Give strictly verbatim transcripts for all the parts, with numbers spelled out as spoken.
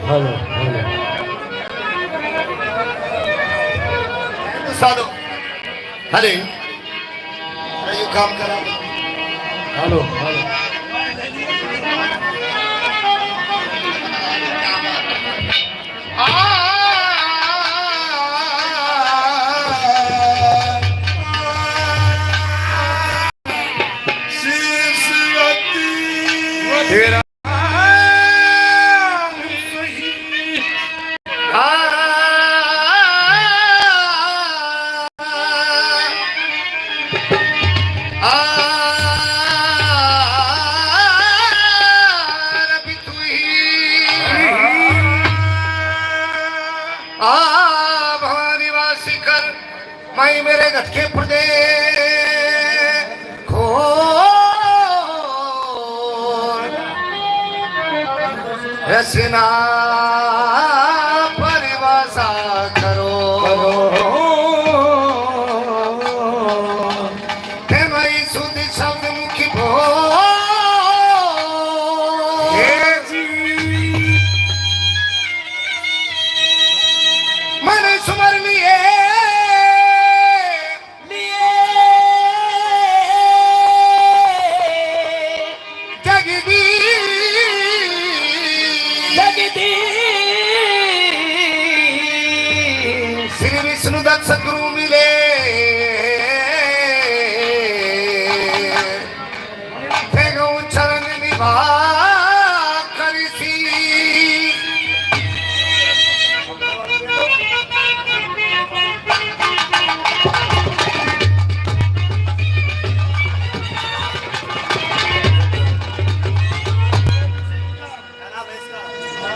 Hello, hello. Sadhu. Hello. You काम करा। Hello, hello. तेरा आ भवानी वासी कर, माई मेरे गत के पर्दे खोल। रसना परिभाषा करो। हे माई सुध शब्द मुखी बोल। हे जी। मन सुमर लिए, लिए जगदीश, जगदीश। श्री विष्णु दत्त सतगुरु मिले। तेगो चरण निभा करसी।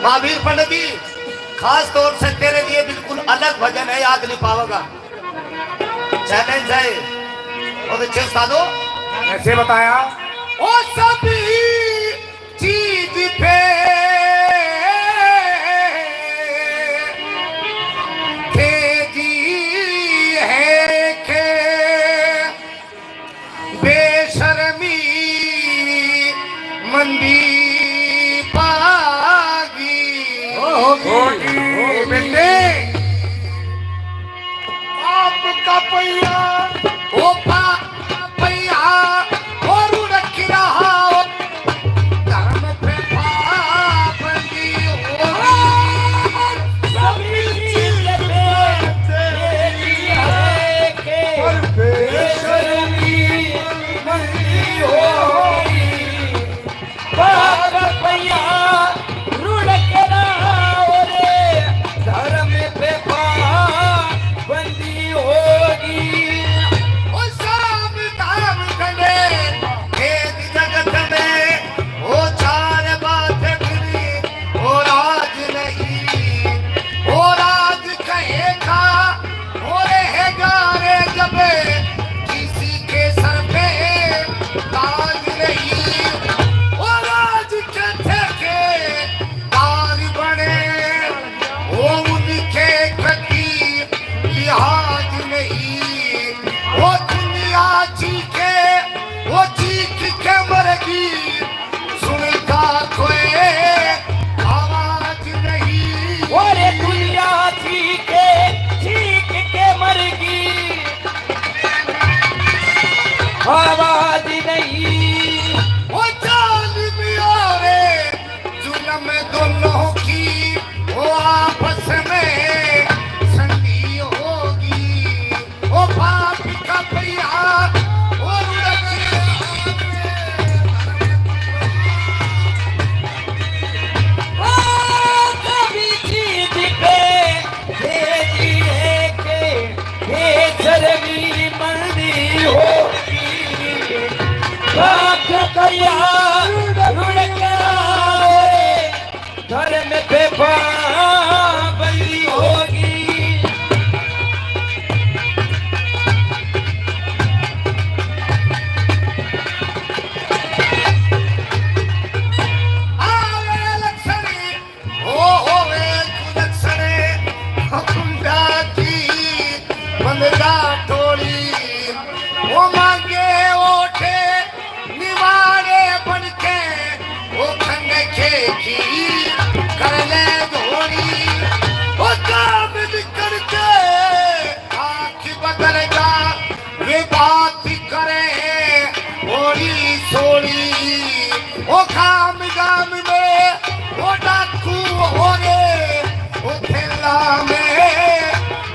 महावीर पंडित जी, खास तौर से तेरे लिए बिल्कुल अलग भजन है, याद नहीं पावेगा। चैलेंज है। बहुत अच्छे उस्तादो। कैसे बताया? ओ सभी चीज पे तेजी है के बेशर्मी मंदी पागी। ओ होगी, होगी, ओ बेटे। पाप का पहिया, ओ पाप का पहिया, ओ रुड़क रहा, ओ धर्म पे पाबंदी होगी। सभी चीज पे तेरी है के बेशर्मी मंदी होगी। पाप पहिया रुड़क रहा रे, धर्म पे पाबंदी होगी। ओ साम दाम खंडे, भेद जगत में, ओ चार बात फिरी, ओ राज नहीं, ओ राज कहेगा, ओ रहेगा रे जब किसी के सर पे ताज नहीं, ओ राज के ठेकेदार बने, ओ उनके कभी लिहाज नहीं, ओ दुनिया चीखे, ओ चीख के मरगी, सुनता कोई आवाज नहीं। अरे दुनिया चीखे, चीख के मरगी, आवाज नहीं। ओ जालिम यारे, जुल्म दोनों की, ओ आपस में संधि होगी। ओ पाप का पहिया, ओ रुड़क। ओ सभी चीज पे तेरी है के बेशर्मी मंदी होगी। पाप का पहिया रुड़क रहा है। धर्म पे पाबंदी होगी। आवे लक्षणी, ओ होवे कुलक्षणे, हुकुमदा की बंदा टोली, ओ मांगे ओठे निवाड़े बनके, ओ खंडे खेखी कर ले दो। गाम गाम में वो डाकू हो रे, वो खेला में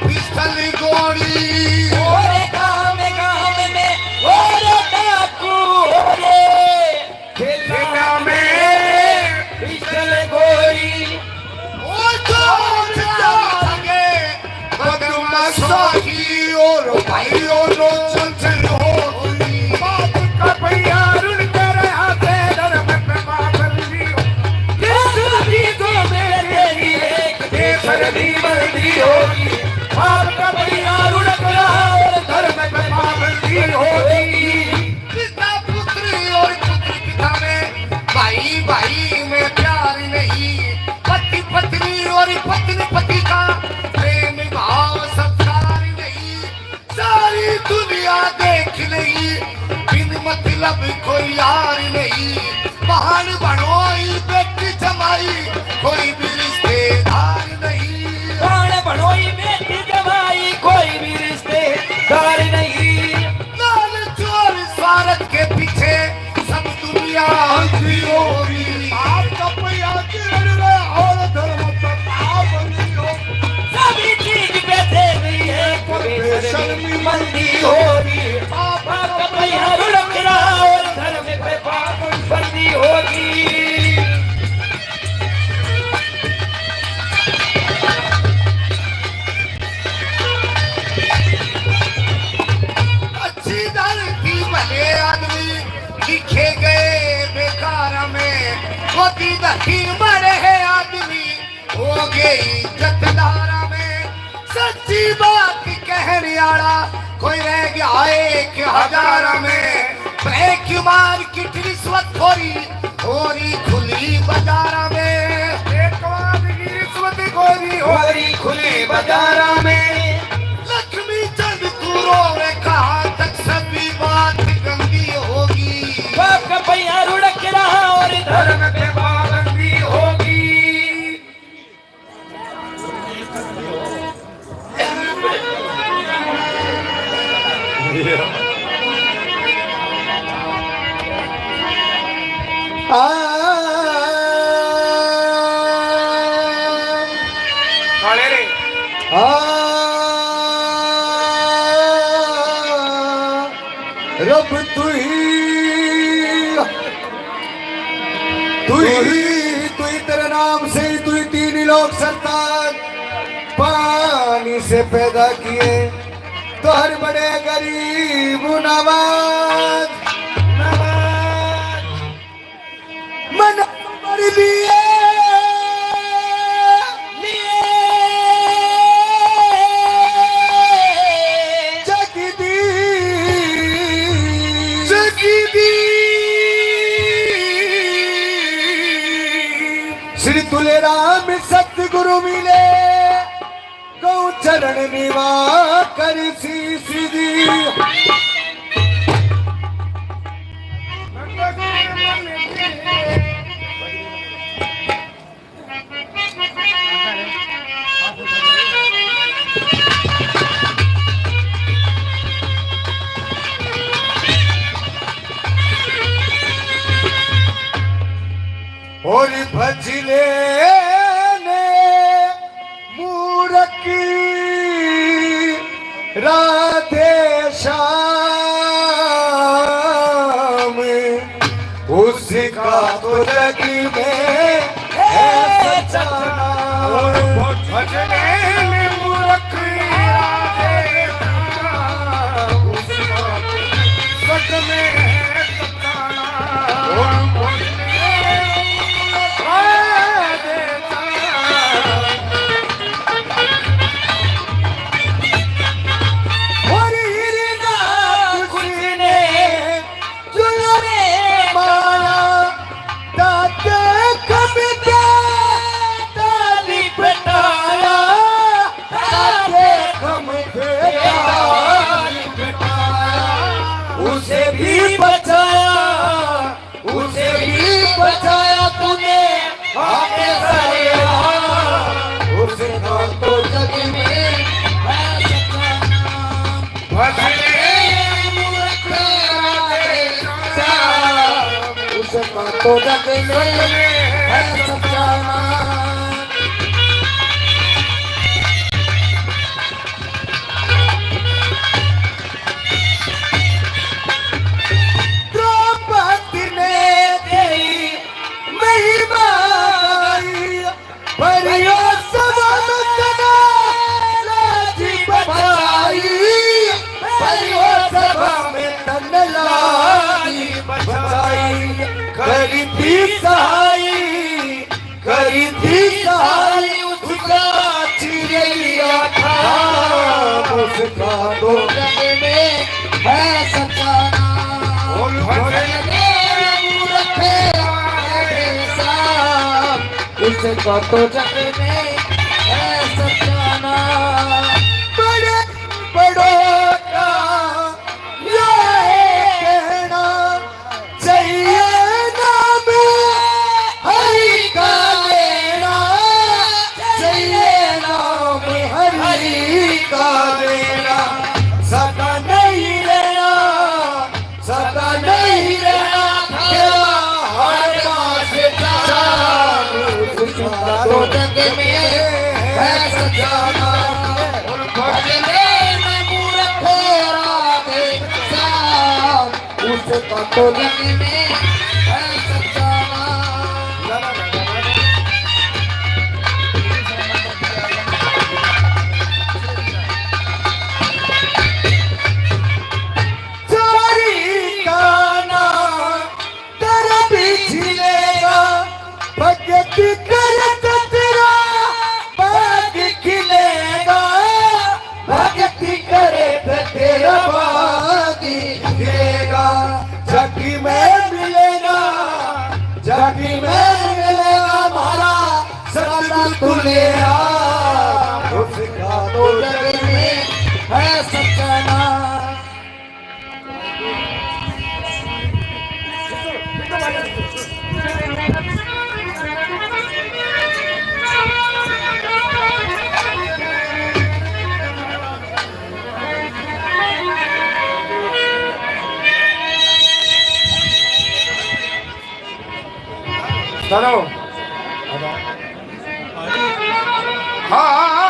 पिस्टल गोली। ओ रे गाम गाम में वो रे डाकू हो रे, खेला में पिस्टल गोली। ओ जोर से भागे बदमाशों की और भाइयों रो चंचल होली। बाप का भैया रुल कर आते धर्म पे पाबंदी हो। ये सभी को मेरे लिए केसर भी बंदी होगी। बाप का भैया रुल कर और धर्म पे पाबंदी होगी। पिता पुत्र और पुत्र पिता में, भाई भाई में प्यार नहीं। पति पत्नी और पत्नी पति का प्रेम भाव सत्कार नहीं। सारी दुनिया देख नहीं, बिन मतलब कोई यार नहीं। बहन भणोई बेटी जमाई, कोई भी रिश्तेदार नहीं। बहन भणोई बेटी जमाई, कोई भी रिश्तेदार नहीं। लालच और स्वार्थ के पीछे सब दुनिया अंधी होगी। बाप का भैया किरण रे और धर्म पे पाबंदी हो। सभी चीज पे दे रही है, पर बेशर्मी मंदी होगी। बाप का भैया रुलक रहा और धर्म पे पाबंदी होगी। अच्छी धरती भले आदमी लिखे गए बेकार में, खोदी धरती मरे हैं आदमी हो गए इज्जतदारा में। सच्ची बात कहने आला कोई रह गया एक हजार में। ब्लैक मार्केट रिश्वतखोरी हो रही खुली बाजारा में। एक बार की रिश्वतखोरी हो रही खुली बाजारा में। लक्ष्मी चंद तू रोवे कहाँ तक सभी बात गंदी होगी। बाप का भैया रुड़क रहा और धर्म पे पाबंदी होगी। आ, काले रे। आ, रब तू ही, तू ही, तू ही, तेरे नाम से ही तू ही तीन ही लोक सरताज पानी से पैदा किए, तो हर बड़े गरीब नवाज, नवाज। मन मर लिए, लिए। जगदीश, जगदीश। श्री तुलेराम सतगुरु मिले, गौ चरण निवा कर शीश दी। और भजले ने मूरख राधे श्याम, उसका तो जग में है सच्चा नाम। और भजले ने मूरख राधे श्याम, उसका तो जग में है तो जग में है सच्चा नाम। द्रौपदी ने तेरी महिमा गाई, भरियो सभा में तन्ने लाज बचाई, भरियो सभा में तन्ने लाज बचाई। करी थी सहाय, करी थी सहाय उसका चिरैया था, उसका तो जग में है सच्चा नाम। बोल भजन तेरे मूरत है राधे श्याम, उसका तो जग में है सच्चा नाम। बड़े बड़ों का यह कहना चाहिए नाम हरि का लेना, चाहिए नाम हरि का लेना। सदा नहीं रहना, सदा नहीं रहना तेरा हर पास जान। उसका तो जग में है सच्चा नाम। भजन में मूरत राधे श्याम, उसका तो जग में है सच्चा नाम। चारी का नाम दर बिछलेगा, भगत करे तो तेरा भाग खिलेगा, भगत करे तो तेरा भाग खिलेगा। जग में मिलेगा, जग में मिलेगा म्हारा सतगुरु तुलेरा, उसका तो जग में है सच्चा नाम। चलो। हाँ।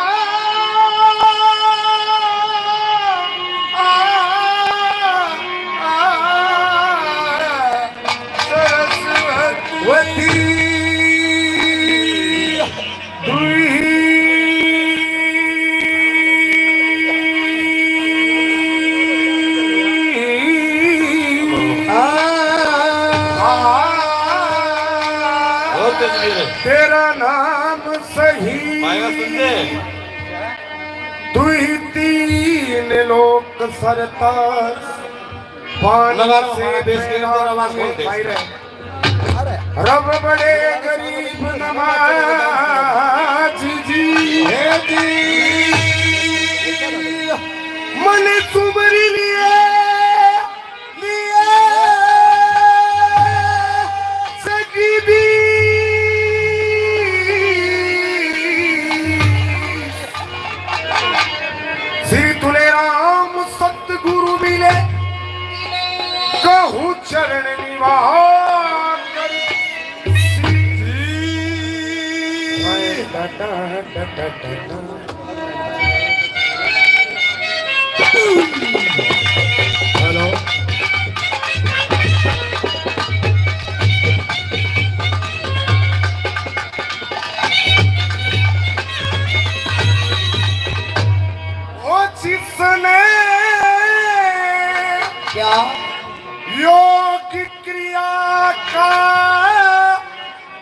सरस्वती। तेरा नाम सही। दुई तीन लोक सरताज। पानी से आवाज खोल दे। रब बड़े गरीब नवाज जी। हे जी, मन सुमरी लिए, लिए सगीबी। श्री तुलेराम सतगुरु मिले, कहूँ चरण निवास। हेलो। ओ जिसने क्या? योग क्रिया का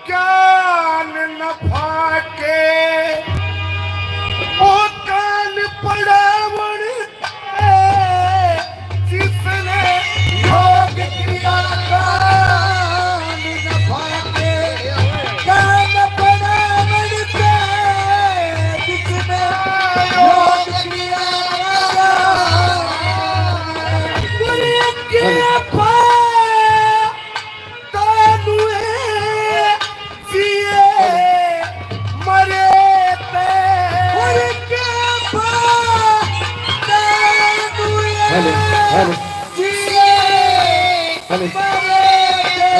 ज्ञान न पाके, ओ कान पड़ावण जिसने योग क्रिया का ज्ञान पाके, ज्ञान पड़ावण पे जिसने योग क्रिया का गुरु कृपा तानुए जिए मरे पे। Hello, hello. जिए हेलो। मरे पे।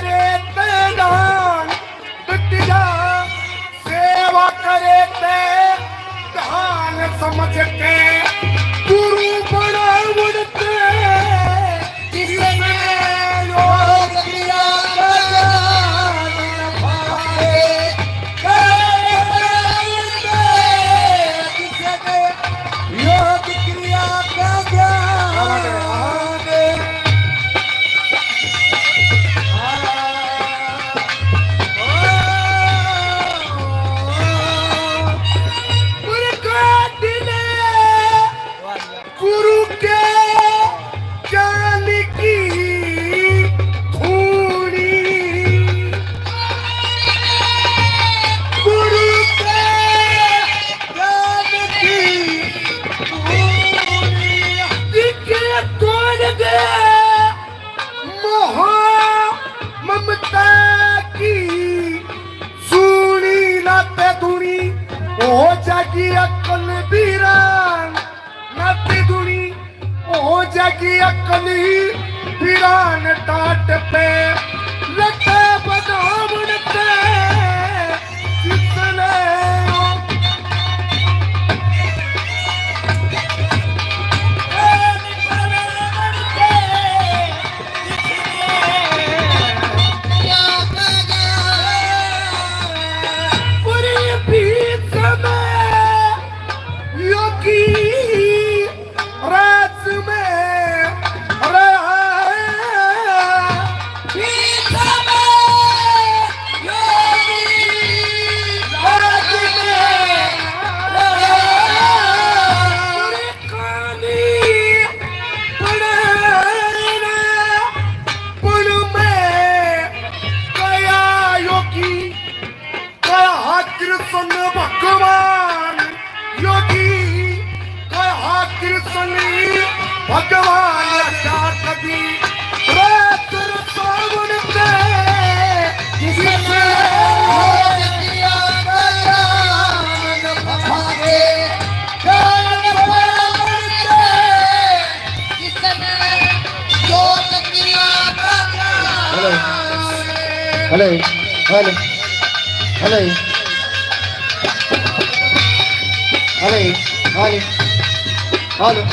ते ध्यान दिया, सेवा करे ते ध्यान समझ के गुरु बनावण ते, जिसने योग क्रिया का ज्ञान पाए। योग क्रिया का ज्ञान। गुरु का दिल, गुरु के ज्ञान की धूली, गुरु के ज्ञान की धूली, जिसके तोड़ दे मोह ममता की सूली, नाते धुनी हो जागी अक्ल बीरान। नाते धुनी हो जागी अक्ल ही पीरान टाट पे लटे बनावण ते जिसने ओ पूरे बीच में योगी राज में रहा है। बीच में योगी राज में रहा है। पूरे काली पड़ना पुल में गया योगी, कहा कृष्ण भगवान। योगी कहा कृष्ण भगवान क्या कभी प्रेत सावन में किसने ज्ञान भागे, ज्ञान पावन में hello, hello, hello, hello, hello, hello, hello.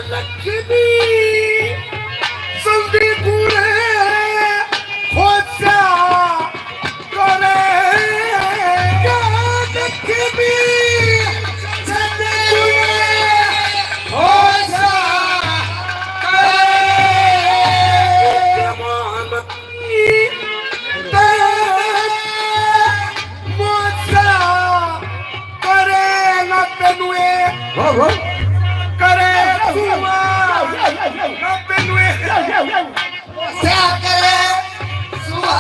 Lakshmi संदीपुर खोजा करे, याद किमी जन्म खोजा करे। मोसा करे ना तेनुए। वाह, वाह। करे सुआ ना तेनुए। मोसा करे सुआ।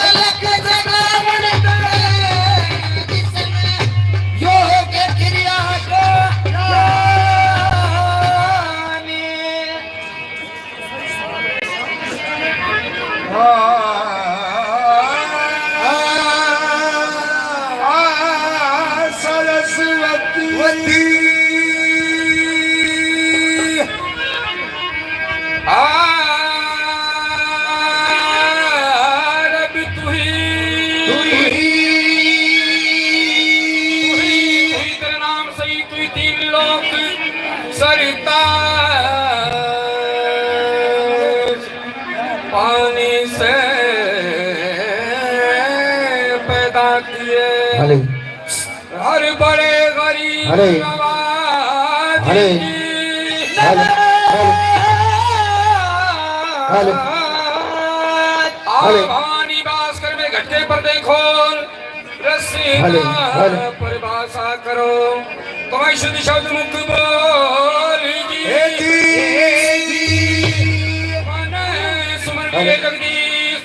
अलग जगावण दे, जिसने योग क्रिया को जाने। आ, आ, आ, सरस्वती। आ, रब तू ही, तू ही, तू ही, तू ही, तेरा नाम सही, तू ही तीन लोक सरता। पानी से पैदा किए। हले। हर बड़े गरीब हले। नवाज हले। की हले। हले। हले। हले। आवानी बास कर में घटके पर देखो। रस्सी हले, का हले। परिभाषा करो, तो मैं शुद्ध शब्द मुक्त बोल जी। हे जी, हे जी। मन सुमन हले। मिले जगदीश,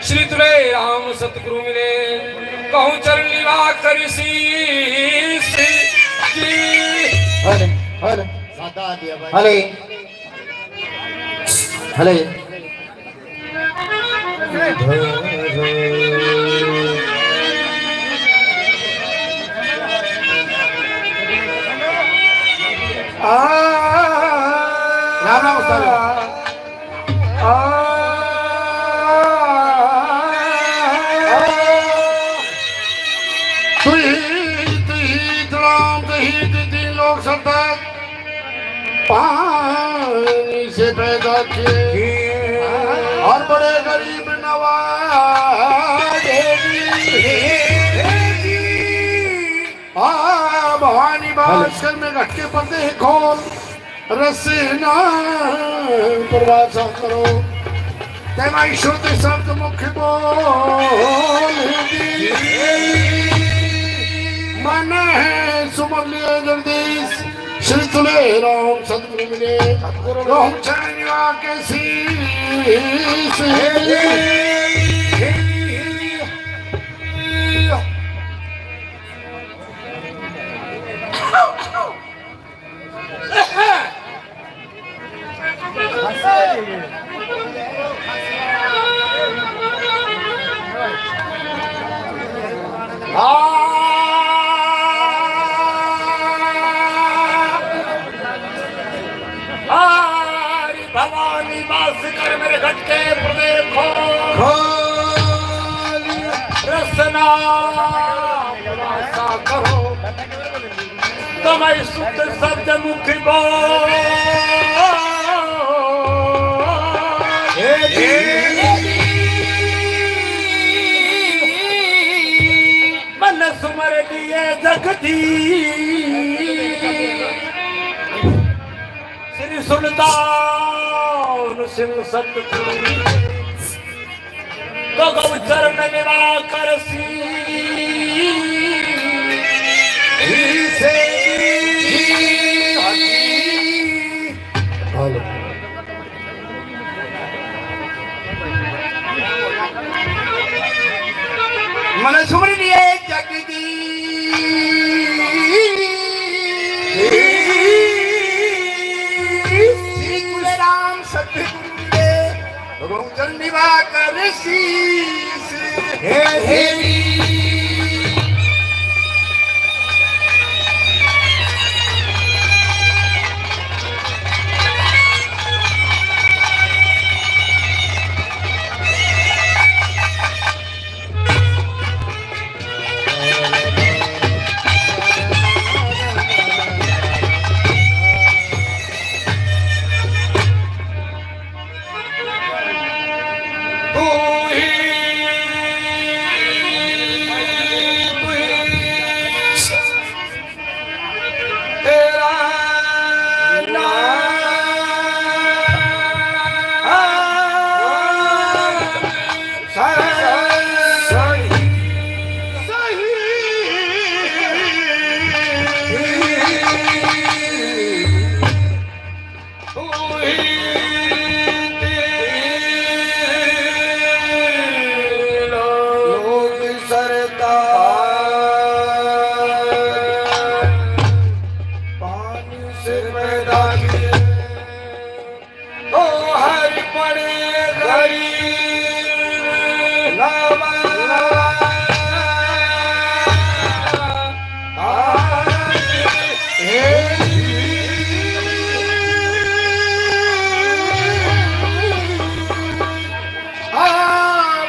श्री तुले राम सतगुरु मिले, कहूँ चरण लीला कर शीश जी। हले, हले। सादा दिया भाई। हले। हले। राम राम उस्ताद। तुही, तुही, राम तुही, तुही, तीन लोग सरदार पानी से पैदा किए और बड़े गरीब नवाजे। आ भवानी भास्कर में घट के पर्दे खोल, रसना परिभाषा करो। तेरा शुद्ध शब्द मुख बोल दी। मन है सुमन लिए जगदीश, श्री तुले राम सतगुरु मिले। राम चरण निवा के शीश। भवानी मास कर मेरे घट के पर्दे खोल। रसना खुलासा करो। तमाई शुद्ध शब्द मुख बोल। मन सुमर लिए जगदीश, श्री सुल्तान सिंह सतगुरु। तो गौ चरण निवा कर सी। मन सुमर लिए जगदीश, श्री राम सतगुरु देव। रोजन निवा कर शीश। हे, हे।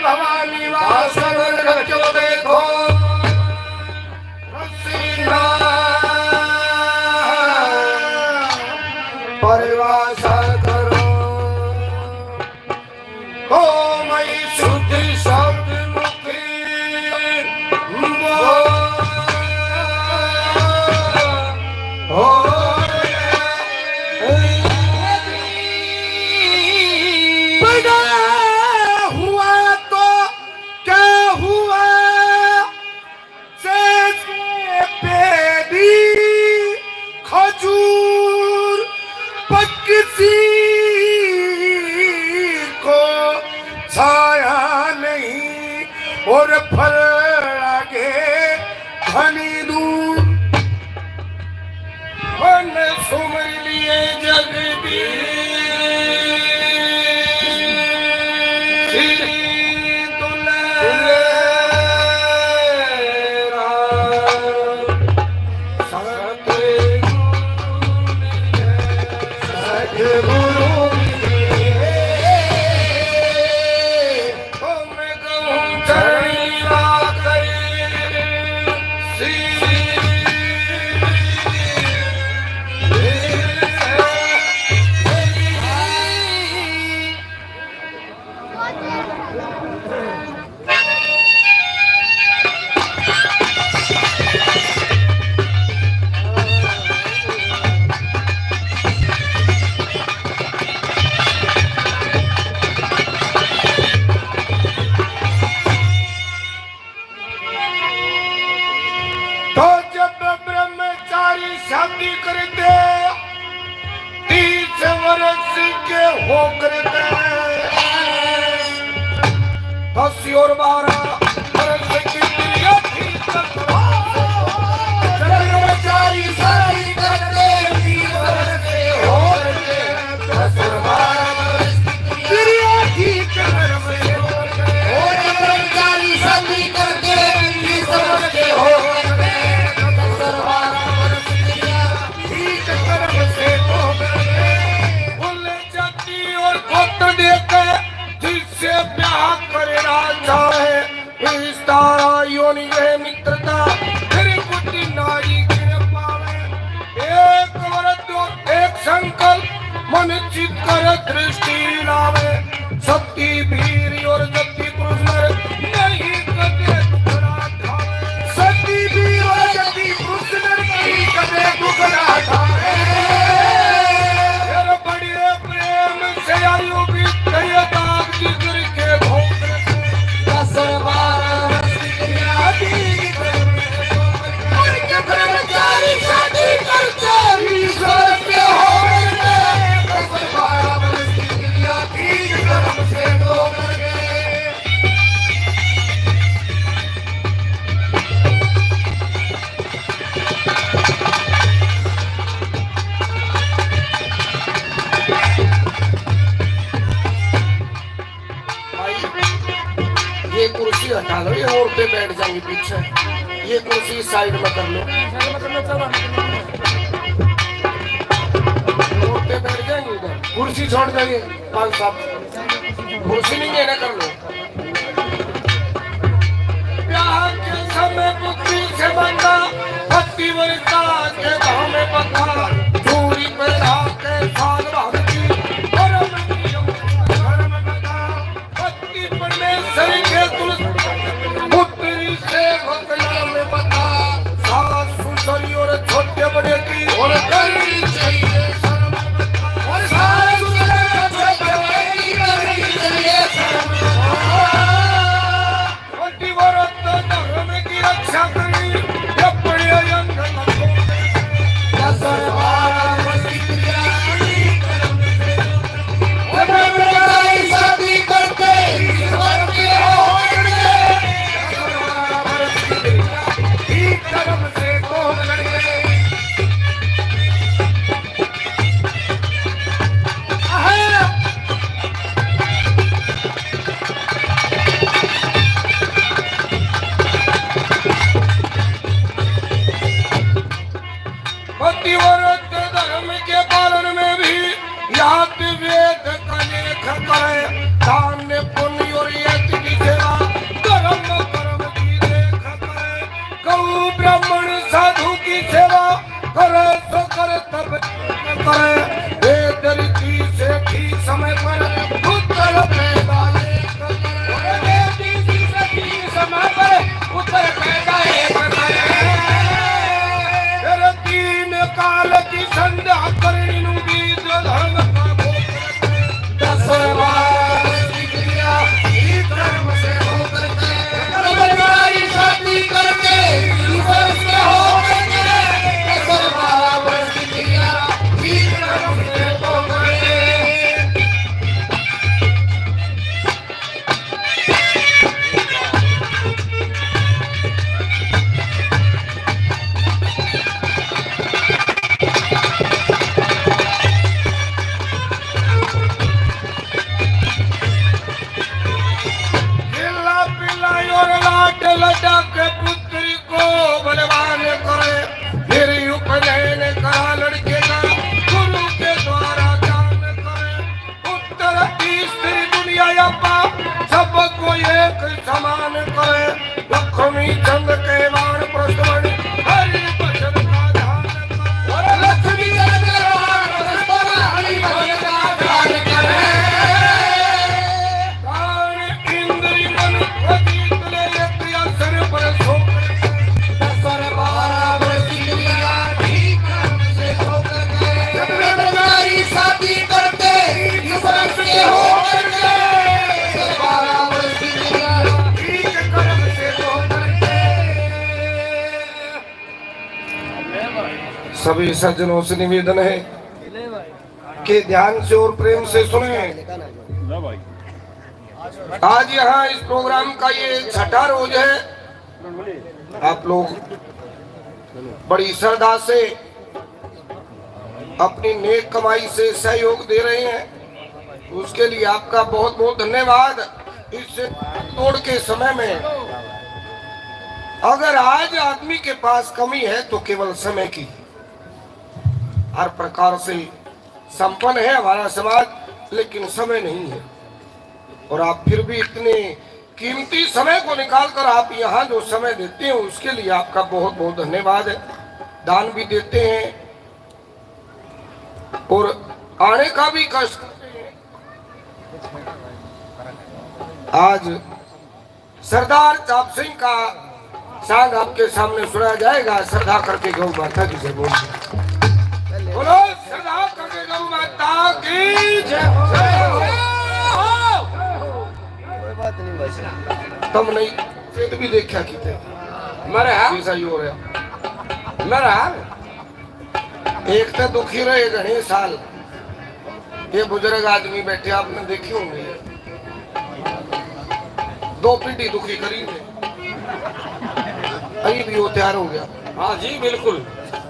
भवानी वासव रखो देखो। परिभाषा करो। ओ मई शुद्ध शब्द मुख बोल। ओ बड़ा हुआ तो क्या हुआ? जैसे बेरी खजूर पकती को छाया नहीं और फल आगे घनी दूर। मन सुमर लिए जगदीश, श्री तुलसीराम सतगुरु। होकर के दस और बारह बरस की प्रिय थी, कर्मचारी शादी करके बीस बरस के होकर के दस और बारह बरस की प्रिय थी, कर्म से होकर के, ओ कर्मचारी शादी करके बीस बरस के होकर के दस और बारह बरस की प्रिय थी, कर्म से होकर के। बोले जाति और गोत्र देकर जिससे ब्याह करना चाहे, इस तारा योनि है मित्रता, फिर कुछ नारी गिर पावे। एक व्रत और एक संकल्प, मन चित कर दृष्टि लावे। सती वीर और जति पुरुष नर नहीं कदे दुखड़ा ठावे। सती वीर और जति पुरुष नर नहीं कदे दुखड़ा ठावे। फिर बड़े प्रेम से आयु भी करिए दाग जिगर के भोग। दस बारह वर्ष की आदि करके कर्मचारी शादी करके ईश्वर के हो गए। दस बारह वर्ष की आदि कर्म से दो करके। भाई, ये कुर्सी हटा लो, ये औरतें बैठ जाएंगी पीछे। ये कुर्सी साइड में कर लो, औरतें बैठ जाएंगी उधर, कुर्सी छोड़ देंगे। पाँच साहब, कुर्सी नहीं है ना, कर लो। ब्याह के समय पुत्री से बंधा, पतिव्रता के भाव में बंधा, चूड़ी पहना के साल भर की धर्म नियम धर्म बंधा। पति परमेश्वर के तुलसी पुत्री से भक्त नाम में बंधा, सास ससुर और छोटे बड़े की और करनी चाहिए शर्म बंधा। और सास ससुर के छोटे बड़े की करनी चाहिए शर्म बंधा। पतिव्रत धर्म की रक्षा करी, अपने अंग लगो। दस बारह वर्ष की प्रिया, अपने प्रिया की शादी करके, ईश्वर के हो गए। दस बारह वर्ष की प्रिया, ठीक कर्म से कौन लड़े। पतिव्रत धर्म के पालन में भी याद वेद का लेख करे, दान पुण्य और यज्ञ की सेवा, धर्म कर्म की देख करे, गौ ब्राह्मण साधु की सेवा, करे सो करे तब करे, वेद रीति से ठीक समय पर पुत्र पैदा एक करे। वेद रीति से ठीक समय पर पुत्र पैदा एक करे। फिर तीन काल की संध्या करनी नू बीज धर्म का दस बारह वर्ष की प्रिया, ठीक कर्म से होकर के, कर्मचारी शादी करके, ईश्वर से होकर के, दस बारह वर्ष की प्रिया, ठीक कर्म से होकर के। लीला पिलाई और लाड लडा के पुत्री को बलवान करे, फिर उपनयन करा लड़के का गुरु के द्वारा दान करे। उत्तर स्त्री दुनिया अब्बा सबको एक समान करे। लक्ष्मी चंद के बाण प्रस्तुत हरि वचन का ध्यान करे। और लक्ष्मी चंद के बाण प्रस्तुत हरि वचन का ध्यान करे। प्राण इंद्री मन प्रतीत ले एक आसन पर सो। दस बारह वर्ष की दुनिया ठीक कर्म से होकर के, जब ब्रह्मचारी शादी करते, इस वर्ष के होकर के, दस बारह वर्ष की दुनिया ठीक कर्म से होकर के। सभी सज्जनों से निवेदन है, के ध्यान से और प्रेम से सुने। आज यहाँ इस प्रोग्राम का ये छठा रोज है। आप लोग बड़ी श्रद्धा से अपनी नेक कमाई से सहयोग दे रहे हैं, उसके लिए आपका बहुत बहुत धन्यवाद। इस तोड़ के समय में अगर आज आदमी के पास कमी है तो केवल समय की। हर प्रकार से संपन्न है हमारा समाज, लेकिन समय नहीं है। और आप फिर भी इतने कीमती समय को निकालकर आप यहाँ जो समय देते हैं, उसके लिए आपका बहुत बहुत धन्यवाद है। दान भी देते हैं और आने का भी कष्ट करते हैं। आज सरदार चाप सिंह का सांग आपके सामने सुनाया जाएगा। श्रद्धा करके गौ माता की जय बोल। बोलो, श्रद्धा करके गौ माता की जय हो। कोई बात नहीं भाई साहब। तुम नहीं, पेट भी देखा किते। मरे हाँ? ऐसा ही हो रहा। मरे हाँ? एक तो दुखी रहे घणे साल, ये बुजुर्ग आदमी बैठे, आपने देखे होंगे, दो पीढ़ी दुखी करी थे। अभी भी वो तैयार हो गया। हाँ जी, बिल्कुल।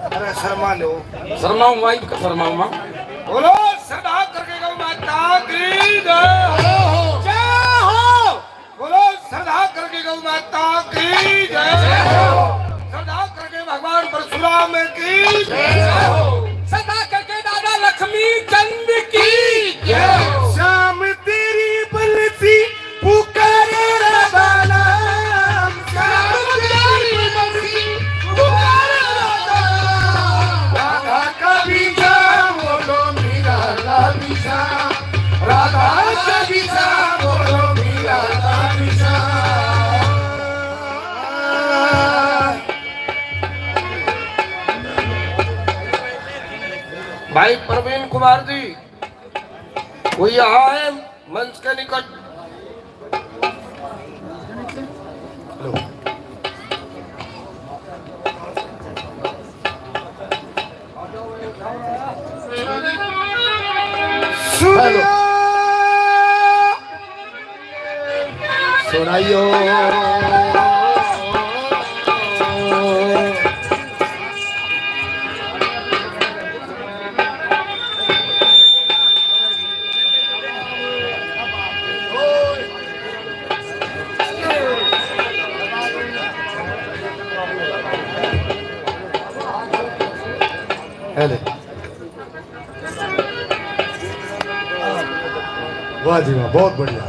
अरे शर्मा लो। शर्माऊंगा, इनका शर्माऊंगा। बोलो, श्रद्धा करके गौ माता की जय हो। जय हो। बोलो, श्रद्धा करके गौ माता की जय हो। श्रद्धा करके भगवान परशुराम की जय हो। श्रद्धा करके दादा लक्ष्मी चंद की जय हो। श्याम तेरी बंसी पुकारे राधा नाम, श्याम तेरी बंसी पुकारे राधा नाम। राधा का भी श्याम बोलो मेरा राधा श्याम, राधा का भी श्याम बोलो मेरा राधा श्याम। भाई प्रवीण कुमार जी, वो यहाँ है मंच के निकट। सुनियो। सुनाइयो। हेलो। वाह जी वाह, बहुत बढ़िया।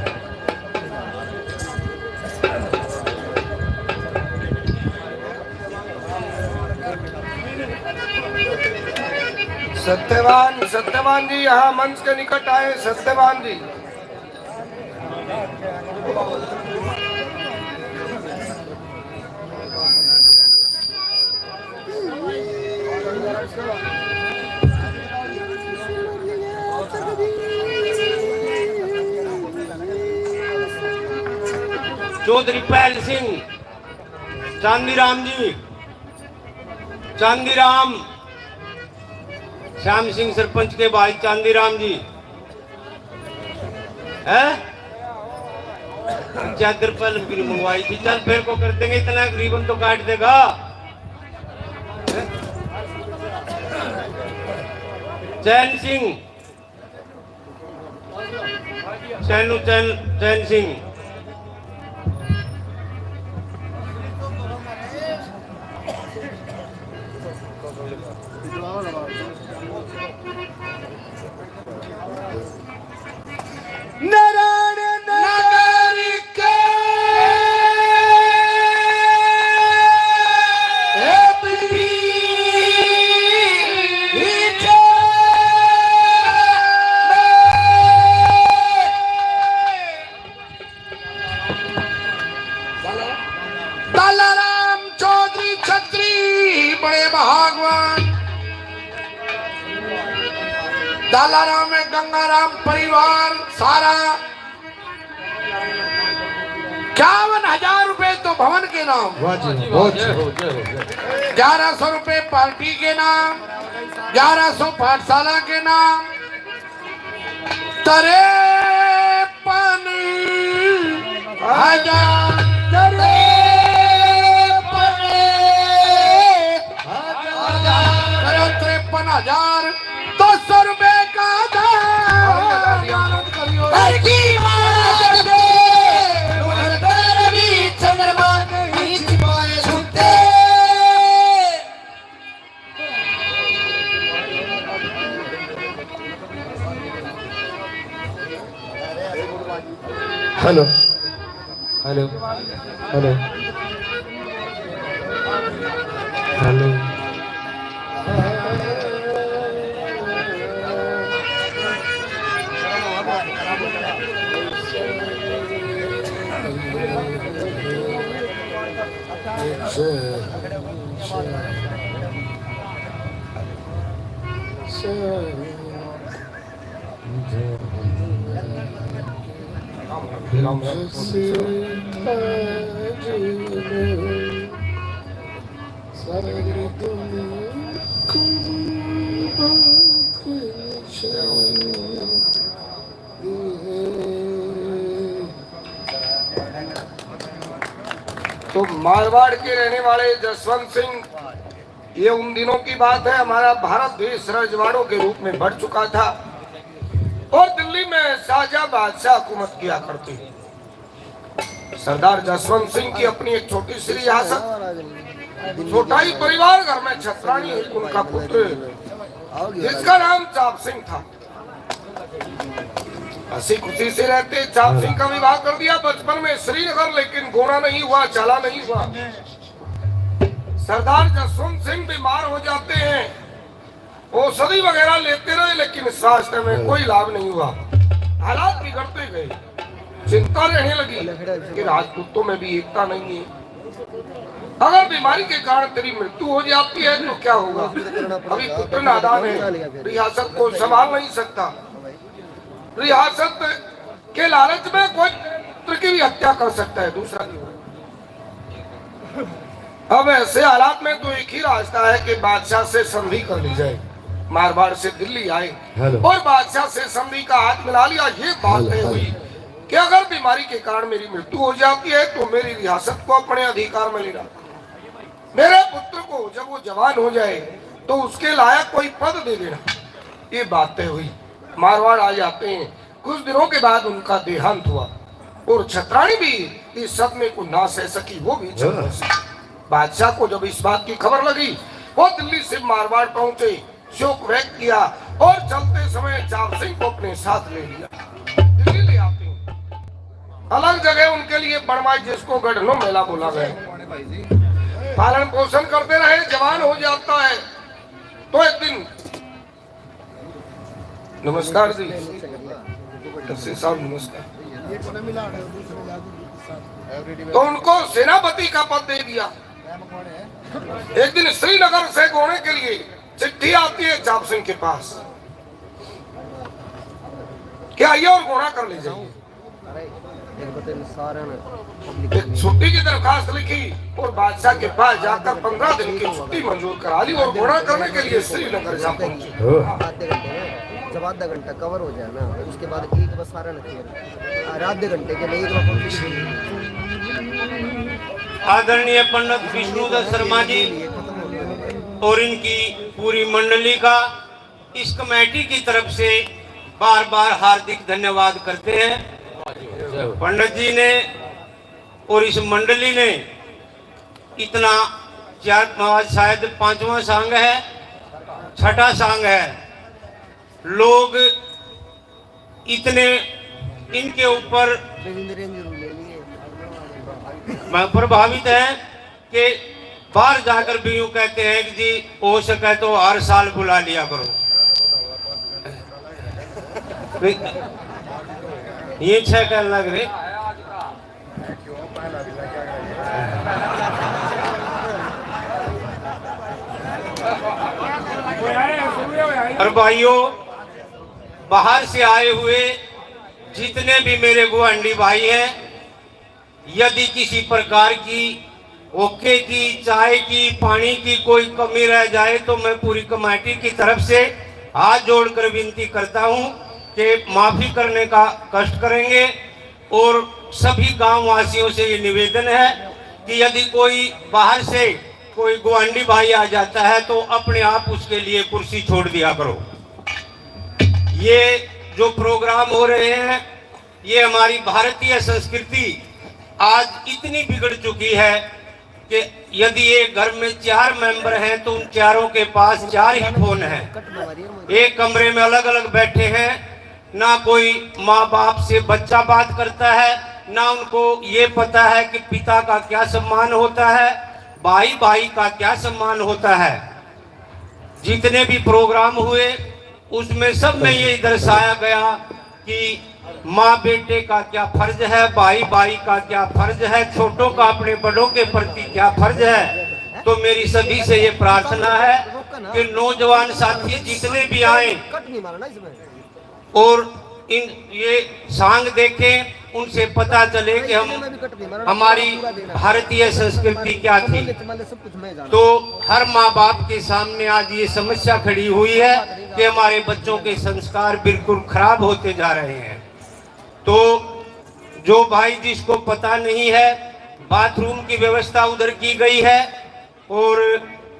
सत्यवान, सत्यवान जी यहाँ मंच के निकट आए। सत्यवान जी। चौधरी पहल सिंह, चांदीराम जी, चांदीराम, श्याम सिंह सरपंच के भाई चांदीराम जी, हैं? चादर पहले भी नहीं मंगवाई थी, चल फिर को कर देंगे, इतना रिबन तो काट देगा। हैं? चैन सिंह, चैनू चैन, चैन सिंह। नारायण नगर के पीछे दालाराम चौधरी छत्री बड़े भागवान। दालाराम में गंगाराम परिवार सारा इक्यावन हजार रुपए तो भवन के नाम, वाह जी, वाह, बहुत जय हो, जय हो, जय हो। ग्यारह सौ रुपए पार्टी के नाम, ग्यारह सौ पाठशाला के नाम, तिरपन हजार। तिरपन हजार। अरे, तिरपन हजार दो सौ रुपए का दान। घर की माँ के रवि चंद्रमा नहीं छिपाए छुपते। Hello, hello, hello, hello. तो मारवाड़ के रहने वाले जसवंत सिंह, ये उन दिनों की बात है, हमारा भारत देश रजवाड़ों के रूप में बट चुका था और दिल्ली में शाहजहां बादशाह हुकूमत किया करते। सरदार जसवंत सिंह की अपनी एक छोटी सी रियासत, छोटा ही परिवार, घर में छत्रानी, एक उनका पुत्र जिसका नाम चाप सिंह था। हंसी खुशी से रहते। चाप सिंह का विवाह कर दिया बचपन में श्रीनगर, लेकिन गोना नहीं हुआ, चाला नहीं हुआ। सरदार जसवंत सिंह बीमार हो जाते हैं, औषधि वगैरह लेते रहे, लेकिन स्वास्थ्य में कोई लाभ नहीं हुआ। हालात बिगड़ते गए, चिंता रहने लगी कि राजपूतों में भी एकता नहीं है। अगर बीमारी के कारण तेरी मृत्यु हो जाती है तो क्या होगा? अभी पुत्र नादान है, रियासत को संभाल नहीं सकता। रियासत के लालच में कोई पुत्र की भी हत्या कर सकता है, दूसरा क्यों? अब ऐसे हालात में तो एक ही रास्ता है कि बादशाह से संधि कर ली जाए, मारवाड़ से दिल्ली आए हेलो। और बादशाह से संधि का हाथ मिला लिया। ये बात हेलो, तय हेलो। हुई कि अगर बीमारी के कारण मेरी मृत्यु हो जाती है तो मेरी रियासत को अपने अधिकार में लेना, मेरे पुत्र को जब वो जवान हो जाए तो उसके लायक कोई पद दे देना। ये बात तय हुई। मारवाड़ आ जाते हैं। कुछ दिनों के बाद उनका देहांत हुआ और छत्राणी भी इस सदमे को ना सह सकी, वो भी चल बसी। बादशाह को जब इस बात की खबर लगी, वो दिल्ली से मारवाड़ पहुंचे, शोक व्यक्त किया और चलते समय चाप सिंह को अपने साथ ले लिया, दिल्ली ले आते हैं। अलग जगह उनके लिए बनवाई, जिसको गढ़नो मेला बोला गया। पालन पोषण करते रहे, जवान हो जाता है तो एक दिन नमस्कार जी, तहसील साहब नमस्कार। तो उनको सेनापति का पद दे दिया। एक दिन श्रीनगर से गोणे के लिए चिट्ठी आती है चाप सिंह के पास कि आइए और गोणा कर ले जाइए। एक छुट्टी की दरखास्त लिखी और बादशाह के पास जाकर पंद्रह दिन की छुट्टी मंजूर करा ली और गोणा करने के लिए श्रीनगर जा पहुंचे। आधे घंटे में, जब आधा घंटा कवर हो जाए ना, उसके बाद एक बार सारा लिखिए। और आधे घंटे के लिए एक बार पहुंचे। आदरणीय पंडित विष्णुदत्त शर्मा जी और इनकी पूरी मंडली का इस कमेटी की तरफ से बार बार हार्दिक धन्यवाद करते हैं। पंडित जी ने और इस मंडली ने इतना, चार, आज शायद पांचवा सांग है, छठा सांग है, लोग इतने इनके ऊपर प्रभावित हैं कि बाहर जाकर भी यूं कहते हैं कि जी, हो सके तो हर साल बुला लिया करो। ये छह कहने लग रहे। और भाइयों, बाहर से आए हुए जितने भी मेरे गुआंढी भाई हैं, यदि किसी प्रकार की ओके की, चाय की, पानी की कोई कमी रह जाए तो मैं पूरी कमेटी की तरफ से हाथ जोड़कर विनती करता हूं के माफी करने का कष्ट करेंगे। और सभी गांव वासियों से ये निवेदन है कि यदि कोई बाहर से कोई गुआंढी भाई आ जाता है तो अपने आप उसके लिए कुर्सी छोड़ दिया करो। ये जो प्रोग्राम हो रहे हैं, ये हमारी भारतीय संस्कृति आज इतनी बिगड़ चुकी है कि यदि एक घर में चार मेंबर हैं तो उन चारों के पास चार ही फोन हैं। एक कमरे में अलग अलग बैठे हैं, ना कोई माँ बाप से बच्चा बात करता है, ना उनको ये पता है कि पिता का क्या सम्मान होता है, भाई भाई का क्या सम्मान होता है। जितने भी प्रोग्राम हुए, उसमें सब में ये दर्शाया गया कि माँ बेटे का क्या फर्ज है, भाई भाई का क्या फर्ज है, छोटों का अपने बड़ों के प्रति क्या फर्ज है। तो मेरी सभी से ये प्रार्थना है कि नौजवान साथी जितने भी आए और इन ये सांग देखें, उनसे पता चले कि हम, हमारी भारतीय संस्कृति क्या थी। तो हर माँ बाप के सामने आज ये समस्या खड़ी हुई है कि हमारे बच्चों के संस्कार बिल्कुल खराब होते जा रहे हैं। तो जो भाई जिसको पता नहीं है, बाथरूम की व्यवस्था उधर की गई है, और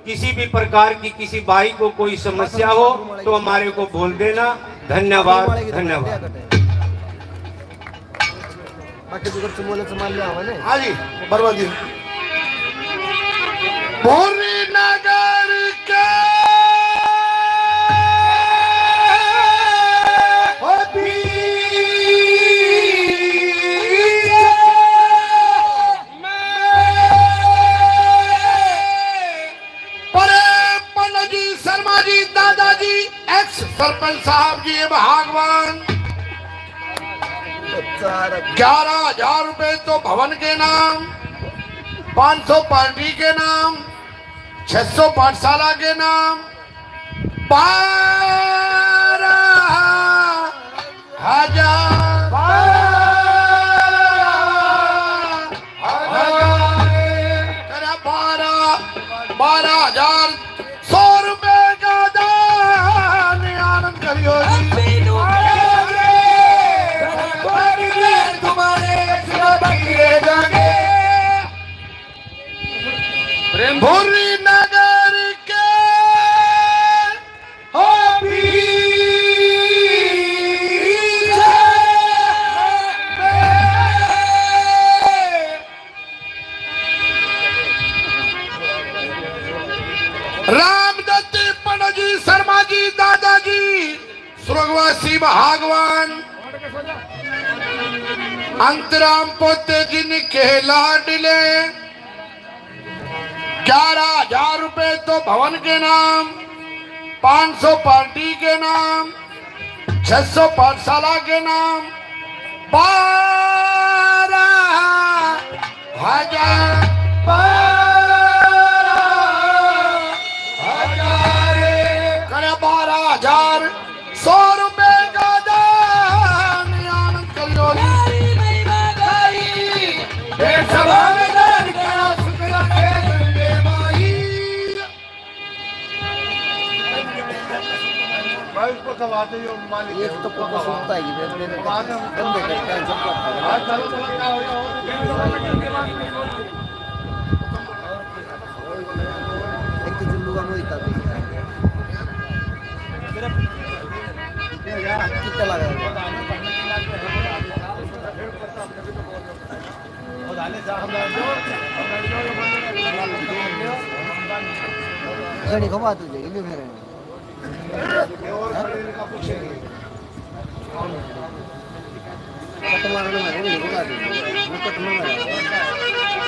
किसी भी प्रकार की किसी भाई को कोई समस्या हो तो हमारे को बोल देना। धन्यवाद, धन्यवाद। बाकी तो घर से मोले से मान लिया हमने। हाँ जी, बर्बाद जी। भोरी नगर के प्रेम पंडित जी, शर्मा जी, दादाजी, एक्स सरपंच साहब जी, भगवान, ग्यारह हजार रुपए तो भवन के नाम, पाँच सौ पार्टी के नाम, छह सौ पाठशाला के नाम, बारह हजार, बारह हजार, अरे बारह, बारह हजार सौ रुपए का दान, आनंद करियो जी। तुम्हारे भोरी नगर के रामदत्त पंडित जी, शर्मा जी, दादाजी, स्वर्गवासी भगवान अंतराम पोते जिनके लाडले, ग्यारह हजार रुपए तो भवन के नाम, पाँच सौ पार्टी के नाम, छह सौ पाठशाला के नाम, बारह हजार, बारह हजार, करे बारह हजार सौ रुपए का दान, आनंद करियो जी। एक सभा में दान करा, सुख रखे संजय माई। भाई, उसको सब आते ही वो मालिक एक तो पोको सुनता ही, वे, वे, वे, बंदे करते हैं, जब करते हैं। एक तो जुल्लू का मोहिता भी है। कितना लगा है? घणी खबा तू देगी, क्यों कह रहे हैं? कट मारने में नहीं होगा, वो कट मारने में।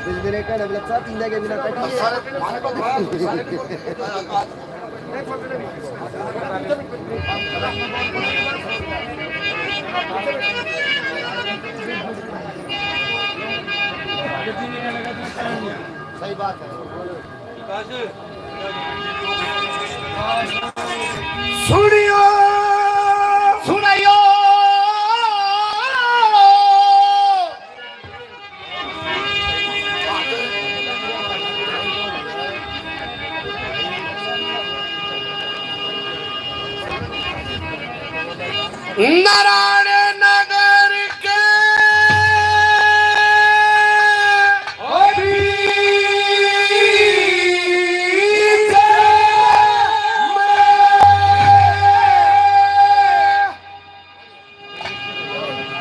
बिजली नहीं कहने वाला चार तीन जगह बिना कटी है। सही बात है। सुनियो, सुनायो। नारायण नगर के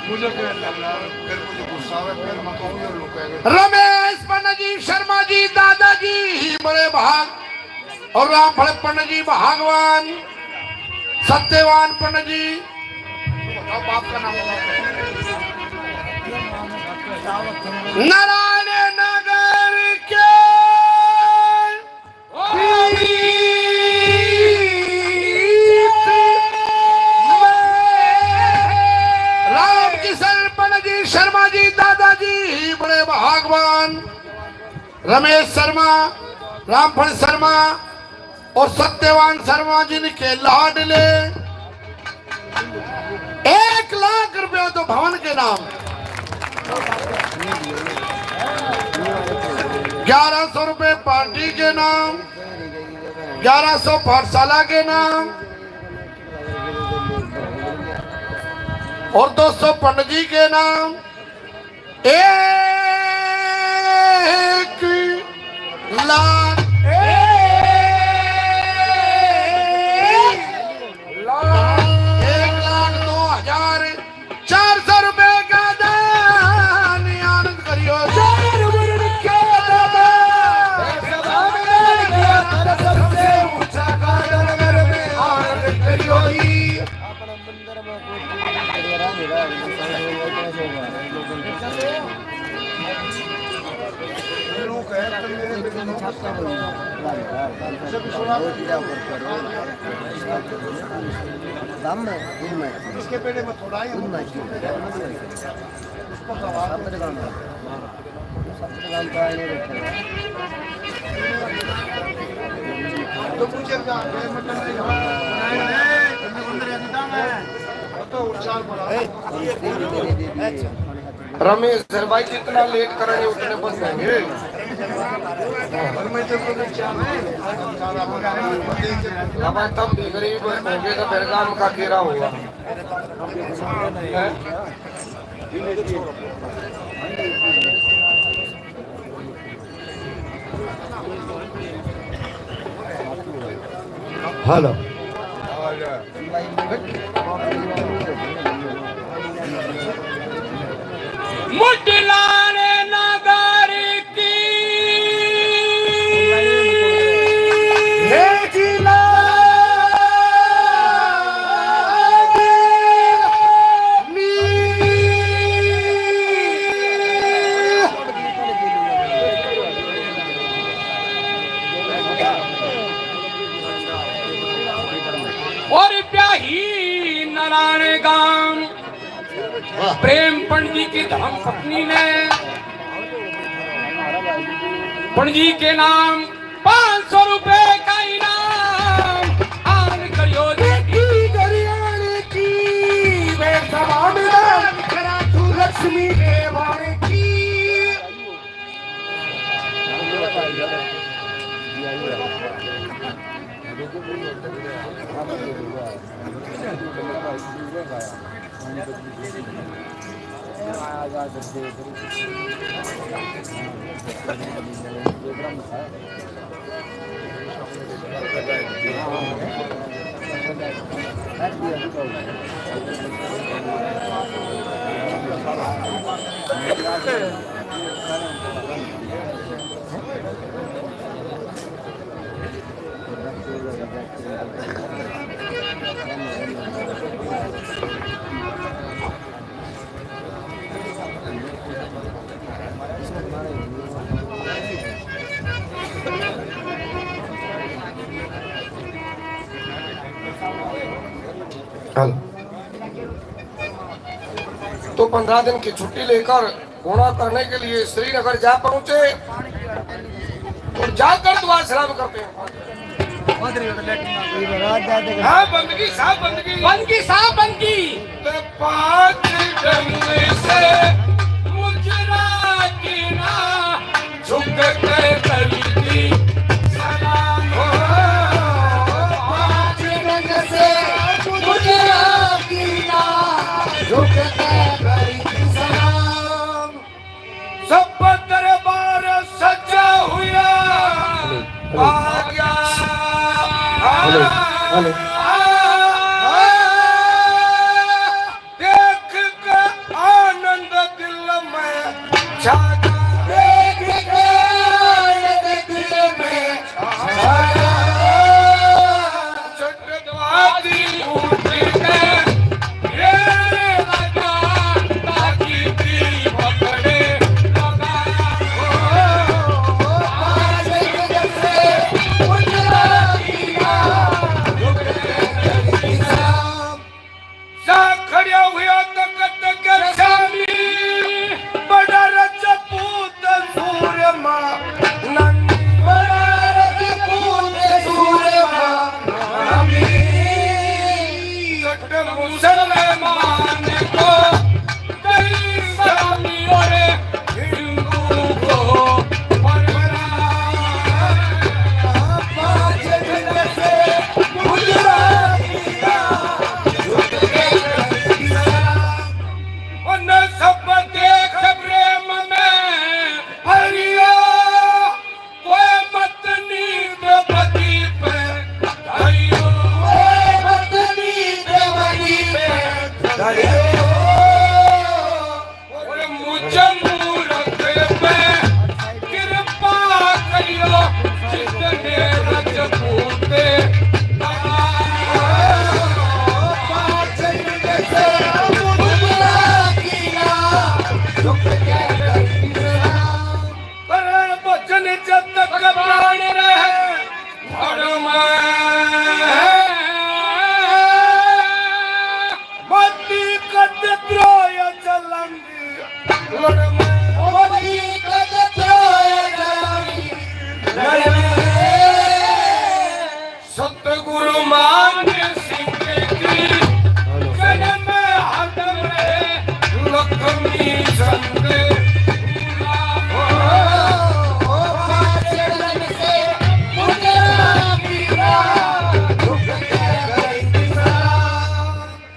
मुझे क्या करना है? फिर मुझे गुस्सा आवे, फिर मैं कहूँ, ये लोग कहेंगे। रमेश पंडित जी, शर्मा जी, दादाजी ही बड़े भाग, और रामफल पंडित जी, भगवान सत्यवान पंडित जी, बताओ बाप का नाम बताओ। नारायण नगर के रामकिशन पंडित जी, शर्मा जी, दादाजी बड़े भगवान, रमेश शर्मा, रामफल शर्मा और सत्यवान शर्मा जिनके लाडले। एक लाख रुपया तो भवन के नाम, ग्यारह सौ रुपए पार्टी के नाम, ग्यारह सौ पाठशाला के नाम और दो सौ पंडित जी के नाम। एक लाख, एक लाख, एक लाख दो हजार चार सौ रुपए का दान। आनंद करियो। चार वर्ण का दाता, सबसे ऊंचा का दान में आनंद करियो जी। रमेश सर भाई, जितना लेट करेंगे उतने बस होंगे। अब तब भी गरीब होंगे तो फिर काम का घेरा होगा। हेलो। मुटलाने नगर की। हे जिला। और ब्याही नारायण गांव। प्रेम पंडित जी की धर्म पत्नी ने पंडित जी के नाम पाँच सौ रुपए का इनाम। आन करियो जी की गरियाने की, वे समान दान करा तू लक्ष्मी देवाने की। हेलो। तो पन्द्रह दिन की छुट्टी लेकर घोड़ा करने के लिए श्रीनगर जा पहुंचे और जाकर दुआ सलाम करते हैं। हाँ, बंदगी साहब, बंदगी। बंदगी साहब, बंदगी। तो पाँच दिन से मुजरा की ना झुक के करी थी सलाम। पाँच दिन से मुजरा की ना झुक के करी थी सलाम। सब दरबार सजा हुआ आ गया। Hello, hello. देख के आनंद दिल में छा गया। देख के आनंद दिल में छा गया। चटवादी उठ के रे राजा ताकी दी पकड़े लगा। आज जैसे उजला किया, झुक के करी सलाम। जा खड़े हुए तख्त के स्वामी, बड़ा रजपूत सूरमा नामी। बड़ा रजपूत सूरमा नामी। कट मुसलमान को कई स्वामी और हिंदू को परवाना। पाँच दिन से गुजराती का उन सब देख प्रेम में भरियो, कोई मत नींद बदी पे धरियो, कोई मत नींद बदी पे धरियो। और मुझ मूरत पे कृपा करियो, जितने रजपूत करण बचन जब तक प्राण रहे, धर्म मती कत द्रोह चलंग। सतगुरु मान सिंह की जन्म हट में लक्ष्मी संत।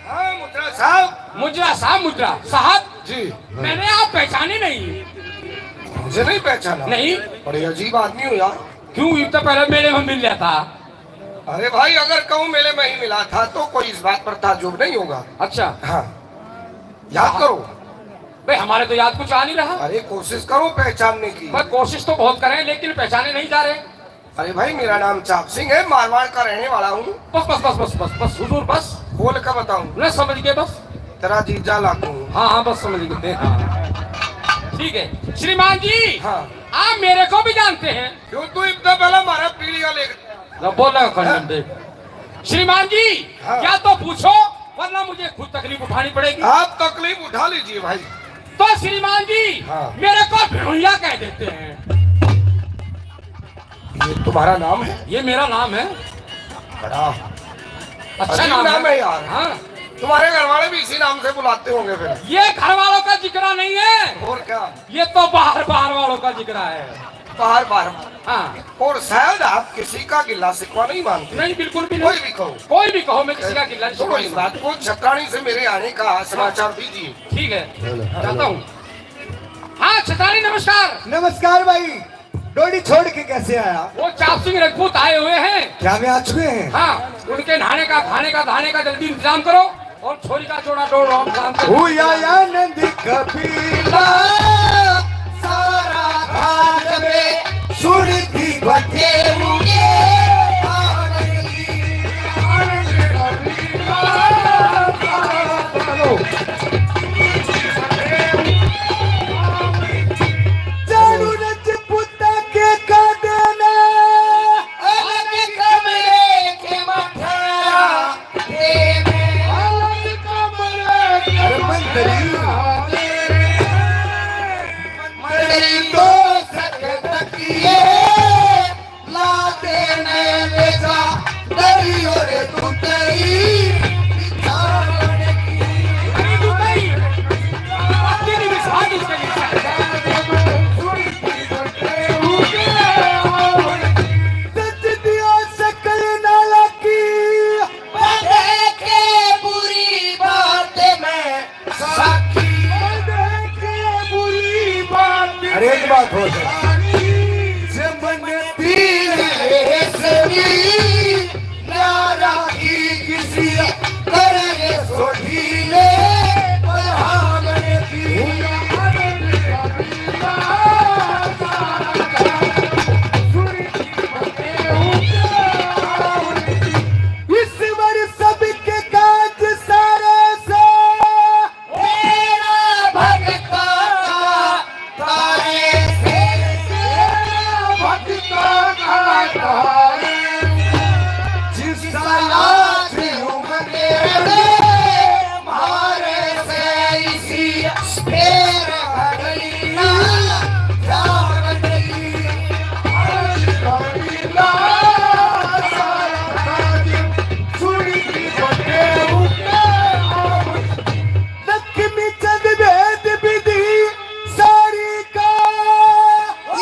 हाँ, मुजरा साहब। मुजरा साहब, मुजरा साहब। जी। मैंने आप पहचाने नहीं। मुझे नहीं पहचाना? नहीं। बड़े अजीब आदमी हो यार। क्यों, इतना पहले मेले में मिल लिया था। अरे भाई, अगर कहूँ मेले में ही मिला था तो कोई इस बात पर ताज्जुब नहीं होगा। अच्छा। हाँ, याद करो। भाई, हमारे तो याद कुछ आ नहीं रहा। अरे, कोशिश करो पहचानने की। भाई, कोशिश तो बहुत करें, लेकिन पहचाने नहीं जा रहे। अरे भाई, मेरा नाम चाप सिंह है, मारवाड़ का रहने वाला हूँ। बस, बस, बस, बस, बस, बस, हुजूर, बस। खोल कर बताऊं? न समझ गए, बस। तेरा जीजा लागू हूँ। हाँ, हाँ, बस समझ गए, हाँ। ठीक है, श्रीमान जी, हाँ। आप मेरे को भी जानते हैं। क्यों, तू इतना पहला हमारा पीढ़िया ले लो, बोला खंडन देव। श्रीमान जी, हाँ। या तो पूछो, वरना मुझे खुद तकलीफ उठानी पड़ेगी। आप तकलीफ उठा लीजिए भाई। तो श्रीमान जी, हाँ। मेरे को भिड़ुइया कह देते हैं। ये तुम्हारा नाम है? ये मेरा नाम है। बड़ा अच्छा अजीब नाम नाम है। है यार। हाँ। तुम्हारे घर वाले भी इसी नाम से बुलाते होंगे फिर। ये घर वालों का जिक्रा नहीं है। और क्या? ये तो बाहर, बाहर वालों का जिक्रा है। बाहर, बाहर। हाँ। और शायद आप किसी का गिला शिकवा नहीं मानते। नहीं, बिल्कुल भी नहीं। कोई भी कहो। कोई भी कहो, मैं किसी का गिला नहीं सुनो, इस शिकवा बात को छत्राणी से मेरे आने का समाचार दीजिए। ठीक है, हेलो, जाता हेलो। हूँ। हाँ, छत्राणी, नमस्कार। नमस्कार भाई। डोडी छोड़ के कैसे आया? वो चाप सिंह रजपूत आए हुए हैं। क्या वे आ चुके हैं? हाँ, उनके नहाने का, खाने का, धाने का जल्दी इंतजाम करो और छोरी का जोड़ा डोल राम काम करो। हुआ आनंद कबीला, सारा खान में सुरती बटेरू के। जानू रजपूत के कांधे में अलग कमरे के मठारा, अलग कमरे के अरे मंत्री। हर एक बात हो जाए। जब मन तीर ऐसे भी ना राखी किसी, करे सो ढीले, पर हाँ मन की। इस बार सबके काज सारे से। मेरा भगता तारे से, भगता का तारे। जिस लाज उमरे मारे से इसी फेर बदली ना जावनी। सुन की बटे उठे। लक्ष्मी चंद भेद विधि सारी का।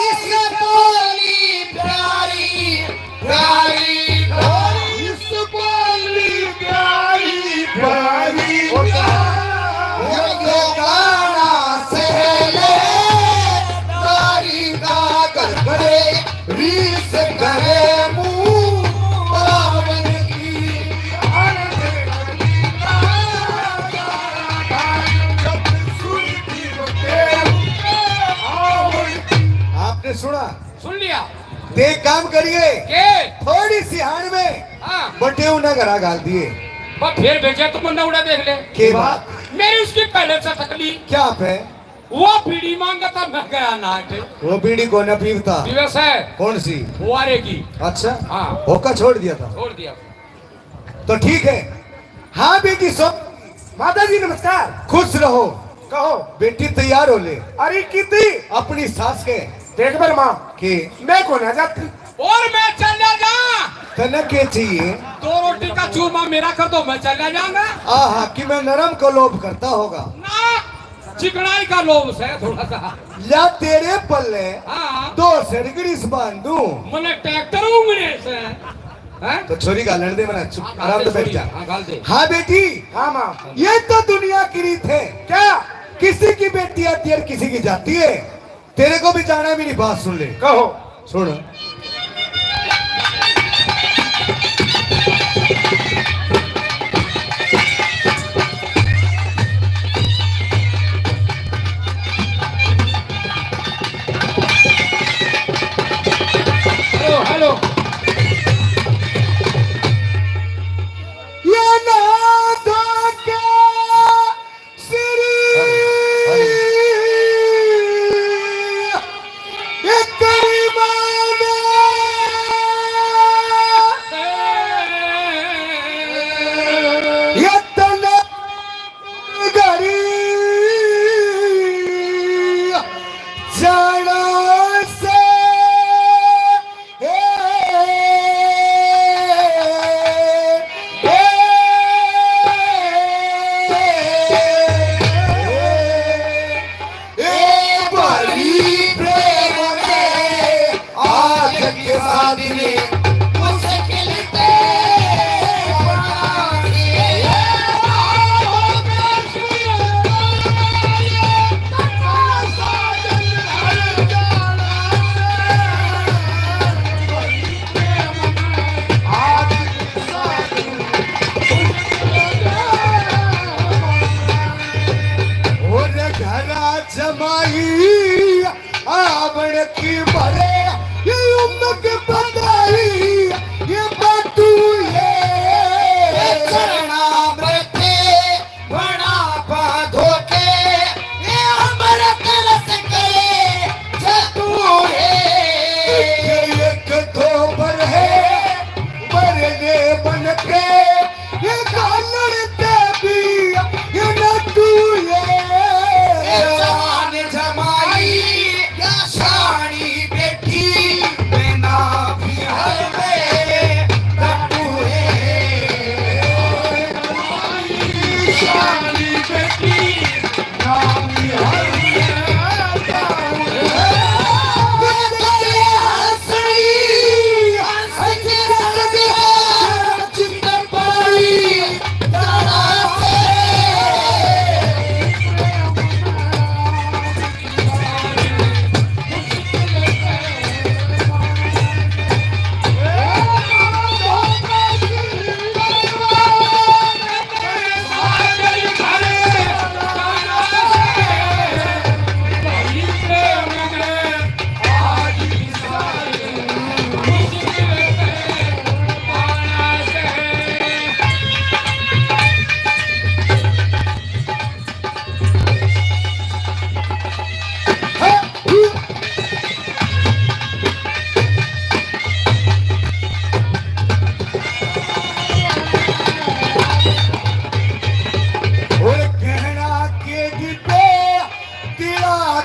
इस बोली प्यारी, प्यारी का। इस बोली प्यारी, प्यारी का। ये गाना सहले तारी का कर करे। रीस करे मुंह रावण की। आपने सुना? सुन लिया। ते एक काम करिए, के? थोड़ी सी हाण में हाँ। बटेऊ ना घरा घाल दिए। पर फिर भेजा तो मुन्ना उड़ा देख ले। के बात? मेरी उसकी पहले से तकलीफ। क्या पे? वो बीड़ी मांगा था, मैं गया नाट। वो बीड़ी को ना पीवता। पीवे से। कौन सी? फुआरे की। अच्छा। हाँ। होका छोड़ दिया था। छोड़ दिया। तो ठीक है। हाँ बेटी, सो माता जी नमस्कार। खुश रहो। कहो। बेटी तैयार हो ले। अरे कितनी? अपनी सास के। देख बर माँ। के? मैं को ना जाती। और मैं चला जा। तने के चाहिए? दो रोटी का चूरमा मेरा कर दो, मैं चला जाऊंगा। आहा, कि मैं नरम को लोभ करता होगा। ना, चिकनाई का लोभ से थोड़ा सा। या तेरे पल्ले हाँ। दो सरगरीस बांध दूं। मने ट्रैक्टर उंगले से, हैं? तो छोरी घालन दे, मना चुप, हाँ, आराम से बैठ जा। हाँ, घाल दे। हाँ बेटी, हाँ माँ। ये तो दुनिया की रीत है। क्या? किसी की बेटी आती है और किसी की जाती है। तेरे को भी जाना है, मेरी बात सुन ले। कहो। सुन। Hello, hello. ये ना धोखा श्री एक करीबा में ये तन घड़ी जाना से ए भारी प्रेम ने आज के साथ में मुश्किल ते और घरा जमाई आवण की भरे ये उम्मत बताई, ये बातू ये चरणा बरते बना बांधो के ये अमृत रस करे जादू है। एक दो बर है मरने बन के ये गालड़ ते भी ये ना तू ये जवान जमाई या शानी बेटी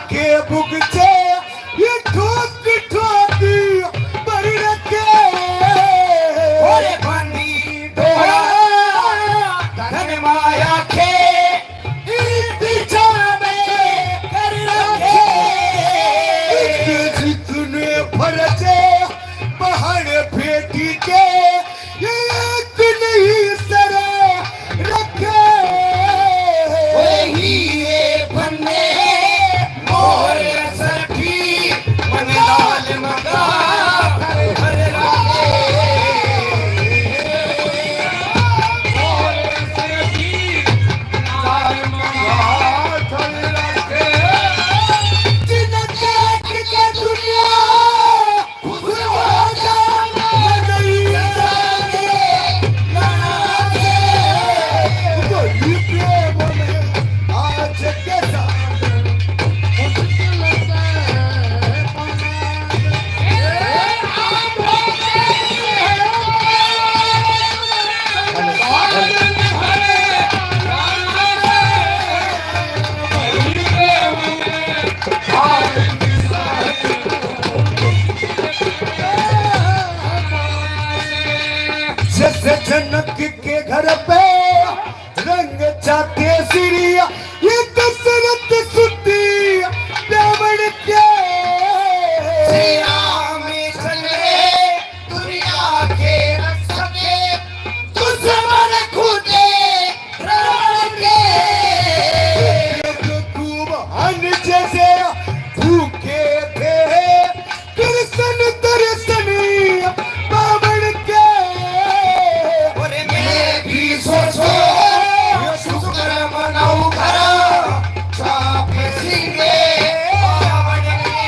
के बुगचे ये ठोक ठोक भर रखे। ओए बंदी डोला धन माया के इर्तिजा में कर रखे। इश्क जितने फर्जे पहाड़ बेटी के एक नहीं सर रखे। वही ये बन्ने मोर सखी मन लाल मका कर रखे। मोर सखी लाल मका कर रखे। जिन देख के दुनिया जैसे जनक के घर पे रंग चाटे सिरिया, ये दशरथ सुती ब्राह्मण के। सिया में चले दुनिया के रख सके दुश्मन खुदे रावण के। खूब हन जैसे भूखे थे कृष्ण दर्शन पावन के। और मैं भी सोचो शुक्र मनाऊं घर चाप सिंगे पावन के।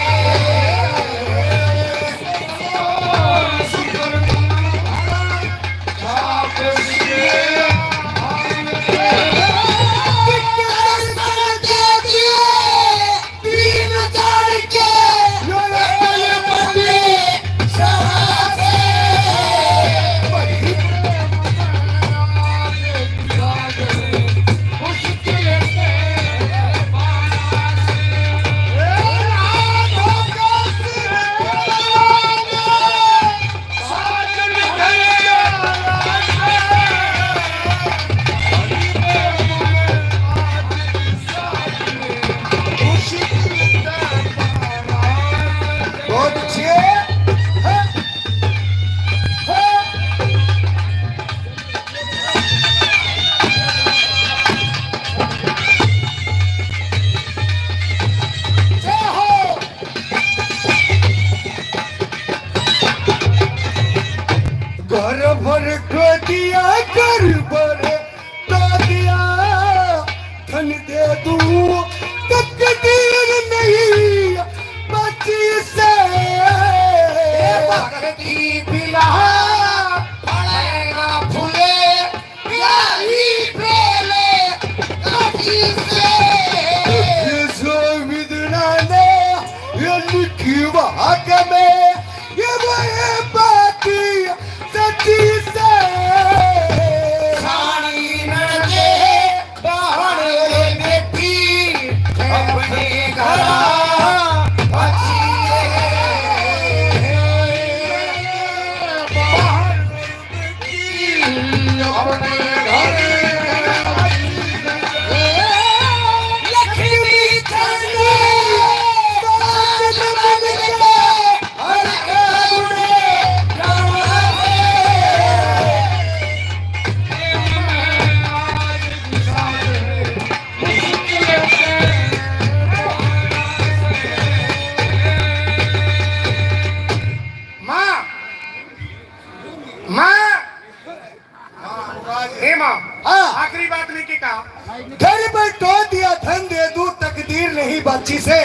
बहुत अच्छे। हाँ। हाँ। जय हो। घर भर को दिया, घर भर तो दिया, धन दे दूं, तकदीर नहीं बची से। ए भक्ति बिना फले ना फूले, यही पहले कटी से। ये जो विधना ने ये लिखी भाग में, ये वो ये बात सच्ची से। सानी ननदे बाहर बेटी अपने घर बची है। माँ, माँ, ए माँ, हाँ। आखिरी बात नहीं की कहा। घर पर टो दिया धन दे दूं, तकदीर नहीं बाची से।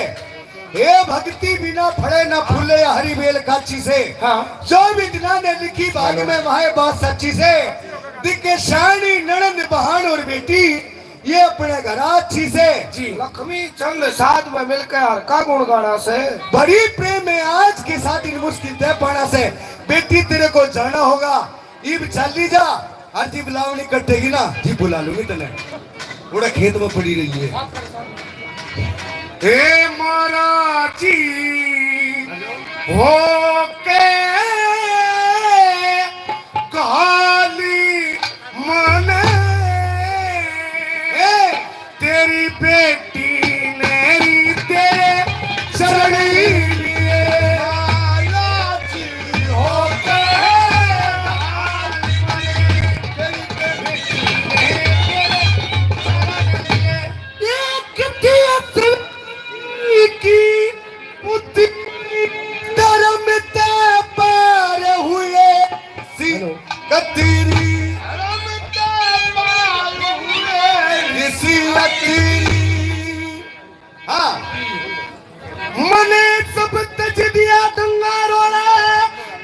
हे भक्ति बिना फले ना फूले, या हरी बेल काची से। हाँ। जो विधना ने लिखी भाग में, वह बात सच्ची से। दिखे शानी ननद बहन और बेटी, ये अपने घर अच्छी से। जी। लक्ष्मी चंद साथ में मिलकर हर का गुण गाना से। बड़ी प्रेम में आज के साथ इन मुश्किल तय पाना से। बेटी तेरे को जाना होगा, इब चाली जा, और जी बुलावनी कटेगी ना, जी बुला लूंगी तने। उड़ा खेत में पड़ी रही है। हे महाराज जी, होके काली मन, ए, तेरी बेटी ने री तेरे चरण लिए। महाराज जी, होके काली मन, तेरी बेटी ने तेरे चरण लिए। एक दिया की पुत्री धर्म ते पार हुए सी कतरी। धर्म ते पार हुए सी कतरी। हाँ। मने सब तज दिया डंगा रोड़ा,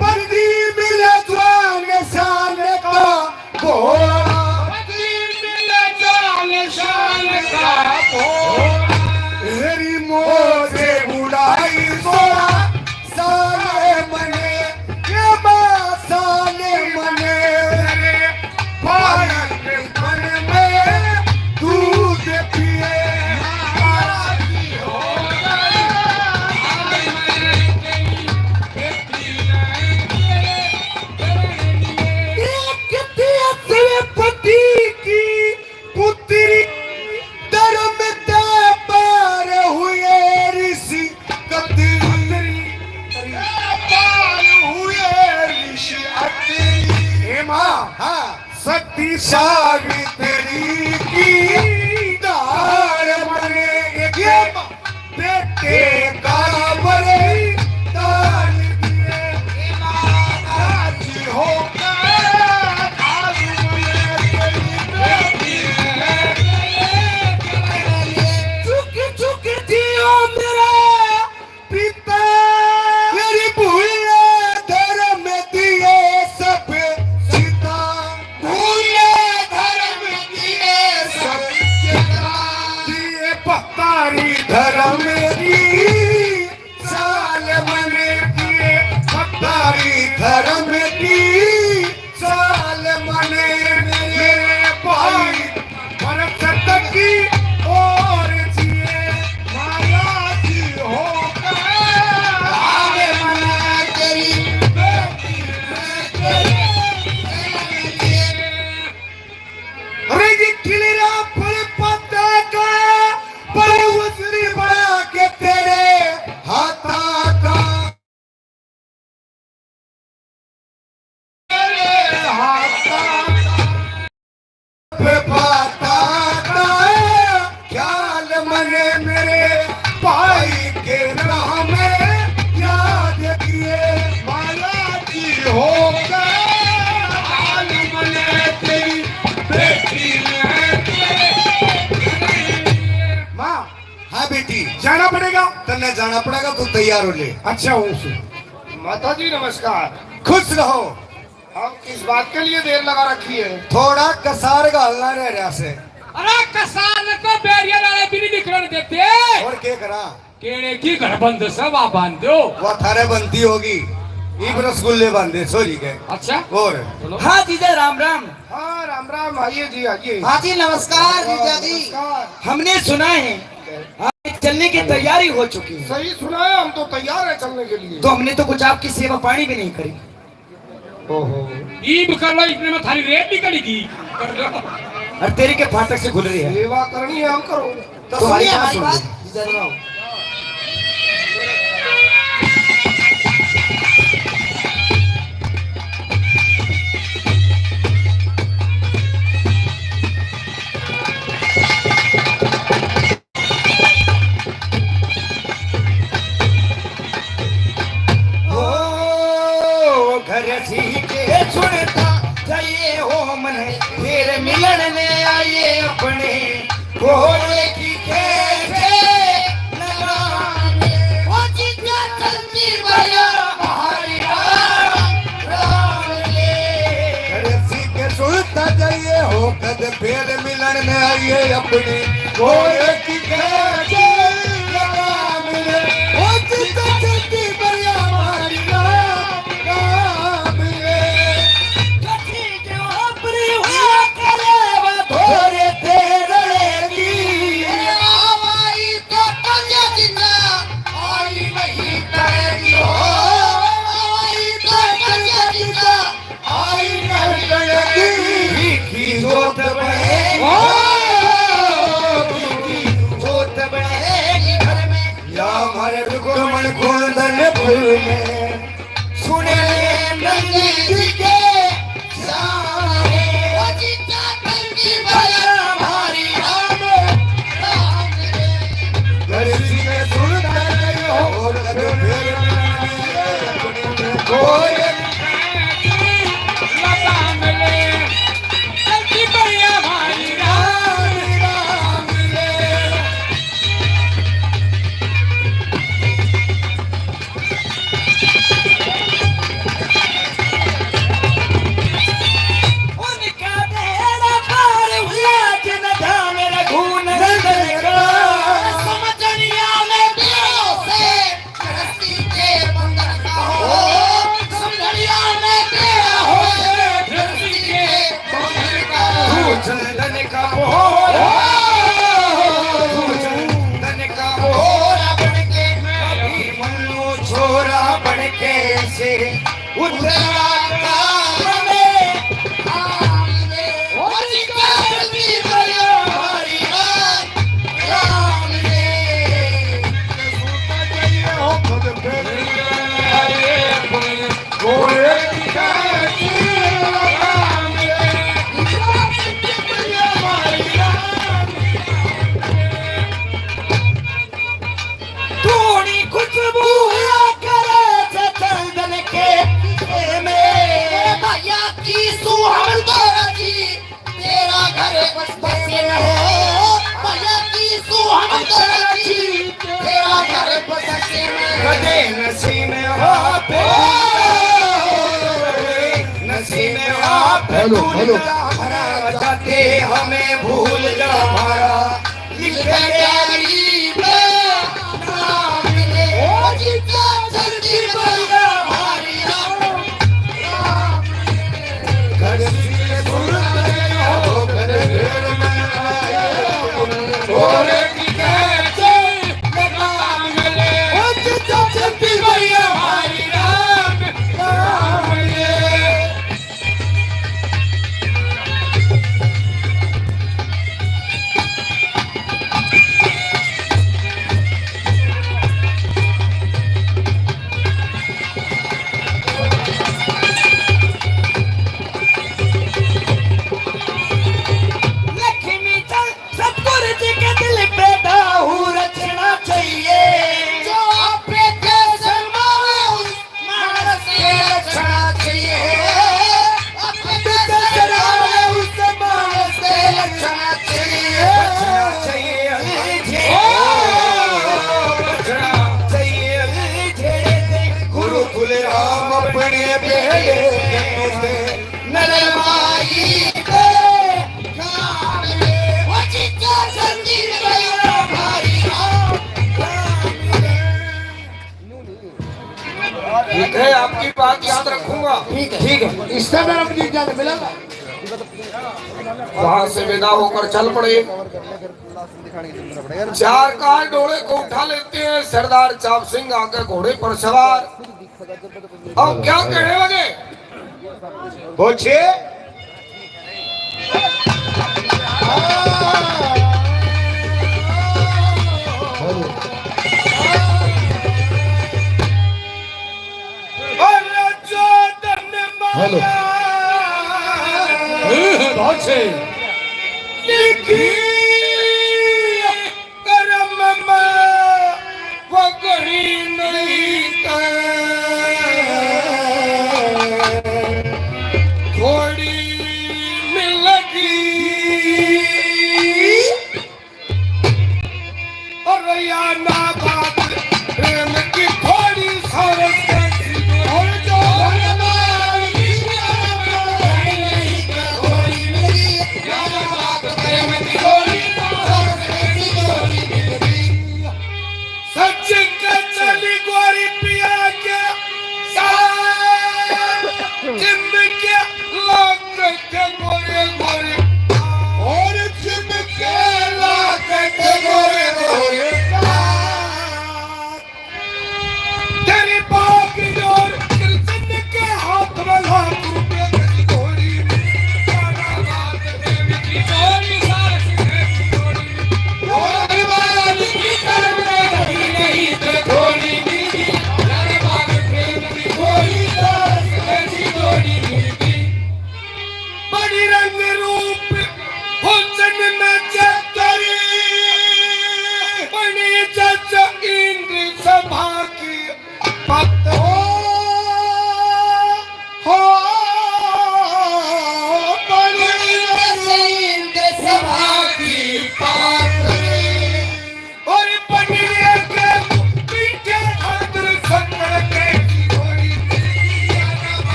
पर दी मिले जवान शान का भोला। पर दी मिले जवान शान का भोला। हेरी मौज उड़ाई सोला, साले मने, ये माँ साले मने। भाई के मन में दूध पिए। एक दिया से पति की पुत्री धर्म ते पार हुए ऋषि कतरी। पार हुए ऋषि अतरी। हे माँ, हाँ। सती सावित्री की दार मने एक बेटे का बलिदान दिए। राजी होकर आज मने तेरी बेटी है। झुक झुक जियो मेरा पिता। मेरी भूले धर्म दिए सब सीता। भूले धर्म दिए सब सीता। दिए पत्तारी धर्म की चाल मने दिए। पत्तारी धर्म की चाल मने मेरे भाई। भरत की ओर जिए। माया जी होकर आवे मना तेरी बेटी में तेरे। अरे ये खिलरा फल पत्ता का, पर उसने बड़ा के तेरे हाथा का। ख्याल मने मेरे भाई के राह में याद किए। माया जी हो गए, हाल मने तेरी बेटी ने। माँ, हाँ बेटी, जाना पड़ेगा। तन्ने जाना पड़ेगा, तू तैयार हो ले। अच्छा हो सु। माता जी नमस्कार। खुश रहो। अब किस बात के लिए देर लगा रखी है? थोड़ा कसार घालना रह रहा से। अरे कसार ने तो बैरिया वाले भी नहीं निकलने देते। और क्या करा? केड़े की घर बंद से वहाँ बांध दो। वो थारे बनती होगी। ईब रसगुल्ले बांधे छोरी के। अच्छा। और? चलो। हाँ जीजा राम राम। हाँ राम राम, आइए जी आइए। हाँ जी नमस्कार जीजा जी। नमस्कार। हमने सुना है आप चलने की तैयारी हो चुकी है। सही सुना है, हम तो तैयार है चलने के लिए। तो हमने तो कुछ आपकी सेवा पानी भी नहीं करी। ओहो। ईब कर लो, इतने में थारी रेल निकलेगी। और तेरी के फाटक से खुल रही है। सेवा करनी है, हम करो। तो हमारी बात सुन लो। ओ घर सी के सुनता जाइए हो मन, फिर मिलन ने आइए अपने घोड़े की खेचे लगाने। ओ जिंदा चलती बया हमारी राम राम ले। घर सी के सुनता जाइए हो कद फिर मिलन ने आइए अपनी घोड़े की खेचे लगाने। ओ जिंदा चलती बया हमारी राम राम ले। कथी के अपनी हुआ करे वो थोड़े तेरे की। आवाई तो तंगे रुक्मण कुंदन फूल में सुने नंदी जी के सारे। ओ जी चादर की बला भारी राम, राम रे। दर्शी के सुंदर हो, और फिर कोई चंदन का मोहरा, चंदन का मोहरा बन के, अभी मन्नू छोरा बन के से उतरा काम में, काम में। ओ जी का जल्दी करो हमारी राम, राम रे। थोड़ी खुशबू हुआ करे से चंदन के शीशे में। भैया की सुहान तो राजी। तेरा घर बस्ती में हो, भैया की सुहान तो राजी। तेरा घर बस्ती में। कदे नसीब में हो पे, नसीब में हो पे। Hello, hello. भरा जाते हमें भूल जा हमारा। लिख डायरी में नाम ले। ओ जी का जल्दी बन जा हमारी राम। लक्ष्मी चल सतगुरु जी के दिल पे दाहू रचना चाहिए। जो आपे के शर्मावे उस मानस के लक्षणा चाहिए। आपे के शर्मावे उस मानस के लक्षणा चाहिए। बचना चाहिए अंधेरे। ओ, बचना चाहिए अंधेरे। गुरुकुल राम अपने बेड़े नरमाई पे काम रे, वो चित्ता संगीत गया भाई राम, राम रे। ठीक है, आपकी बात याद रखूंगा। ठीक है, ठीक है। इस तरह रमजीत जान मिलेगा। वहां से विदा होकर चल पड़े। चार कार डोले को उठा लेते हैं सरदार चाप सिंह, आगे घोड़े पर सवार। अब क्या कहने लगे? पूछिए। अरे जो धन हेलो। माया बहुत सही। लिखी करम में वो घड़ी नहीं तो थोड़ी मिल गई। और या ना बात प्रेम की थोड़ी सारस कैसी और जो सच के चली गोरी पिया के साथ, जिंद के लाग के गोरे गोरे, और जिंद के लाग के गोरे गोरे। तेरी बात की जोर, तेरी जिंद के हाथ में लाख रुपए की घोड़ी। और हमारा नहीं, नहीं, नहीं, नहीं, नहीं,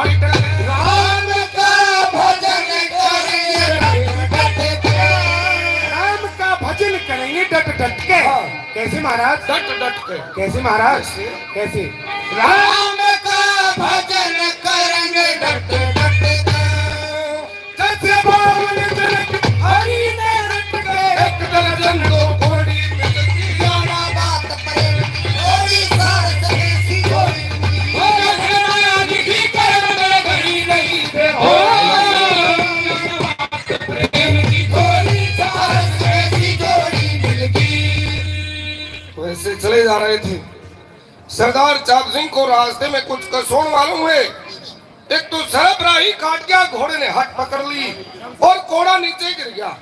राम का भजन करेंगे डट डट के। राम का भजन करेंगे डट डट के। हाँ। कैसे महाराज? डट डट के। कैसे महाराज? कैसे? कैसे? राम का भजन करेंगे डट डट के। जैसे बावन जनक हरि ने रट के। एक दर्जन दो घोड़ी मिल गई। क्या बात प्रेम की। घोड़ी सार से ऐसी घोड़ी मिल गई। वो घोड़ा जी की करम में घड़ी नहीं दे हो। प्रेम की घोड़ी सार से ऐसी घोड़ी मिल गई। वैसे चले जा रहे थे। सरदार चाप सिंह को रास्ते में कुछ कसूर मालूम हुए। एक तो सरप राही काट गया, घोड़े ने हट पकड़ ली और घोड़ा नीचे गिर गया।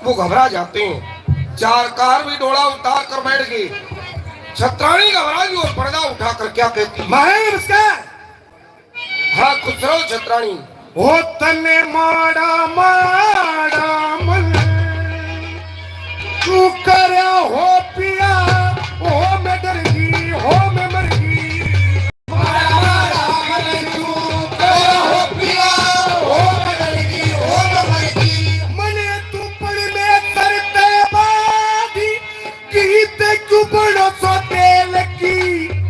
वो घबरा जाते हैं। चार कार भी डोला उतार कर बैठ गए। छत्राणी घबरा गई और पर्दा उठाकर क्या कहती है? महाराज नमस्कार। हाँ, खुश रहो छत्राणी। हो तने माड़ा माड़ा मन तू करया हो पिया, हो मैं डर गई, हो मैं मर गई। माड़ा माड़ा मन तू करया हो पिया, हो मैं डर गई, हो मैं मर गई। मने तू पड़ में करते बादी, गीत क्यों बड़ा सा तेल की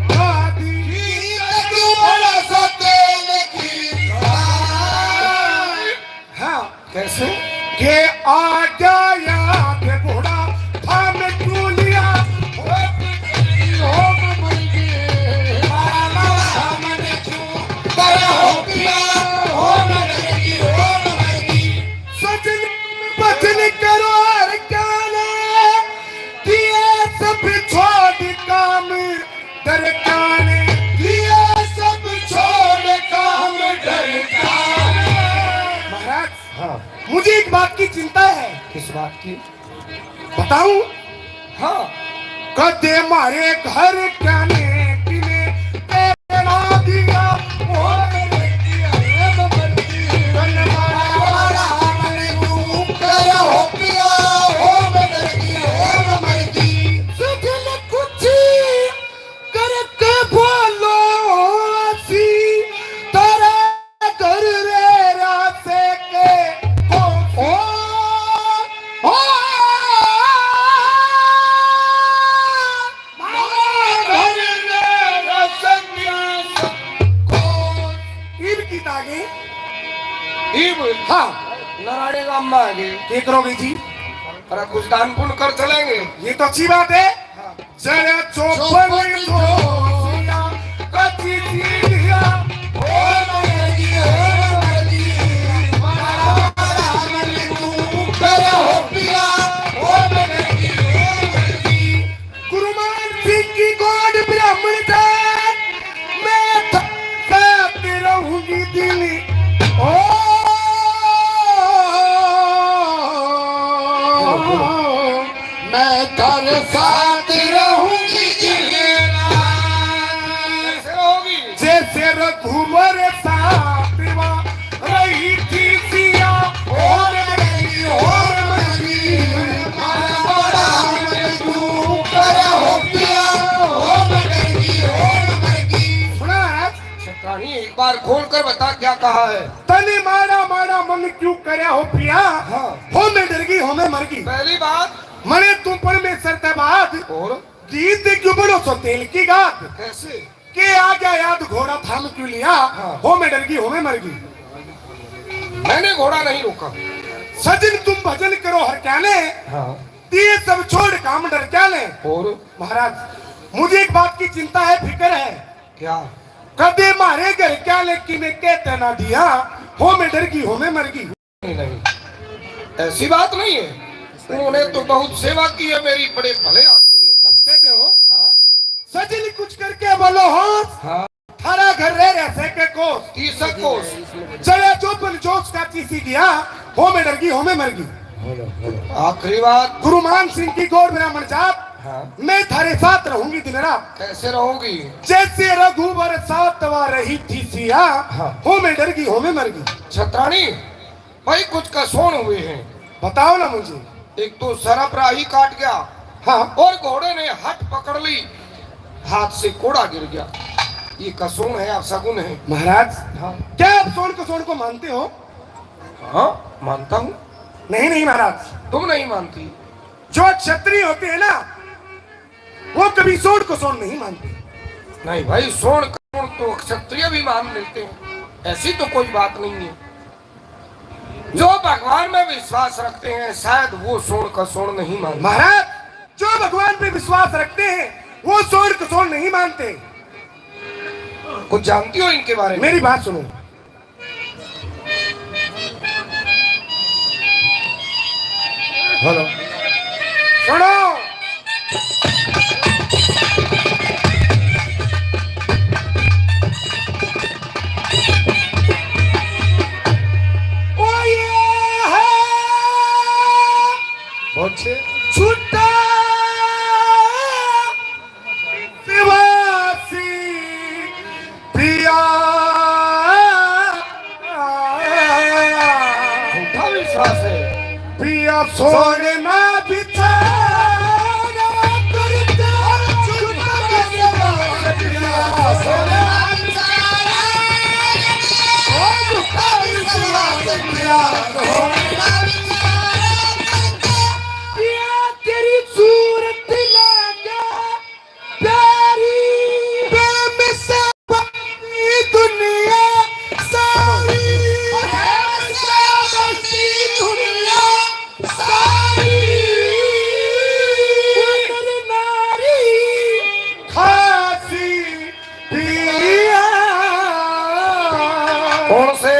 खादी? गीत क्यों बड़ा सा तेल की खादी? हाँ। कैसे? के आ गया याद घोड़ा, थाम क्यों लिया? हो मर गई, हो मर गई। मारा, मारा, हमने क्यों बड़ा हो गया? हो मर गई, हो मर गई। सजन बचन करो हर काले, दिए सब छोड़ काम डर काने। दिए सब छोड़ काम डर काने। महाराज, हाँ। मुझे एक बात की चिंता है। किस बात की? बताऊं? हाँ। कदे मारे घर क्या ने किने तेरा दिया, ओ मेरे दिया, ए बबली। कन मारा वाला मने तू कर हो पिया, ओ मेरे दिया, ए बबली। सुधल कुछ करके बोलो सी तेरा घर रे रासे के को। ओ, ओ, मारा घर रे रासे के को। इब की तागे? इब? हाँ। नराड़े गाम में आ गए। के करोगे जी? अरे कुछ दान पुण्य कर चलेंगे। ये तो अच्छी बात है। हाँ। जरा चौपन जोशिया, कच्ची सीढ़िया, ओ मरगी, ओ मरगी, मारा मन तू करे हो पिया, ओ मरगी, ओ मरगी। गुरु मान सिंह की गोंड ब्राह्मण जात, मैं थ-, साथ रहूंगी दिल। ओ, मैं थारे साथ रहूंगी दिल रात। कैसे रहोगी? जैसे रघुवर साथ वा रही थी सिया, ओ रे मरगी, ओ रे मरगी। मारा बड़ा मन तू करे हो पिया, ओ मरगी, ओ मरगी। सुना है? छत्राणी, एक बार खोल कर बता क्या कहा है। तने माड़ा माड़ा मन क्यों करया हो पिया? हाँ। हो मैं डर गई, हो मैं मर गई। पहली बात। मने तू परमेश्वर ते बाद। और? गीत क्यों बनो सो तेल की गात। कैसे? के आ गया याद घोड़ा थाम क्यों लिया? हाँ। हो मैं डर गई, हो मैं मर गई। मैंने घोड़ा नहीं रोका। सजन तुम भजन करो हर क्या ने। हाँ। दिए सब छोड़ काम डर क्या ने। और? महाराज, मुझे एक बात की चिंता है, फिक्र है। क्या? कदे मारे घर क्या लेकिन कहते ना दिया, हो मैं डर गई, हो मैं मर गई। नहीं, नहीं, ऐसी बात नहीं है। उन्होंने तो बहुत सेवा की है मेरी, बड़े भले आदमी है। सच कहते हो? हाँ। सजन कुछ करके बोलो हो। हाँ। थारा घर रह रहा से के कोस। तीसरा कोस। चले जो पन जोश का चीसी गया, हो मैं डर गई, हो मैं मर गई। आखिरी बात। गुरु मान सिंह की गोर ब्राह्मण जात, हाँ। मैं थारे साथ रहूंगी दिन रात। कैसे रहोगी? जैसे रघुवर साथ वा रही थी सिया, हाँ। हो मैं डर गई, हो मैं मर गई। छत्राणी, भाई कुछ कसूर हुए हैं। बताओ ना मुझे। एक तो सरप राही काट गया, हाँ। और घोड़े ने हट पकड़ ली, हाथ से घोड़ा गिर गया। ये कसोण है, अपशगुन है। महाराज, हाँ। क्या आप सोण कसोण को मानते हो? हाँ, मानता हूँ। नहीं, नहीं महाराज। तुम नहीं मानती? जो क्षत्रिय होते हैं ना, वो कभी सोण कसोण नहीं मानते। नहीं भाई, सोण कसोण तो क्षत्रिय भी मान लेते हैं, ऐसी तो कोई बात नहीं है। जो भगवान में विश्वास रखते हैं, शायद वो सोण कसोण नहीं मानते। महाराज, जो भगवान पे विश्वास रखते हैं, वो सोण कसोण नहीं मानते। कुछ जानती हो इनके बारे में? मेरी बात सुनो। हेलो, सुनो। ओ ये है बहुत अच्छे। छुट्टा शिवासी पिया। झूठा विश्वास है। पिया सोण ना बिचारा करते, झूठा विश्वास पिया सोण ना बिचारा। ओ झूठा विश्वास पिया सोण ना बिचारा करते। पिया तेरी सूरत लागे प्यारी, बेमिसाल दुनिया सारी, बेमिसाल दुनिया सारी। नर नारी खासी पिया। कौन से?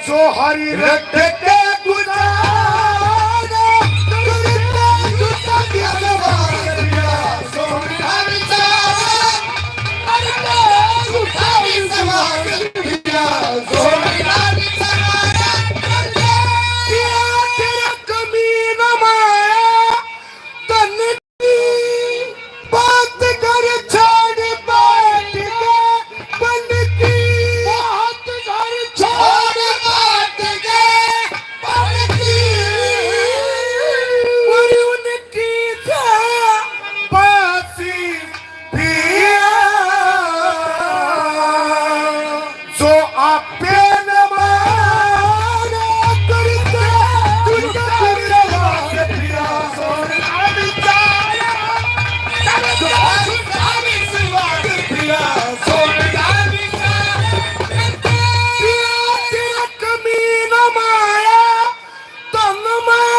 जो हरी रट के गुजारा करते, झूठा विश्वास पिया सोना बिचारा करते, झूठा विश्वास पिया सोना बिचारा करते। पिया तेरा कमीना माया तन बात घर छोड़ बैठ के बन की, बात घर छोड़ बैठ के बन की, और उनकी बासी पिया। जो आपे न माने करते, झूठा विश्वास पिया सोना बिचारा करते, झूठा विश्वास पिया सोना बिचारा करते। पिया तेरा कमीना माया तन में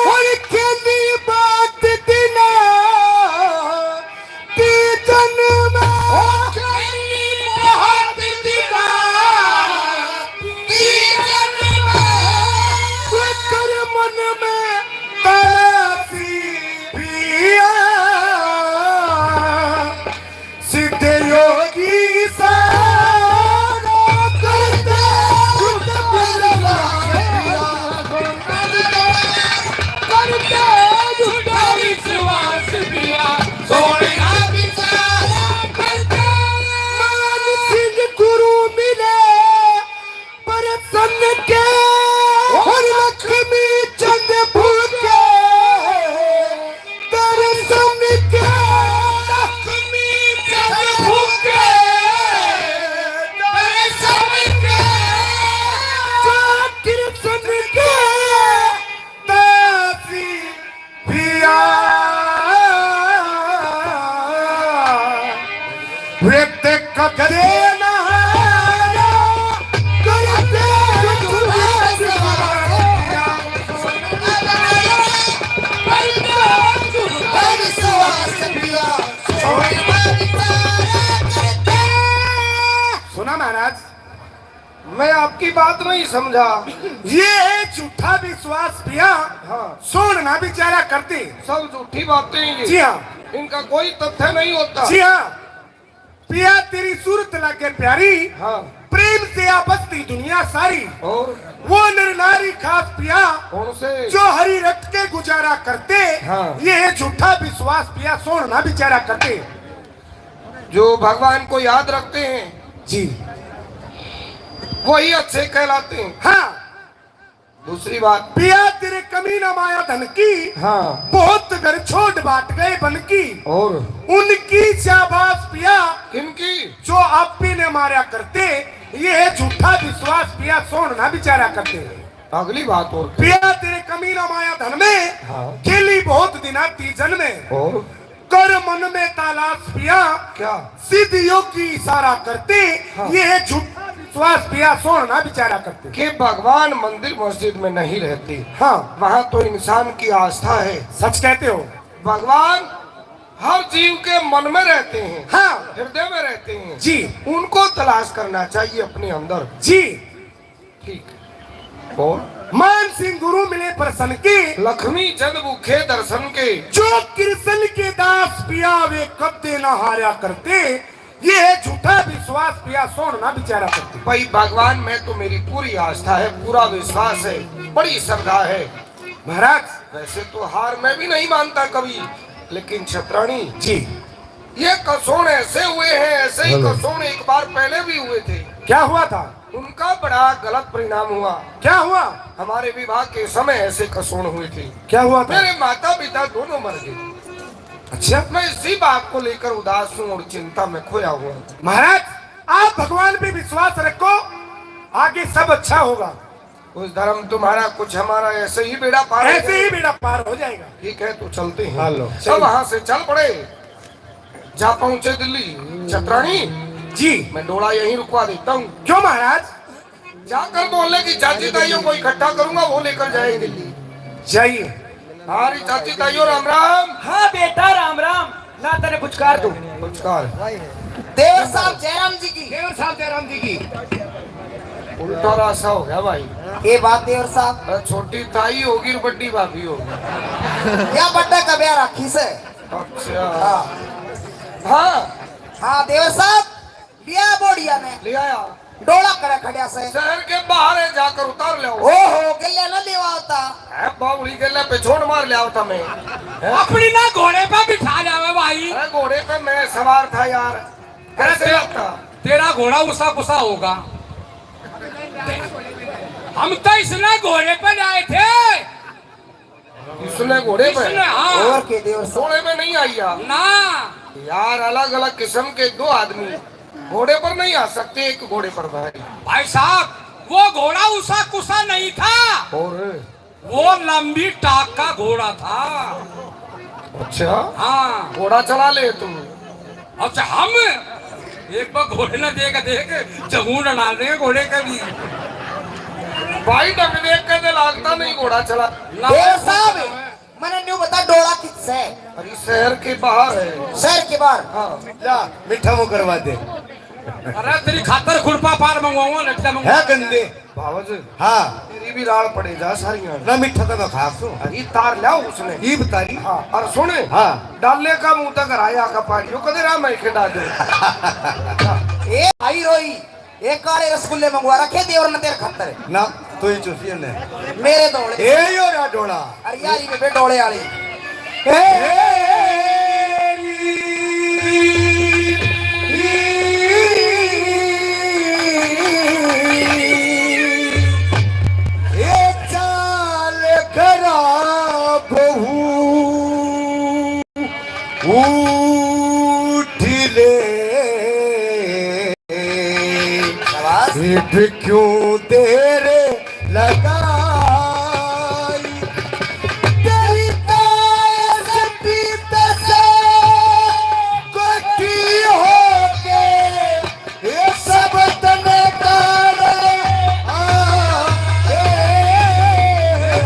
और खेली बात दिना तीजन में, ओ खेली बात दिना तीजन में, कर मन में तलाशी पिया। सिद्ध योगी सारा करते, करते झूठा विश्वास पिया सोना बिचारा करते। मान सिंह गुरु मिले प्रसन्न के, और लक्ष्मी चंद भूखे दर्शन के, लक्ष्मी चंद भूखे दर्शन के, कृष्ण के दासी पिया। वे देख कदरे नहारा करते, सुना महाराज? मैं आपकी बात नहीं समझा। ये है झूठा विश्वास पिया। हाँ। सोण ना बिचारा करते। सब झूठी बातें हैं ये। जी हाँ। इनका कोई तथ्य नहीं होता। जी हाँ। पिया तेरी सूरत लागे प्यारी। हाँ। प्रेम से आ बसती दुनिया सारी। और? वो नर नारी खास पिया। कौन से? जो हरी रट के गुजारा करते। हाँ। ये है झूठा विश्वास पिया, सोण ना बिचारा करते। जो भगवान को याद रखते हैं, जी। वही अच्छे कहलाते हैं। हाँ। दूसरी बात। पिया तेरे कमी ना माया धन की, हाँ। बहुत घर छोड़ बाट गए बन की। और? उनकी शाबाश पिया। किनकी? जो आप ही ने मारा करते, ये है झूठा विश्वास पिया, सोन ना बिचारा करते। अगली बात और। पिया तेरे कमी ना माया धन में, हाँ। खेली बहुत दिना तीजन में। और? कर मन में तलाश पिया। क्या? सिद्ध योग की इशारा करते, हाँ। ये है झूठा विश्वास पिया, सोन ना बिचारा करते। कि भगवान मंदिर मस्जिद में नहीं रहते। हाँ। वहाँ तो इंसान की आस्था है। सच कहते हो। भगवान हर जीव के मन में रहते हैं, हाँ। हृदय में रहते हैं। जी। उनको तलाश करना चाहिए अपने अंदर। जी। ठीक। और? मान सिंह गुरु मिले प्रसन्न के। लक्ष्मी जद भूखे दर्शन के। जो कृष्ण के दास पिया वे कदे ना हारा करते, ये है झूठा विश्वास पिया, सोन ना बिचारा करते। भाई भगवान में तो मेरी पूरी आस्था है, पूरा विश्वास है, बड़ी श्रद्धा है। महाराज। वैसे तो हार मैं भी नहीं मानता कभी, लेकिन छतरानी जी। ये कसोण ऐसे हुए हैं, ऐसे ही हेलो। कसोण एक बार पहले भी हुए थे। क्या हुआ था? उनका बड़ा गलत परिणाम हुआ। क्या हुआ? हमारे विवाह के समय ऐसे कसोण हुए थे। क्या हुआ था? मेरे माता पिता दोनों मर गए। अच्छा। मैं इसी बात को लेकर उदास हूँ और चिंता में खोया हुआ हूँ। महाराज, आप भगवान पे विश्वास रखो, आगे सब अच्छा होगा। उस धर्म तुम्हारा कुछ हमारा, ऐसे ही बेड़ा पार हो ऐसे ही जाएगा। बेड़ा पार हो जाएगा। ठीक है, तो चलते हैं। हाँ, लो। सब वहां से चल पड़े, जा पहुंचे दिल्ली। छतरानी जी। मैं डोला यहीं रुकवा देता हूँ। क्यों महाराज? जाकर मोहल्ले की चाची ताइयों को इकट्ठा करूंगा, वो लेकर जाएंगे दिल्ली। जाइए। हमारी चाची ताइयों, राम राम। हाँ बेटा, राम राम। ला, तने पुचकार दूं। पुचकार। देवर साहब जयराम जी की। देवर साहब जयराम जी की। उल्टा रास्ता हो गया भाई। ये बात देवर साहब। अरे, छोटी ताई होगी और बड्डी भाभी होगी। या बड्डा का ब्याह राखी से। अच्छा। हाँ। हाँ। हाँ, देवर साहब, लिया बोड़िया ने। ले आया। डोला करे खड़िया से। शहर के बाहर है, जाकर उतार ले आओ। ओहो, गेल्या ना लेवा होता। है, बावली गेल्या पे छोड़ मार ले आओ था मैं। हैं? अपनी ना घोड़े पे बिठा जावे भाई। अरे, घोड़े पे मैं सवार था यार। अरे, कैसे तेरा, लगता? तेरा घोड़ा उसा कुसा होगा। हम तो इसने घोड़े पे लाए थे। इसने घोड़े पे? इसने, हाँ। और के देवर साहब? घोड़े पे नहीं आई यार। ना। यार, अलग-अलग किस्म के दो आदमी घोड़े पर नहीं आ सकते, एक घोड़े पर भाई। भाई साहब, वो घोड़ा उसा कुसा नहीं था। और? वो लंबी टाक का घोड़ा था। अच्छा? हाँ। घोड़ा चला ले तू। अच्छा, हम एक बार घोड़े ना देख, देख, जगून डाल देंगे घोड़े के भी। भाई, ढंग देख के तो लागता नहीं घोड़ा चला। ना। देवर साहब, मने न्यू बता, डोला किस है? अरे, शहर के बाहर है। शहर के बाहर? हाँ। जा, मीठा मुंह करवा दे। अरे, तेरी खातर खुरपा पार मंगवाऊंगा, लट्ठा मंगवाऊंगा। है गंदे। भावज, हाँ। तेरी भी राल पड़े जा सारियां। ना मीठा तो मैं खा सूं। अरे तार लाओ उसने। ईब तारी। हाँ, और सुन। हाँ। डाले का मुंह तक राया का पानी, यो कदे राम है खेडा दे। ए आई रोई, एक काले रसगुल्ले मंगवा रखे देवर ने तेरे खातर। ना, तू ही चूसी ने। मेरे डोले। ए यो रा डोला। अरे यार, ये बे डोले वाली। ए ए चाल खराब हूँ, उठ ले। शाबाश। इब क्यों देर लगाई, तेरी ताए से पीते से गोटी होके, ये सब तने तारे आ, ए, ए, ए,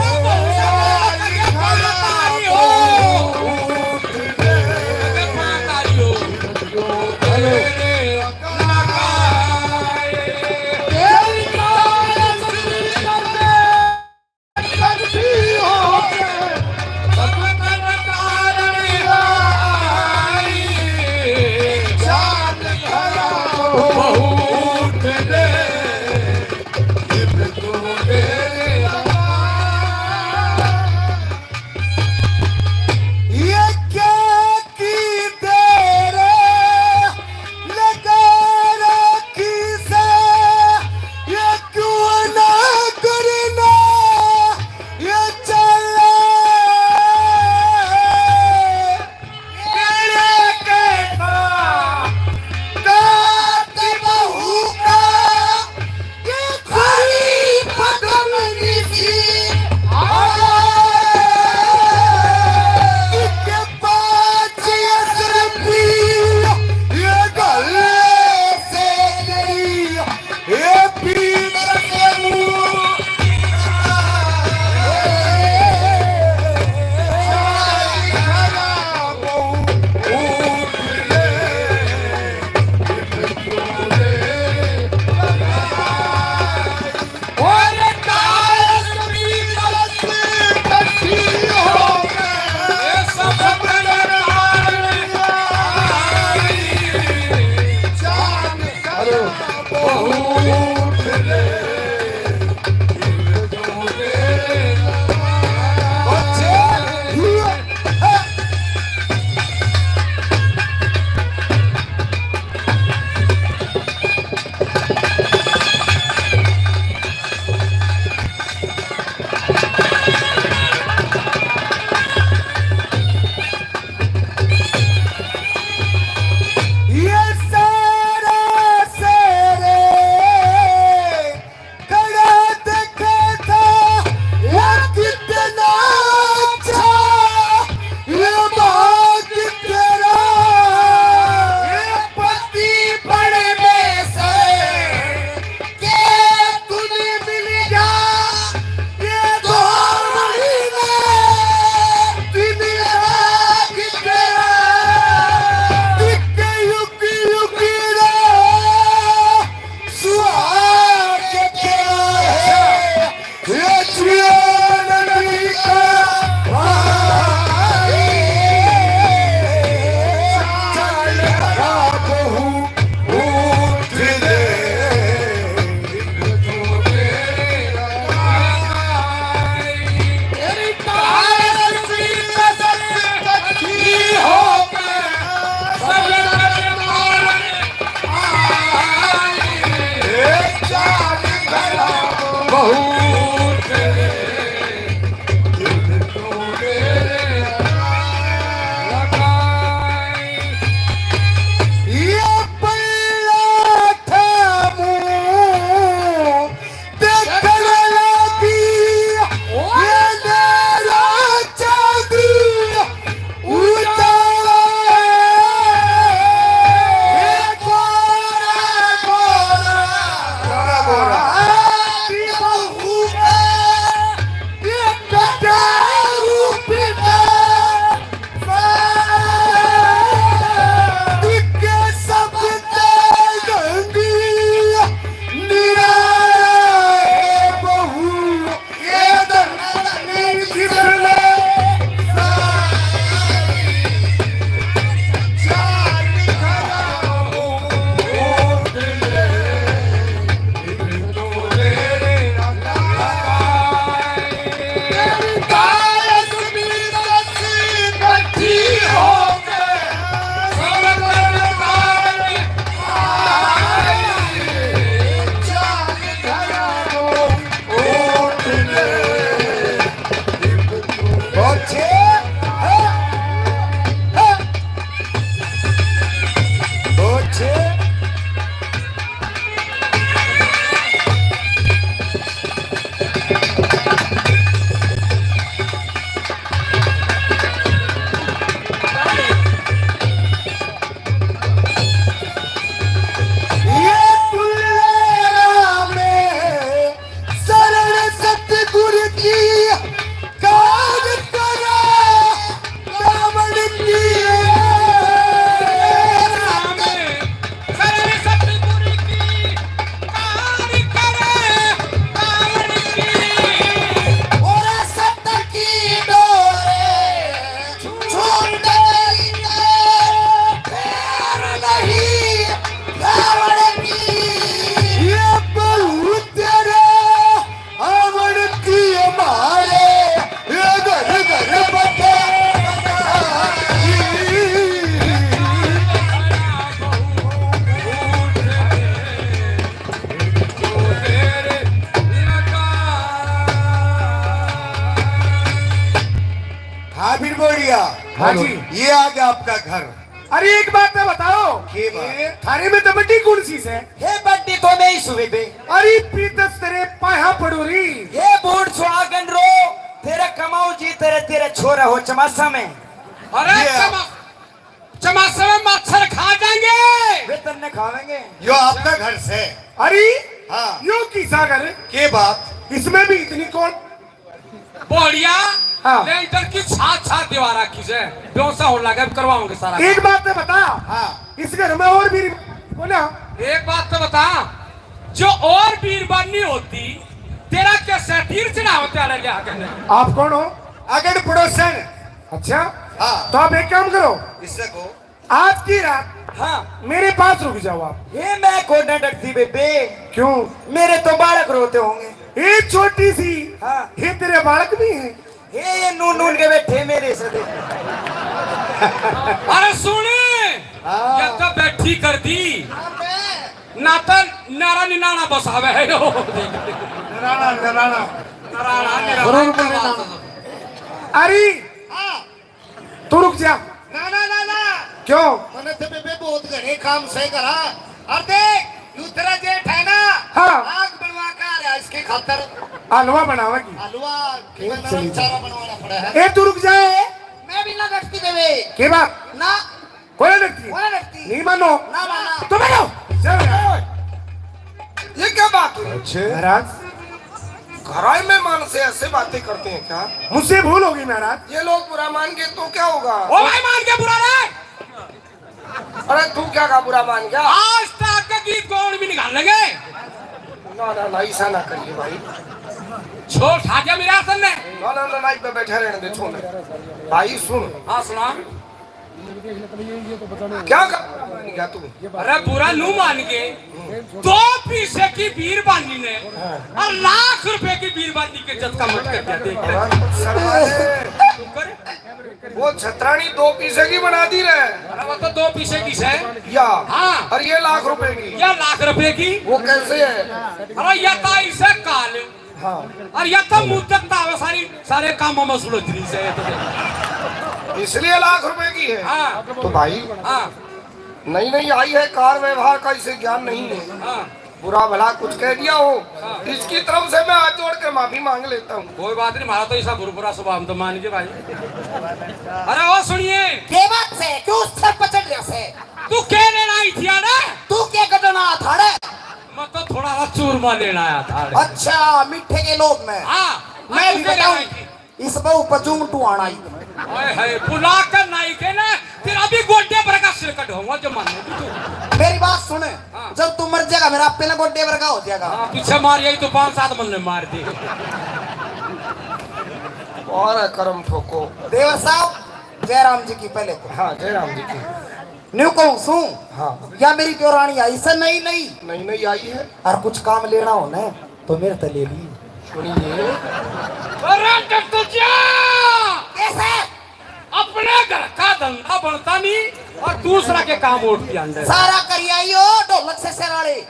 हाँ जी। ये आ गया आपका घर। अरे, एक बात तो बताओ, के बात? थारे में तो बड्डी कौन सी है? हे बड्डी तो मैं ही सूं बे। अरे पीतस, तेरे पाया पड़ू री। हे बूढ़ सुहागन रो, तेरे कमाऊ जी, तेरे, तेरे छोरा हो चमासा में। अरे ये चमा-, चमासा में मच्छर खा जाएंगे। वे तन्ने खावेंगे। यो आपका घर से। अरे, हाँ। यो किसा घर? के बात? इसमें भी इतनी कौन? बोलिया, हाँ। लेंटर की छात छात दीवार रखी से, बेहोशा होने लगा, अब करवाऊंगे सारा एक काम। बात तो बता, हाँ। इस घर में और भी बोला। एक बात तो बता, जो और बीरबानी होती, तेरा क्या सैतीर चढ़ावते आ लगे आके? आप कौन हो? अगड़ पड़ोसन। अच्छा, हाँ। तो आप एक काम करो, इससे को आज की रात हाँ। मेरे पास रुक जाओ आप। ये मैं को ना डरती बेबे। क्यों? मेरे तो बालक रोते होंगे। ये छोटी सी। हाँ। ये तेरे बालक भी हैं। ये, ये नून नून के बैठे मेरे से देख। अरे सुन, हाँ। ये तो बैठी कर दी। ना तो नारा निनाना बसावे है यो। नराना, नराना। नराना, नराना। जरूर बोले ना। अरे, हाँ। तू रुक जा। ना, ना, ना, ना। क्यों? मने ते बेबे बहुत घणे काम से करा। और देख, यू तेरा जेठ है ना, हाँ। आग बनवा के आ रहा है इसके खातर। हलवा बनावेगी। हलवा, ये बनवा, चली जा। चारा बनवाना पड़ा है। ए, तू रुक जा, ए। मैं भी ना डरती बेबे। के बात? ना। कोई डरती? कोई डरती? नहीं मानो? ना माना। तो मानो। चल। ये क्या बात हुई? अच्छे। महाराज। घराए मेहमान से ऐसे बातें करते हैं क्या? मुझसे भूल होगी महाराज। ये लोग बुरा मान गए तो क्या होगा? ओ भाई, मान के बुरा रे। अरे तू क्या का बुरा मान गया? आज तक के गीत कौन भी निकाल लेंगे? ना, ना, ना, ऐसा ना करिए भाई। छोड़, खा गया मेरा आसन ने। ना, ना, ना, ना, इधर बैठा रहने दे, छोड़। भाई सुन। हाँ, सुना। क्या कर, क्या तू? अरे बुरा नू मान के, दो पैसे की बीरबानी ने और लाख रुपए की बीरबानी के इज्जत का मत कर दिया, देख। हाँ, शर्मा है। तू कर। वो छतरानी दो पैसे की बना दी रे। अरे वो तो दो पैसे की है। या। हाँ। और ये लाख रुपए की। या लाख रुपए की। वो कैसे है? अरे या तो इसे काल हाँ। और या तो मुद्दत ना हो, सारी, सारे काम में सुलझ रही से, ये तो देख। इसलिए लाख रुपए की है। हाँ। तो भाई, हाँ। नई नई आई है, कार व्यवहार का इसे ज्ञान नहीं है। हाँ। बुरा भला कुछ कह दिया हो, हाँ। इसकी तरफ से मैं हाथ जोड़ के माफी मांग लेता हूँ। कोई बात नहीं, हमारा तो ऐसा बुरबुरा स्वभाव, हम तो मान गए भाई। अरे ओ सुनिए। के बात से? क्यों सर पचड़ रहा से? तू के लेना आई थी आड़े? तू के कटना था आड़े? मैं तो थोड़ा सा चूरमा लेना आया था आड़े। अच्छा, मीठे के लोभ में। हाँ, मैं भी बताऊं, इस बहू पर जूम टू आना ही। हाय हाय, बुला कर नाई के ना, तेरा भी गोड्डे पर का सिर कटवाऊंगा जो मान ले तू। मेरी बात सुन, हाँ। जब तू मर जाएगा, मेरा आपे ना गोड्डे पर का हो जाएगा। हाँ, पीछे मार, यही तो पांच सात मन ने मार दे। और कर्म ठोको। देवर साहब, जय राम जी की पहले तो। हाँ, जय राम जी की। न्यू कहूँ सूं, हाँ। या मेरी देवरानी आई से नई नई। नई नई आई है। और कुछ काम लेना हो ना, तो मेरे ते ले ली। सुनिए। अरे डॉक्टर जी! कैसे? अपने घर का धंधा बनता नहीं और दूसरा के काम ओढ़ के अंडे। सारा करिया यो ढोलक से सिराले।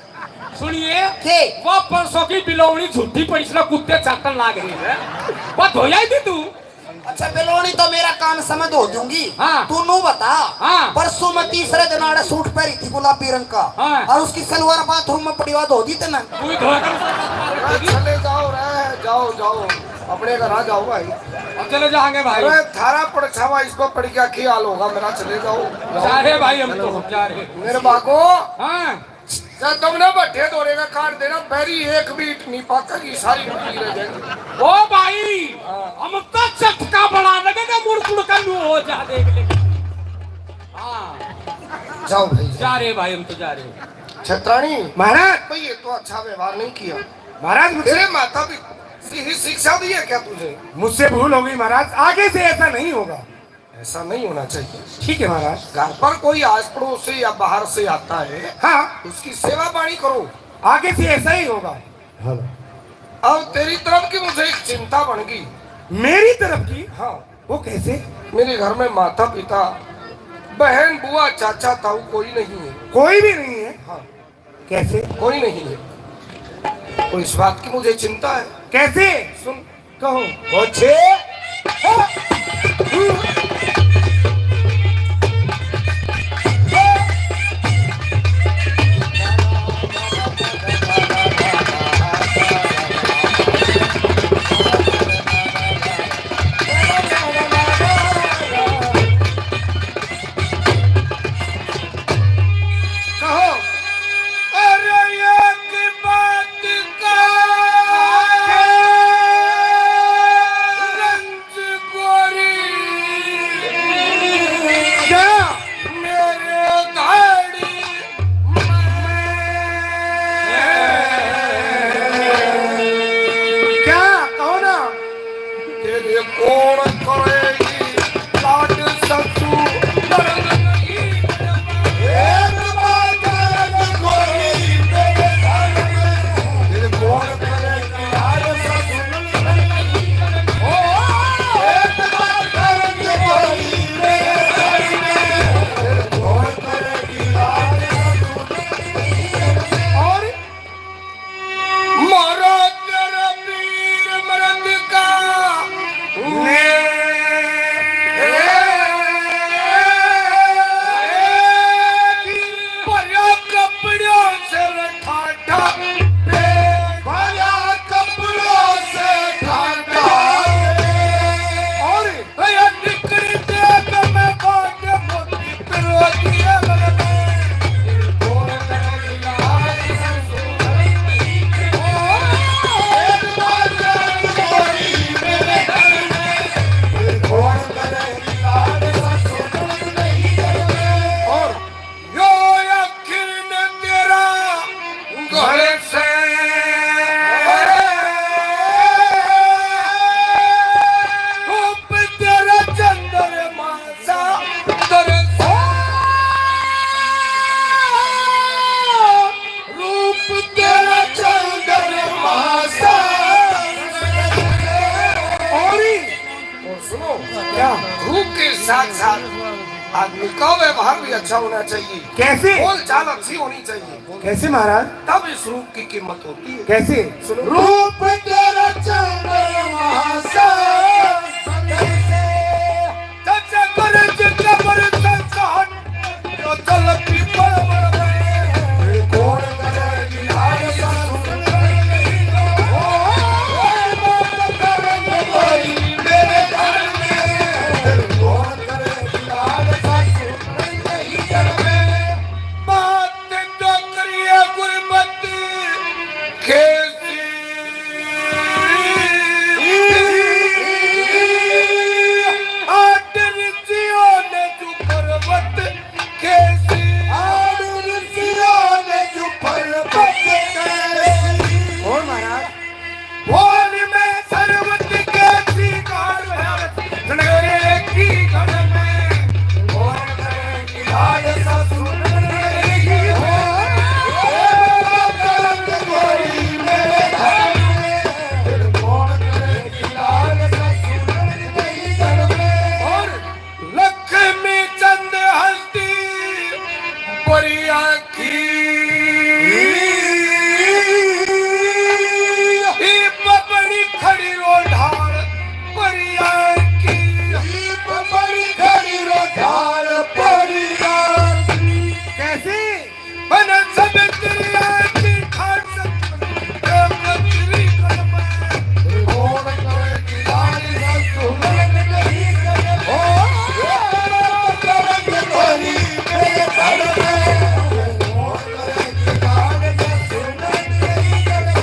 सुनिए, के? वो परसों की बिलोवनी झूठी पड़ी, इसने कुत्ते चाटन लाग रही है। वो धोया ही थी तू। अच्छा, बेलोनी तो मेरा काम समझ हो दूंगी। हाँ। तू नू बता। हाँ। परसों मैं तीसरे दिन आड़े सूट पहरी थी गुलाबी रंग का। हाँ। और उसकी सलवार बाथरूम में पड़ी हुआ धो दी तने। तू ही धो कर सलवार बाथरूम में धो दी। चले जाओ रे, जाओ, जाओ। अपने घर आ जाओ भाई। हम चले जाएंगे भाई। अरे, थारा परछावा इस पर पड़ गया, क्या हाल होगा मेरा? चले जाओ, जाओ। जा रहे भाई, हम तो जा रहे। मेरे बागो। हाँ। जब तुमने भट्ठे दौरे का काट देना, बैरी एक भी ईंट नहीं पाकेगी, सारी टूटी रह जाएगी। ओ भाई, हाँ। हम तो चटका बना लगे ना, मुड़ मुड़ कर लू हो जा, देख ले। हाँ। जाओ भाई, जाओ। जा रहे भाई, हम तो जा रहे। छत्राणी। महाराज। भाई, ये तो अच्छा व्यवहार नहीं किया। महाराज, मुझे तेरे माता पिता से ही शिक्षा दी है क्या तुझे? मुझसे भूल हो गई महाराज, आगे से ऐसा नहीं होगा। ऐसा नहीं होना चाहिए। ठीक है महाराज। घर पर कोई आस पड़ोस से या बाहर से आता है, हाँ। उसकी सेवा पानी करो। आगे से ऐसा ही होगा। हाँ। अब तेरी तरफ की मुझे एक चिंता बन गई। मेरी तरफ की? हाँ। वो कैसे? मेरे घर में माता पिता, बहन, बुआ, चाचा, ताऊ कोई नहीं है। कोई भी नहीं है? हाँ। कैसे? कोई नहीं है। तो इस बात की मुझे चिंता है। कैसे? सुन। कहो। वो छे। हाँ। व्यवहार भी अच्छा होना चाहिए। कैसे? बोल चाल अच्छी होनी चाहिए। कैसे महाराज? तब इस रूप की कीमत होती है। कैसे? सुनो। रूप तेरा चंद्रमा सा, जैसे जब से कर जिंदा पर संकट, तो चल पीपल पर बने। कौन करे गिलाल सा सुन नहीं। ओ, ओ, बात करन कोई मेरे घर में। कौन करे गिलाल सा सुन नहीं घर में। बात तो करिए गुरबत कैसी। आठ ऋषियों ने जो पर्वत कैसी। आठ ऋषियों ने जो पर्वत कैसी। और महाराज, बोल में सर्वत कैसी गाड़ भर नगरे की गढ़ में। और और लक्ष्मी चंद हस्ती परिया की। ई बबड़ी खड़ी रो ढाल परिया की। ई बबड़ी खड़ी रो ढाल परिया की। कैसी? बन सब तेरी आँखी खान सब तेरी कलम है। कौन करे गिलाल सा सुन नहीं करे। ओ, कौन करे गिलाल सा सुन नहीं करे।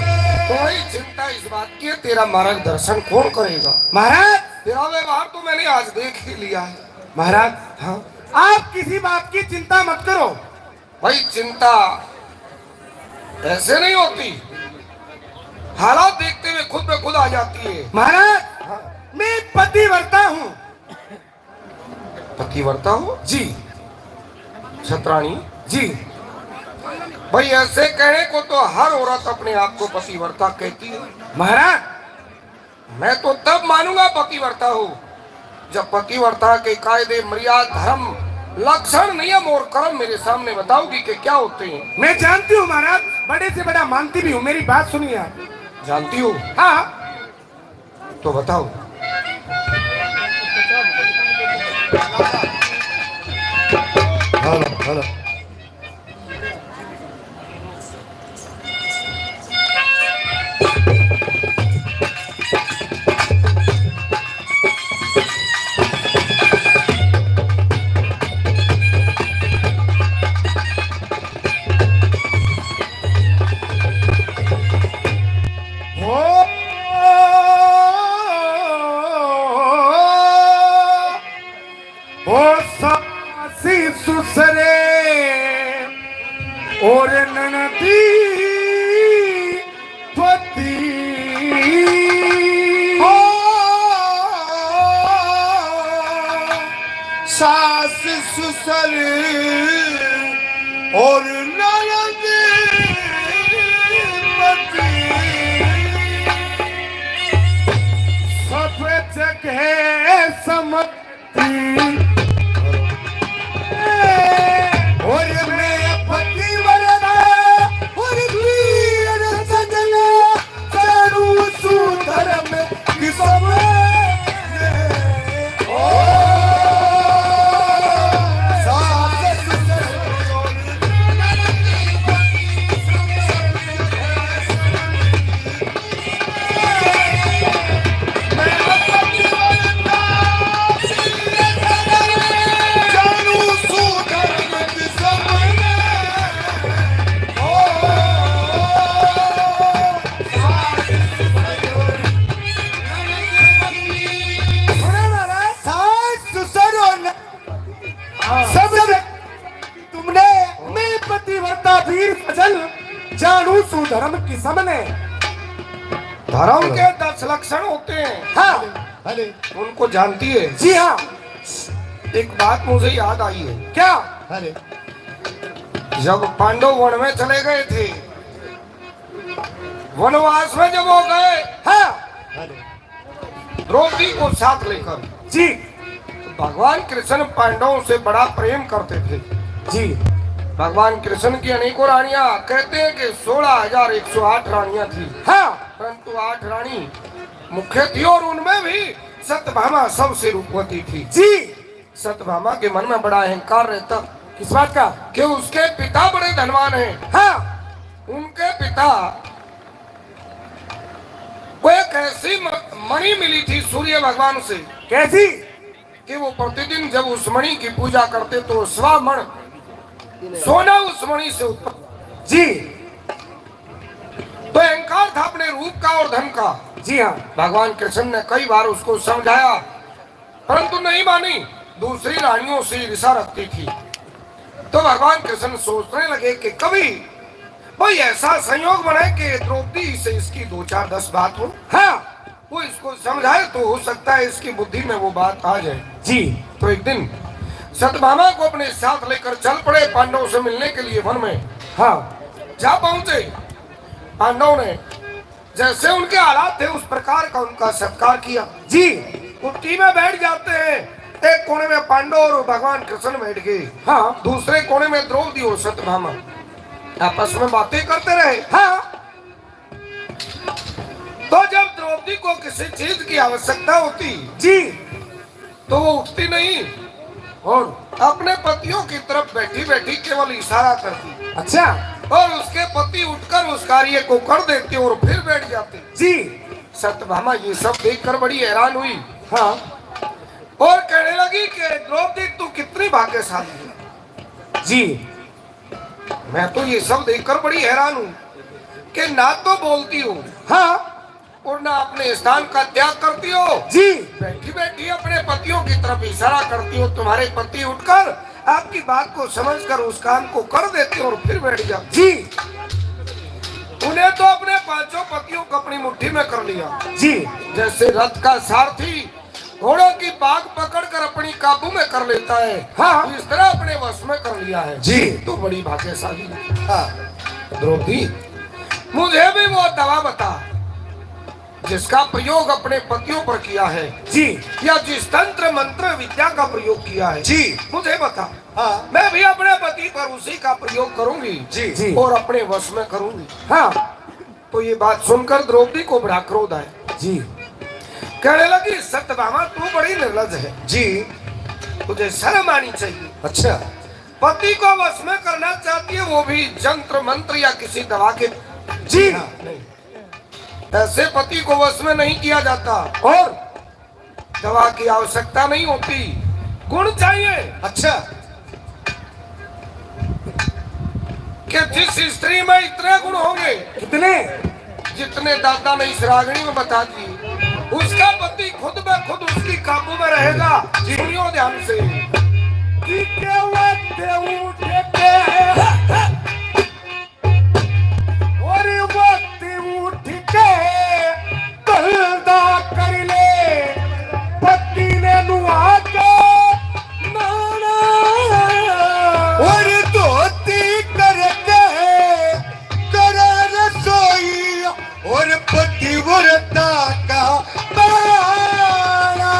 कोई चिंता इस बात की है, तेरा मार्गदर्शन कौन करेगा? महाराज, तेरा व्यवहार तो मैंने आज देख ही लिया है। महाराज, हाँ? आप किसी बात की चिंता मत करो। भाई, चिंता ऐसे नहीं होती, हालात देखते हुए खुद ब खुद आ जाती है। महाराज, हाँ। मैं पतिव्रता हूँ। पतिव्रता हो? जी। छत्राणी? जी। भाई, ऐसे कहने को तो हर औरत अपने आप को पतिव्रता कहती है। महाराज, मैं तो तब मानूंगा पतिव्रता हो, जब पतिव्रता के कायदे, मर्यादा, धर्म, लक्षण, नियम और कर्म मेरे सामने बताओगी कि क्या होते हैं। मैं जानती हूँ महाराज, बड़े से बड़ा मानती भी हूँ। मेरी बात सुनिए आप। जानती हो? हाँ। तो बताओ। Hello, hello. ओ सासी सुसरे और ननदी पति। ओ सास सुसर और ननद पति। सब जगह सम और मैं पतिव्रता और वीर सजन, जानू सु धर्म की सब। ओ, सास सुसर सब तुमने मैं पतिव्रता वीर सजन, जानू सु धर्म की सबने। धर्म के दस लक्षण होते हैं। हाँ। अरे। उनको जानती है? जी हाँ। एक बात मुझे याद आई है। क्या? अरे। जब पांडव वन में चले गए थे, वनवास में जब वो गए, हाँ। अरे। द्रौपदी को साथ लेकर। जी। भगवान कृष्ण पांडवों से बड़ा प्रेम करते थे। जी। भगवान कृष्ण की अनेकों रानियां, कहते हैं कि सोलह हजार एक सौ आठ रानियां थी। हाँ। परंतु आठ रानी मुख्य थी और उनमें भी सत्यभामा सबसे रूपवती थी। जी। सत्यभामा के मन में बड़ा अहंकार रहता। किस बात का? कि उसके पिता बड़े धनवान हैं। हाँ। उनके पिता को एक ऐसी म-, मणि मिली थी सूर्य भगवान से। कैसी? कि वो प्रतिदिन जब उस मणि की पूजा करते तो स्वामण सोना उस मणि से उत्पन्न। जी। तो अहंकार था अपने रूप का और धन का। जी हाँ। भगवान कृष्ण ने कई बार उसको समझाया, परंतु नहीं मानी। दूसरी रानियों से ईर्ष्या रखती थी। तो भगवान कृष्ण सोचने लगे कि कभी भाई ऐसा संयोग बने कि द्रौपदी से इसकी दो चार दस बात हो। हाँ। वो इसको समझाए तो हो सकता है इसकी बुद्धि में वो बात आ जाए। जी। तो एक दिन सत्यभामा को अपने साथ लेकर चल पड़े पांडवों से मिलने के लिए वन में। हाँ। जा पहुंचे। पांडवों ने जैसे उनके हालात थे उस प्रकार का उनका सत्कार किया। जी। कुटी में बैठ जाते हैं, एक कोने में पांडव और भगवान कृष्ण बैठ गए। हाँ। दूसरे कोने में द्रौपदी और सत्यभामा आपस में बातें करते रहे। हाँ। तो जब द्रौपदी को किसी चीज की आवश्यकता होती, जी। तो वो उठती नहीं और अपने पतियों की तरफ बैठी बैठी केवल इशारा करती। अच्छा। और उसके पति उठकर उस कार्य को कर देते और फिर बैठ जाते। जी। सत्यभामा ये सब देखकर बड़ी हैरान हुई। हाँ। और कहने लगी कि द्रौपदी, तू कितनी भाग्यशाली है। जी। मैं तो ये सब देखकर बड़ी हैरान हूँ कि ना तो बोलती हो, हाँ। और ना अपने स्थान का त्याग करती हो। जी। बैठी बैठी अपने पतियों की तरफ इशारा करती हो। तुम्हारे पति उठकर आपकी बात को समझकर उस काम को कर देते हो और फिर बैठ जाते। जी। उन्हें तो अपने पांचों पतियों को अपनी मुट्ठी में कर लिया। जी। जैसे रथ का सारथी घोड़ों की पाग पकड़कर अपनी काबू में कर लेता है, हाँ। इस तरह अपने वश में कर लिया है। जी। तू बड़ी भाग्यशाली है। हाँ। द्रौपदी, मुझे भी वो दवा बता जिसका प्रयोग अपने पतियों पर किया है। जी। या जिस तंत्र मंत्र विद्या का प्रयोग किया है। जी। मुझे बता। हाँ। मैं भी अपने पति पर उसी का प्रयोग करूंगी। जी। जी। और अपने वश में करूंगी। हाँ। तो ये बात सुनकर द्रौपदी को बड़ा क्रोध आया। जी। कहने लगी, सत्यभामा, तू बड़ी निर्लज है। जी। तुझे शर्म आनी चाहिए। अच्छा। पति को वश में करना चाहती है, वो भी जंत्र मंत्र या किसी दवा के। जी। हाँ, नहीं। ऐसे पति को वश में नहीं किया जाता। और दवा की आवश्यकता नहीं होती, गुण चाहिए। अच्छा। कि जिस स्त्री में इतने गुण होंगे, कितने? जितने दादा ने इस रागनी में बता दी, उसका पति खुद ब खुद उसकी काबू में रहेगा। जी। सुनियो ध्यान से। कि केवल उठ के और वक्त उठ के धंधा कर ले, पति ने नुहा के नहाना। और धोती करके करे रसोई, और पतिव्रता का पाना।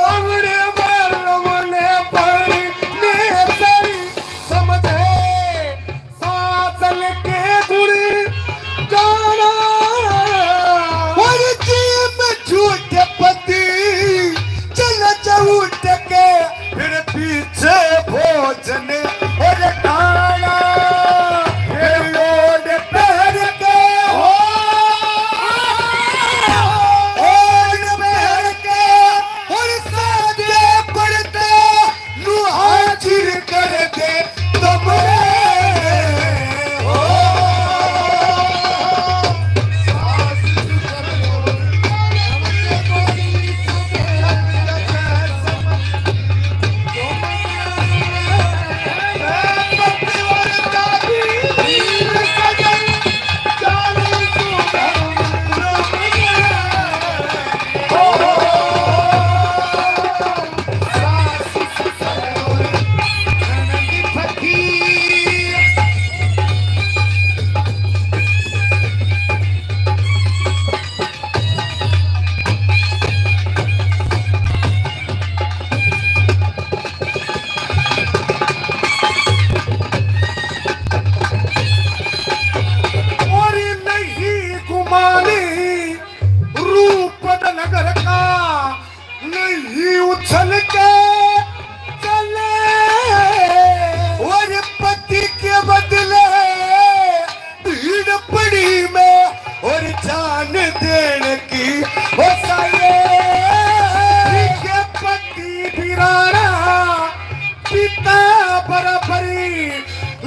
हमरे बालम ने पानी में सरी सम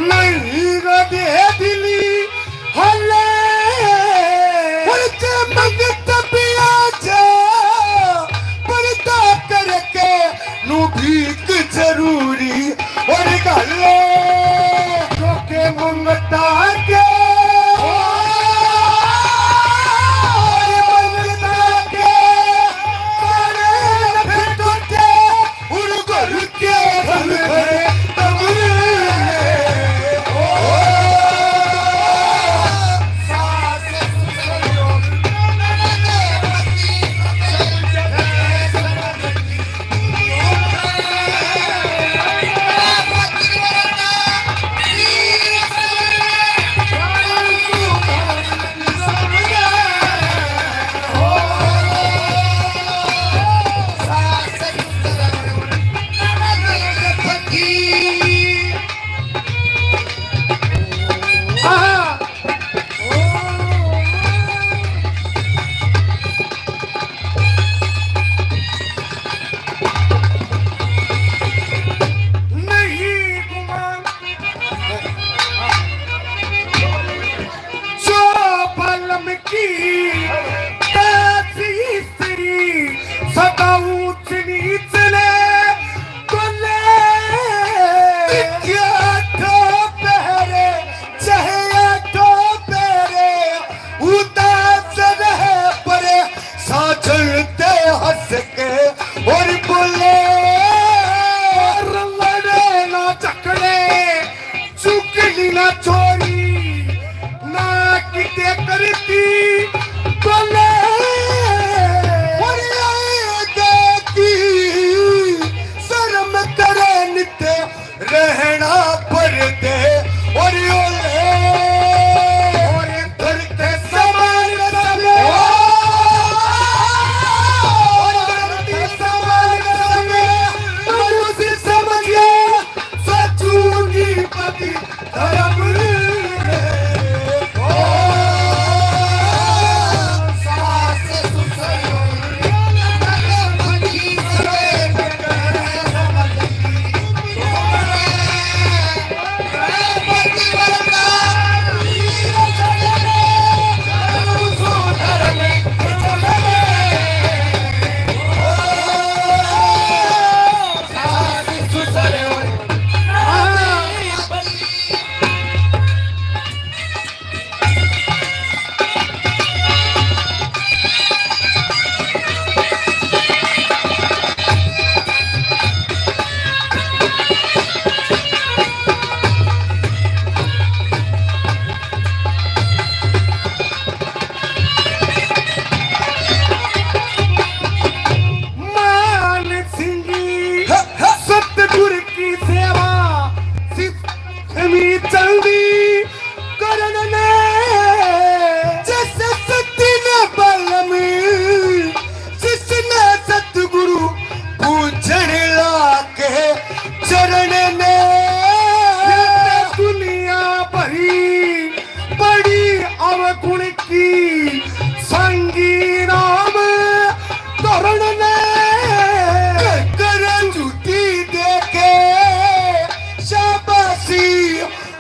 नहीं रो दे दिली हले, पर जे मंगत भी आ जा, पर्दा करके नू भीख जरूरी और गले। जो के मंगता के, और मंगता के, सारे लफे टूटे, उड़ घर के घर घर तमरे। नहीं गुमान जो बलम की तैसी स्त्री सदा ऊंच नीच ले बोले। क्या तो पहरे, चाहे तो पहरे, उदास रहे परे, साजन ते हंस के और बोले। और लड़े ना झगड़े, चुगली ना चोरी, ना किते करती बोले। और आए देखी शर्म करे नित रहना पड़ते। और ओले और धरते समान समे, और धरते समान समे, मनुष्य समझे सचूनी पति धर्म रे। ओ सास सुसर मान सिंह सतगुर की सेवा सिस्टमी चलदी करण ने। जैसे सती ने बलम जिसने सतगुरु पूजन लाके चरण ने। दुनिया भरी बड़ी अवगुण की संगी नाम धरण ने। कर झूठी देके शाबाशी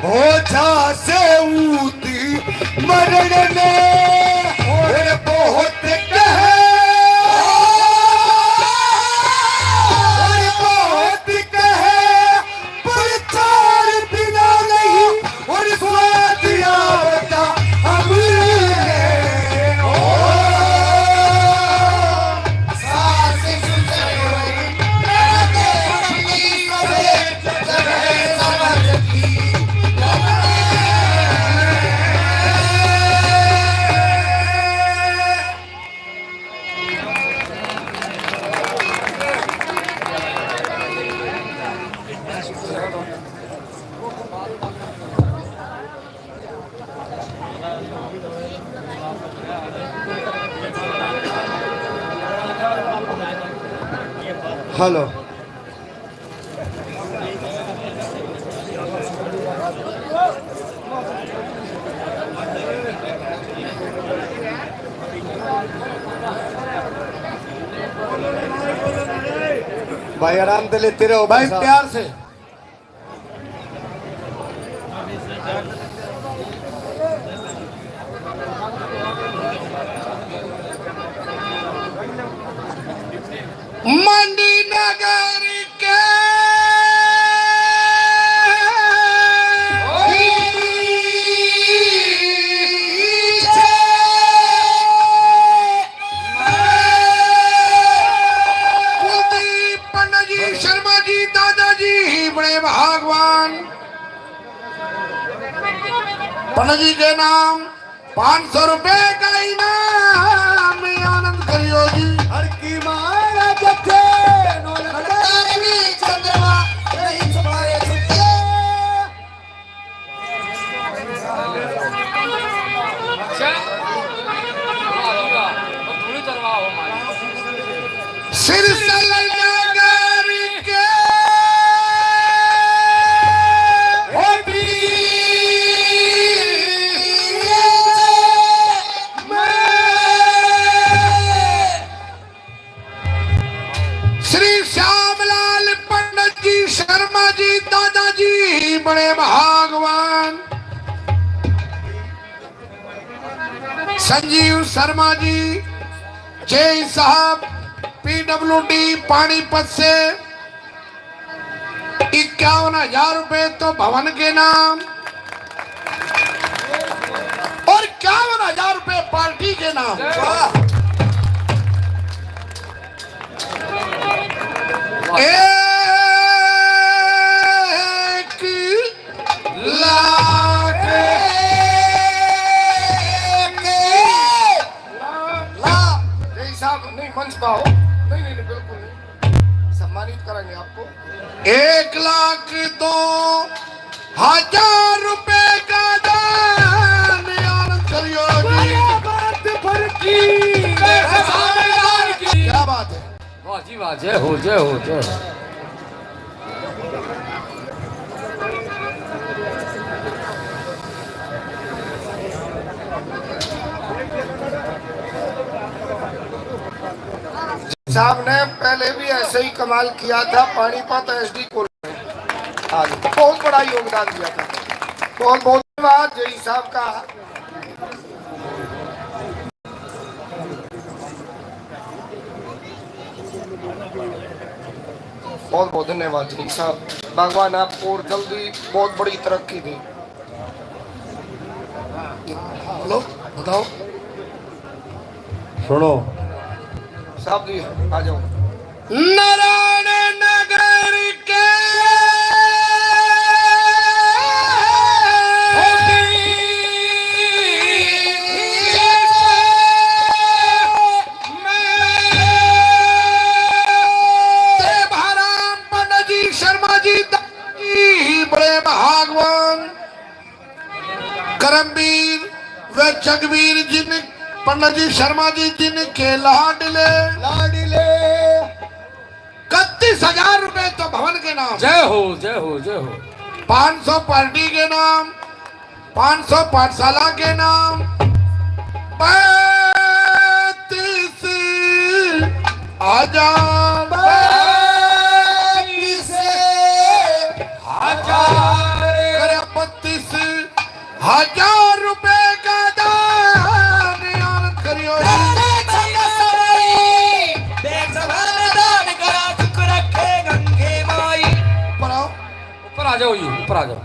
हो जा से ऊती मरण ने। और बहुत कहे, और बहुत कहे, प्रचार बिना नहीं और स्वाद आवता हमने। ओ, सास सुसर होई, राधे अपनी सवेर चढ़े समझ की। हेलो। भाई, आराम से लेते रहो भाई, भाई साहब। प्यार से। मंडी नगर के कुलदीप पंडित जी शर्मा जी, दादाजी बड़े भागवान। पंडित जी के नाम पाँच सौ रुपए का इनाम, आनंद करियो जी। हर की मारा जथे, नौलखा भी चंद्रमा, नहीं छुपाए छुपे। सिरसल नगर के श्री श्यामलाल पंडित जी शर्मा जी, दादाजी बड़े भागवान। संजीव शर्मा जी, जेई साहब, पीडब्ल्यूडी पानीपत से इक्यावन हजार रुपए तो भवन के नाम और इक्यावन हजार रुपए पार्टी के नाम। वाह। एक लाख। ला, जय साहब, नहीं, मंच पाओ। नहीं, नहीं, नहीं, बिल्कुल नहीं। सम्मानित करेंगे आपको। एक लाख दो हजार रुपए का दान, आनंद करियो जी। क्या बात है। वाह जी वाह, जय हो, जय हो, जय हो। साहब ने पहले भी ऐसे ही कमाल किया था पानीपत एसडी कॉलेज में। हाँ जी, बहुत बड़ा योगदान दिया था। बहुत बहुत धन्यवाद जेई साहब का। बहुत बहुत धन्यवाद जी साहब, भगवान आपको और जल्दी बहुत बड़ी तरक्की दे। हेलो, बताओ। सुनो। साहब जी, आ जाओ। नारायण नगर के देवाराम पंडित जी शर्मा जी, दादाजी बड़े भागवान। करमवीर व जगवीर जिन पंडित जी शर्मा जी जिनके लाडले, लाडले। इकतीस हजार रुपए तो भवन के नाम। जय हो, जय हो, जय हो। पाँच सौ पार्टी के नाम, पाँच सौ पाठशाला के नाम, पैंतीस हजार। पैंतीस हजार। अरे, बत्तीस हजार रुपए का दान, आनंद करियो। देख सभा में दान करा, चुक रखे गंगे माई। ऊपर आओ। ऊपर आ जाओ, ये ऊपर आ जाओ।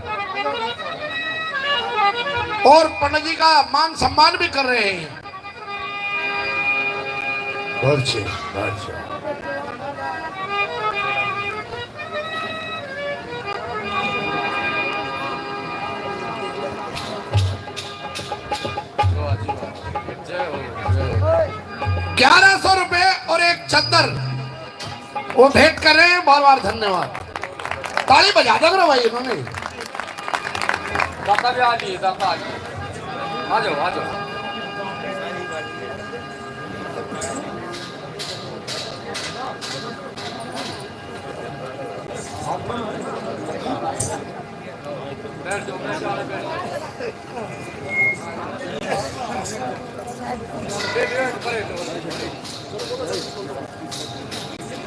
और पंडित जी का मान सम्मान भी कर रहे हैं। बहुत अच्छे, बहुत अच्छे। ग्यारह सौ रुपए और एक चद्दर वो भेंट कर रहे हैं, बार बार धन्यवाद। ताली बजा दो करो भाई इन्होंने। दाता भी आ गए, दाता आ गए। आ जाओ, आ जाओ। बैठ जाओ, बैठ जाओ, बैठ जाओ।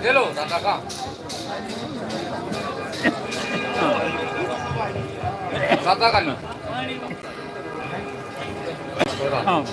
ले लो दादा का। दादा का नहीं। हाँ।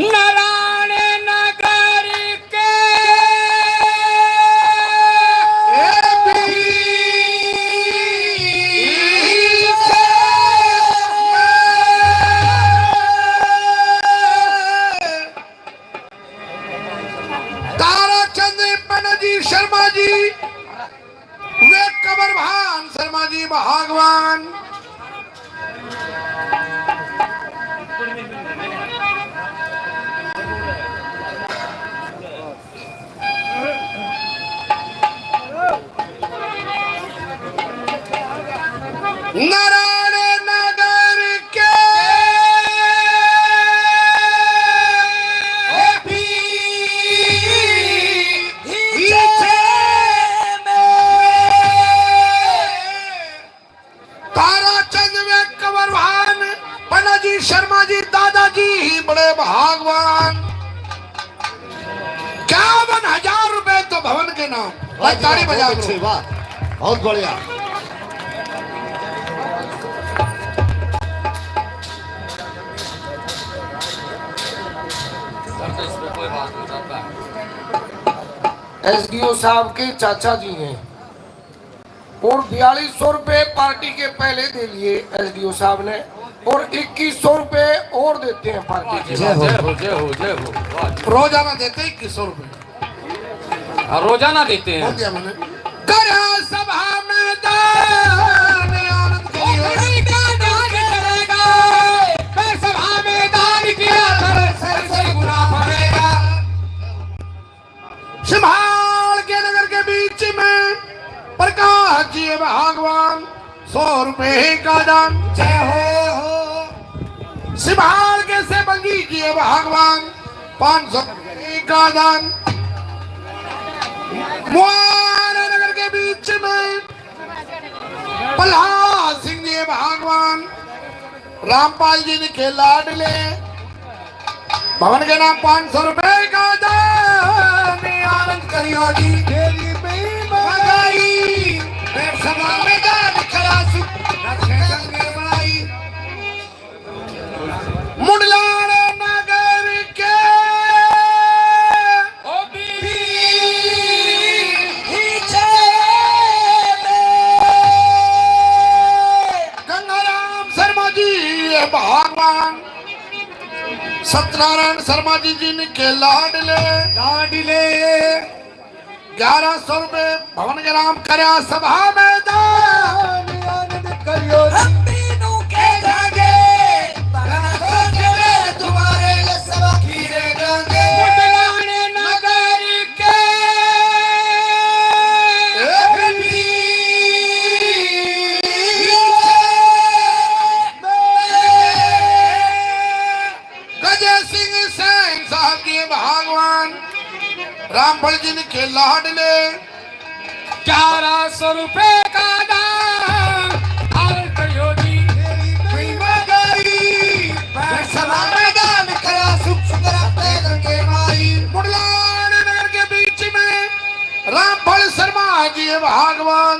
नारायण नगर के ताराचंद बनर्जी शर्मा जी, वे कबर भान शर्मा जी भगवान। नारायण नगर के पीछे में ताराचंद वे कंवर भान, पन्नाजी शर्मा जी, दादाजी ही बड़े भागवान। इक्यावन हजार रुपए तो भवन के नाम। वाह भाई, जी, ताली वाह, बजा बहुत दो। अच्छी, वाह, बहुत बढ़िया। एसडीओ साहब के चाचा जी हैं। और बयालीस सौ रुपए पार्टी के पहले दे लिए एसडीओ साहब ने, और इक्कीस सौ रुपए और देते हैं पार्टी के। जय हो, जय हो, जय हो, जय हो। वाह जी। रोजाना देते हैं इक्कीस सौ रुपए। हाँ, रोजाना देते हैं। बोल दिया मैंने। करा सभा में दान, आनंद करियो। ओ, करेगा, दान करेगा। मैं सभा में दान किया, सर से गुना भरेगा। सिंभाल के नगर के बीच में प्रकाश जी भगवान, सौ रुपए का दान। जय हो, हो। सिंभाल के से बंगी जी भगवान, पाँच सौ रुपए का दान। मुआरा नगर के बीच में प्रहलाद सिंह जी भगवान, रामपाल जी ने के लाडले, भवन के नाम पाँच सौ रुपए का दान, आनंद करियो जी। तेरी महिमा गाई, मैं सभा में दान करा सु, रखे गंगे माई। मुंडलाड़ नगर के ओ बीच में गंगाराम शर्मा जी भगवान, सत्यनारायण शर्मा जी जिनके लाडले, लाडले। ग्यारह सौ रुपए भवन के नाम करया सभा में दान। आनंद करियो। हम तीनों के जागे, बना सोच में तुम्हारे लिए सब खीरे गांगे। मुंडलाड़ नगर के गजय सिंह सैन साहब जी भगवान, रामफल जी ने के लाडले, ग्यारह सौ रुपए का दान, और करियो जी। मेरी महिमा गाई, मैं सभा में दान करा सुख सुंदर पैदल के माई। मुंडलाड़ नगर के बीच में रामफल शर्मा जी भगवान,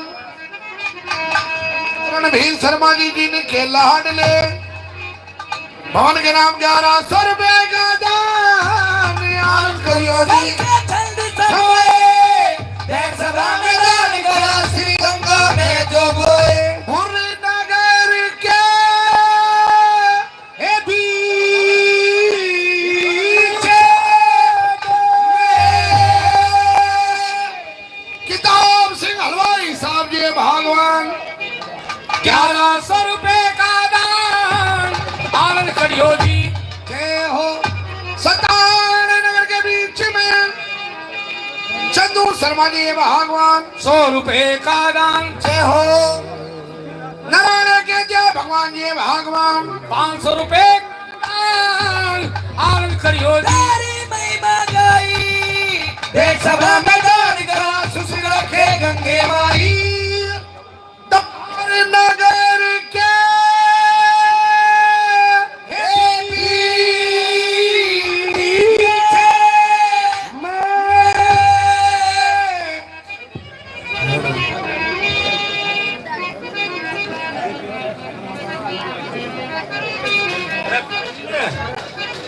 रणवीर शर्मा जी जिनके लाडले, भवन के नाम ग्यारह सौ रुपए का दान, आनंद करियो जी। जल्दी से होए, देख सभा में दान करा श्री गंगा में जो बोए। मुंडलाड़ नगर के ए बीच में किताब सिंह हलवाई साहब जी भगवान, ग्यारह सौ रुपए का दान, आनंद करियो जी। जय हो। सतान नगर के बीच में चंदू शर्मा जी भगवान, सौ रुपए का दान। जय हो। नारायण के जय भगवान जी भगवान, पाँच सौ रुपए आनंद करियो जी। तेरी महिमा गाई, देख सभा में जान करा, सुशील रखे गंगे माई। तार नगर के पीछे मैं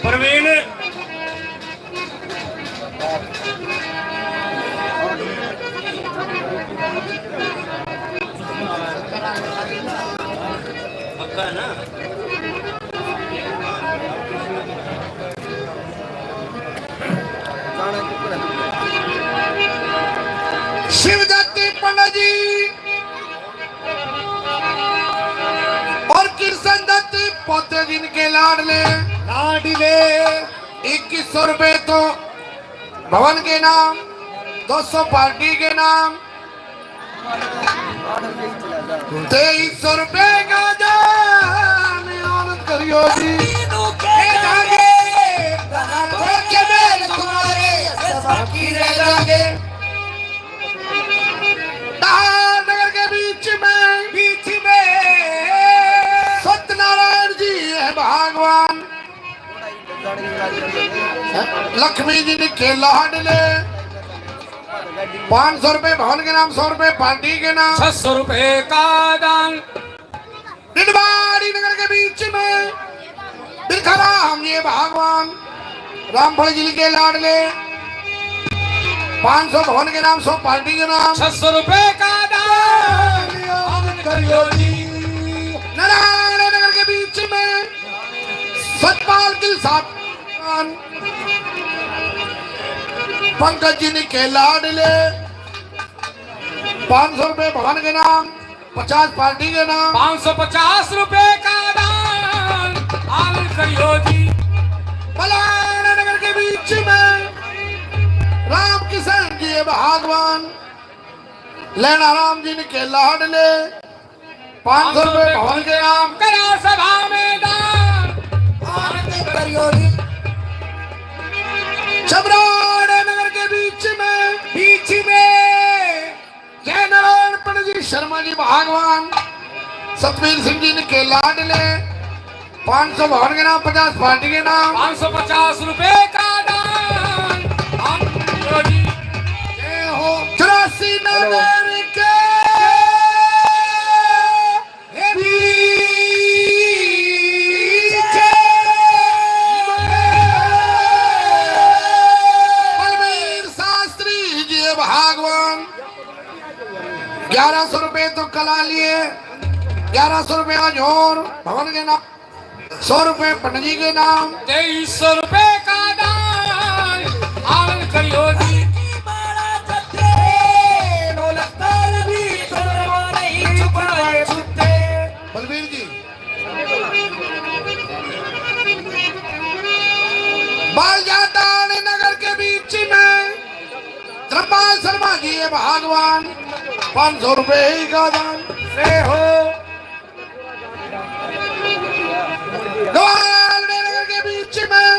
प्रवीण। पक्का ना? शिवदत्त पंडित जी और कृष्ण दत्त पोते जिनके लाडले, लाडले, इक्कीस सौ रुपए तो भवन के नाम, दो सौ पार्टी के नाम, तेईस सौ रुपए का दान, आनंद करियो जी। ए जागे, के बैल तुम्हारे, बाकी रह जागे। धार नगर के बीच में, बीच में सत्यनारायण जी है भगवान। लक्ष्मी जी ने के लाडले, पाँच सौ रुपए भवन के नाम, सौ रुपए पार्टी के नाम। छह सौ रुपए का दान। निडबाड़ी नगर के बीच में बिरखा राम जी भगवान, रामफल जी के लाडले, पाँच सौ भवन के नाम, सौ पार्टी के नाम। छह सौ रुपए का दान। करियो जी। नारायण नगर के बीच में सतपाल गिल साहब, पंकज जी ने के लाडले, पाँच सौ रुपए भवन के नाम, पचास पार्टी के नाम। पाँच सौ पचास रुपए का दान, आनंद करियो जी। बलाना नगर के बीच में राम किशन जी भगवान, लैना राम जी ने के लाडले, पाँच सौ रुपए भवन के नाम। करा सभा में दान, आनंद करियो जी। चमराड़े नगर के बीच में, बीच में जय नारायण पंडित जी शर्मा जी भगवान, सतवीर सिंह जी ने के लाडले, पाँच सौ भवन के नाम, पचास पार्टी के नाम। पाँच सौ पचास रुपए का दान, आनंद करियो जी। जय हो। चौरासी नगर के बलबीर शास्त्री जी भगवान, ग्यारह सौ रुपए तो कला लिए, ग्यारह सौ रुपया जोर भवन के नाम, सौ रुपए पंडित जी के नाम। तेईस सौ रुपए का दान, आनंद करियो जी। बलबीर जी, बाल जाता नगर के बीच में धर्मपाल शर्मा जी है भगवान, पाँच सौ रुपए ही का दान। से हो। ग्वाल नगर के बीच में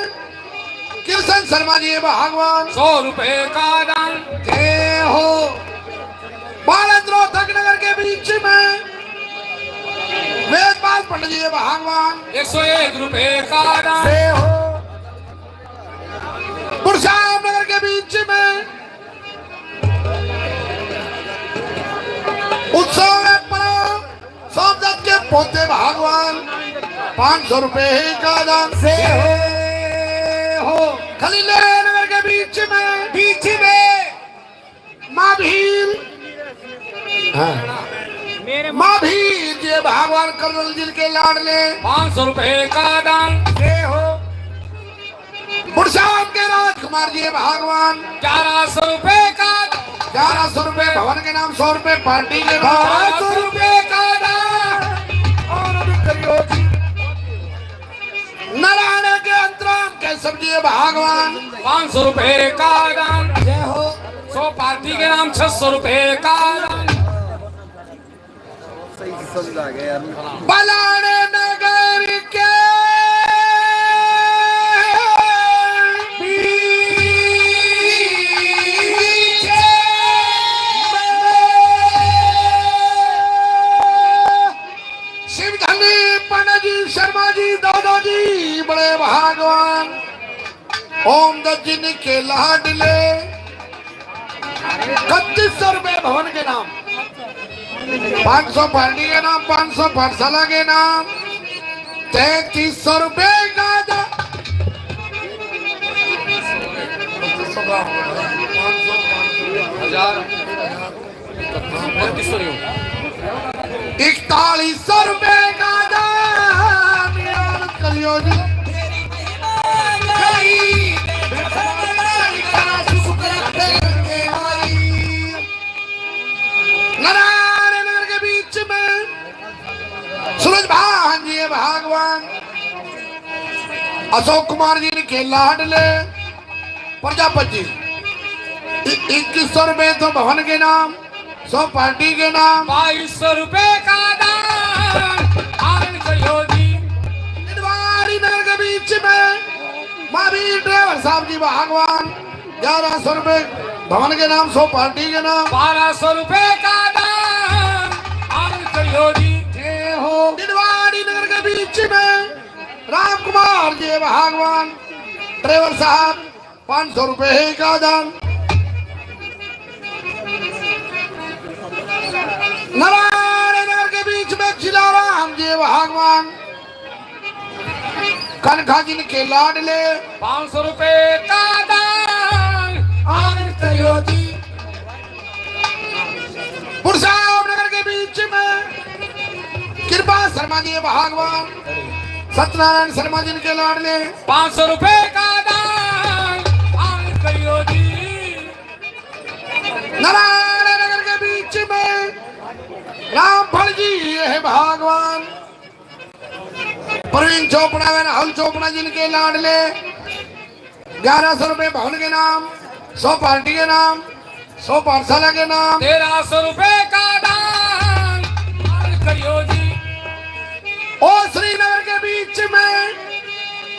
कृष्ण शर्मा जी भगवान, सौ रुपए का दान। जय हो। बालक रोहतक नगर के बीच में वेदपाल पंडित जी भगवान, एक सौ एक रुपए का दान। जय हो। पुरुषाम नगर के बीच में उत्सव में पड़ा सोमदत्त के पोते भगवान, पाँच सौ रुपए ही का दान। से हो। खलीले नगर के बीच में, बीच में महावीर, हाँ, महावीर जी भगवान कर्नल जी के लाडले, पाँच सौ रुपए का दान। से हो। पुरुषाम के राजकुमार जी भगवान, ग्यारह सौ रुपए का, ग्यारह सौ रुपए भवन के नाम, सौ रुपए पार्टी के नाम। बारह सौ रुपए का दान। और अभी करियो जी। नारायण के अंतराम के सब्जी भगवान, पाँच सौ रुपए का दान। जय हो। सौ पार्टी के नाम, छह सौ रुपए का दान। सही समझ आ गया यार। बलाने नगर के बड़े भगवान, ओम दत्त जी के लाडले, इकतीस सौ रुपए भवन के नाम, पाँच सौ पार्टी के नाम, पाँच सौ पाठशाला के नाम, तैंतीस सौ रुपए का दा-, हजार। इकतालीस सौ रुपए का दान याद करियो जी। नारायण नगर के बीच में सूरज भान जी भगवान, अशोक कुमार जी के लाडले प्रजापति जी, इ-, इक्कीस सौ रुपए तो भवन के नाम, सौ पार्टी के नाम। बाईस सौ रुपए का दान, आनंद करियो जी। निडवारी नगर के बीच में महावीर ड्राइवर साहब जी भगवान, ग्यारह सौ रुपए भवन के नाम, सौ पार्टी के नाम। बारह सौ रुपए का दान, आनंद करियो जी। जय हो। निडवारी नगर के बीच में राम कुमार जी भगवान, ड्राइवर साहब, पाँच सौ रुपए का दान। नारायण नगर के बीच में जिला राम जी भगवान, कनखा जिनके लाडले। पाँच सौ रुपए का दान, आनंद करियो जी। पुरुषोत्तम नगर के बीच में कृपा शर्मा जी भगवान, सत्यनारायण शर्मा जी के लाडले। पाँच सौ रुपए का दान, आनंद करियो जी। नारायण नगर के बीच में रामफल जी है भगवान, प्रवीण चोपड़ा व राहुल चोपड़ा जिनके लाडले, ग्यारह सौ रुपए भवन के नाम, सौ पार्टी के नाम, सौ पाठशाला के नाम। तेरह सौ रुपए का दान, दान करियो जी। ओ श्रीनगर के बीच में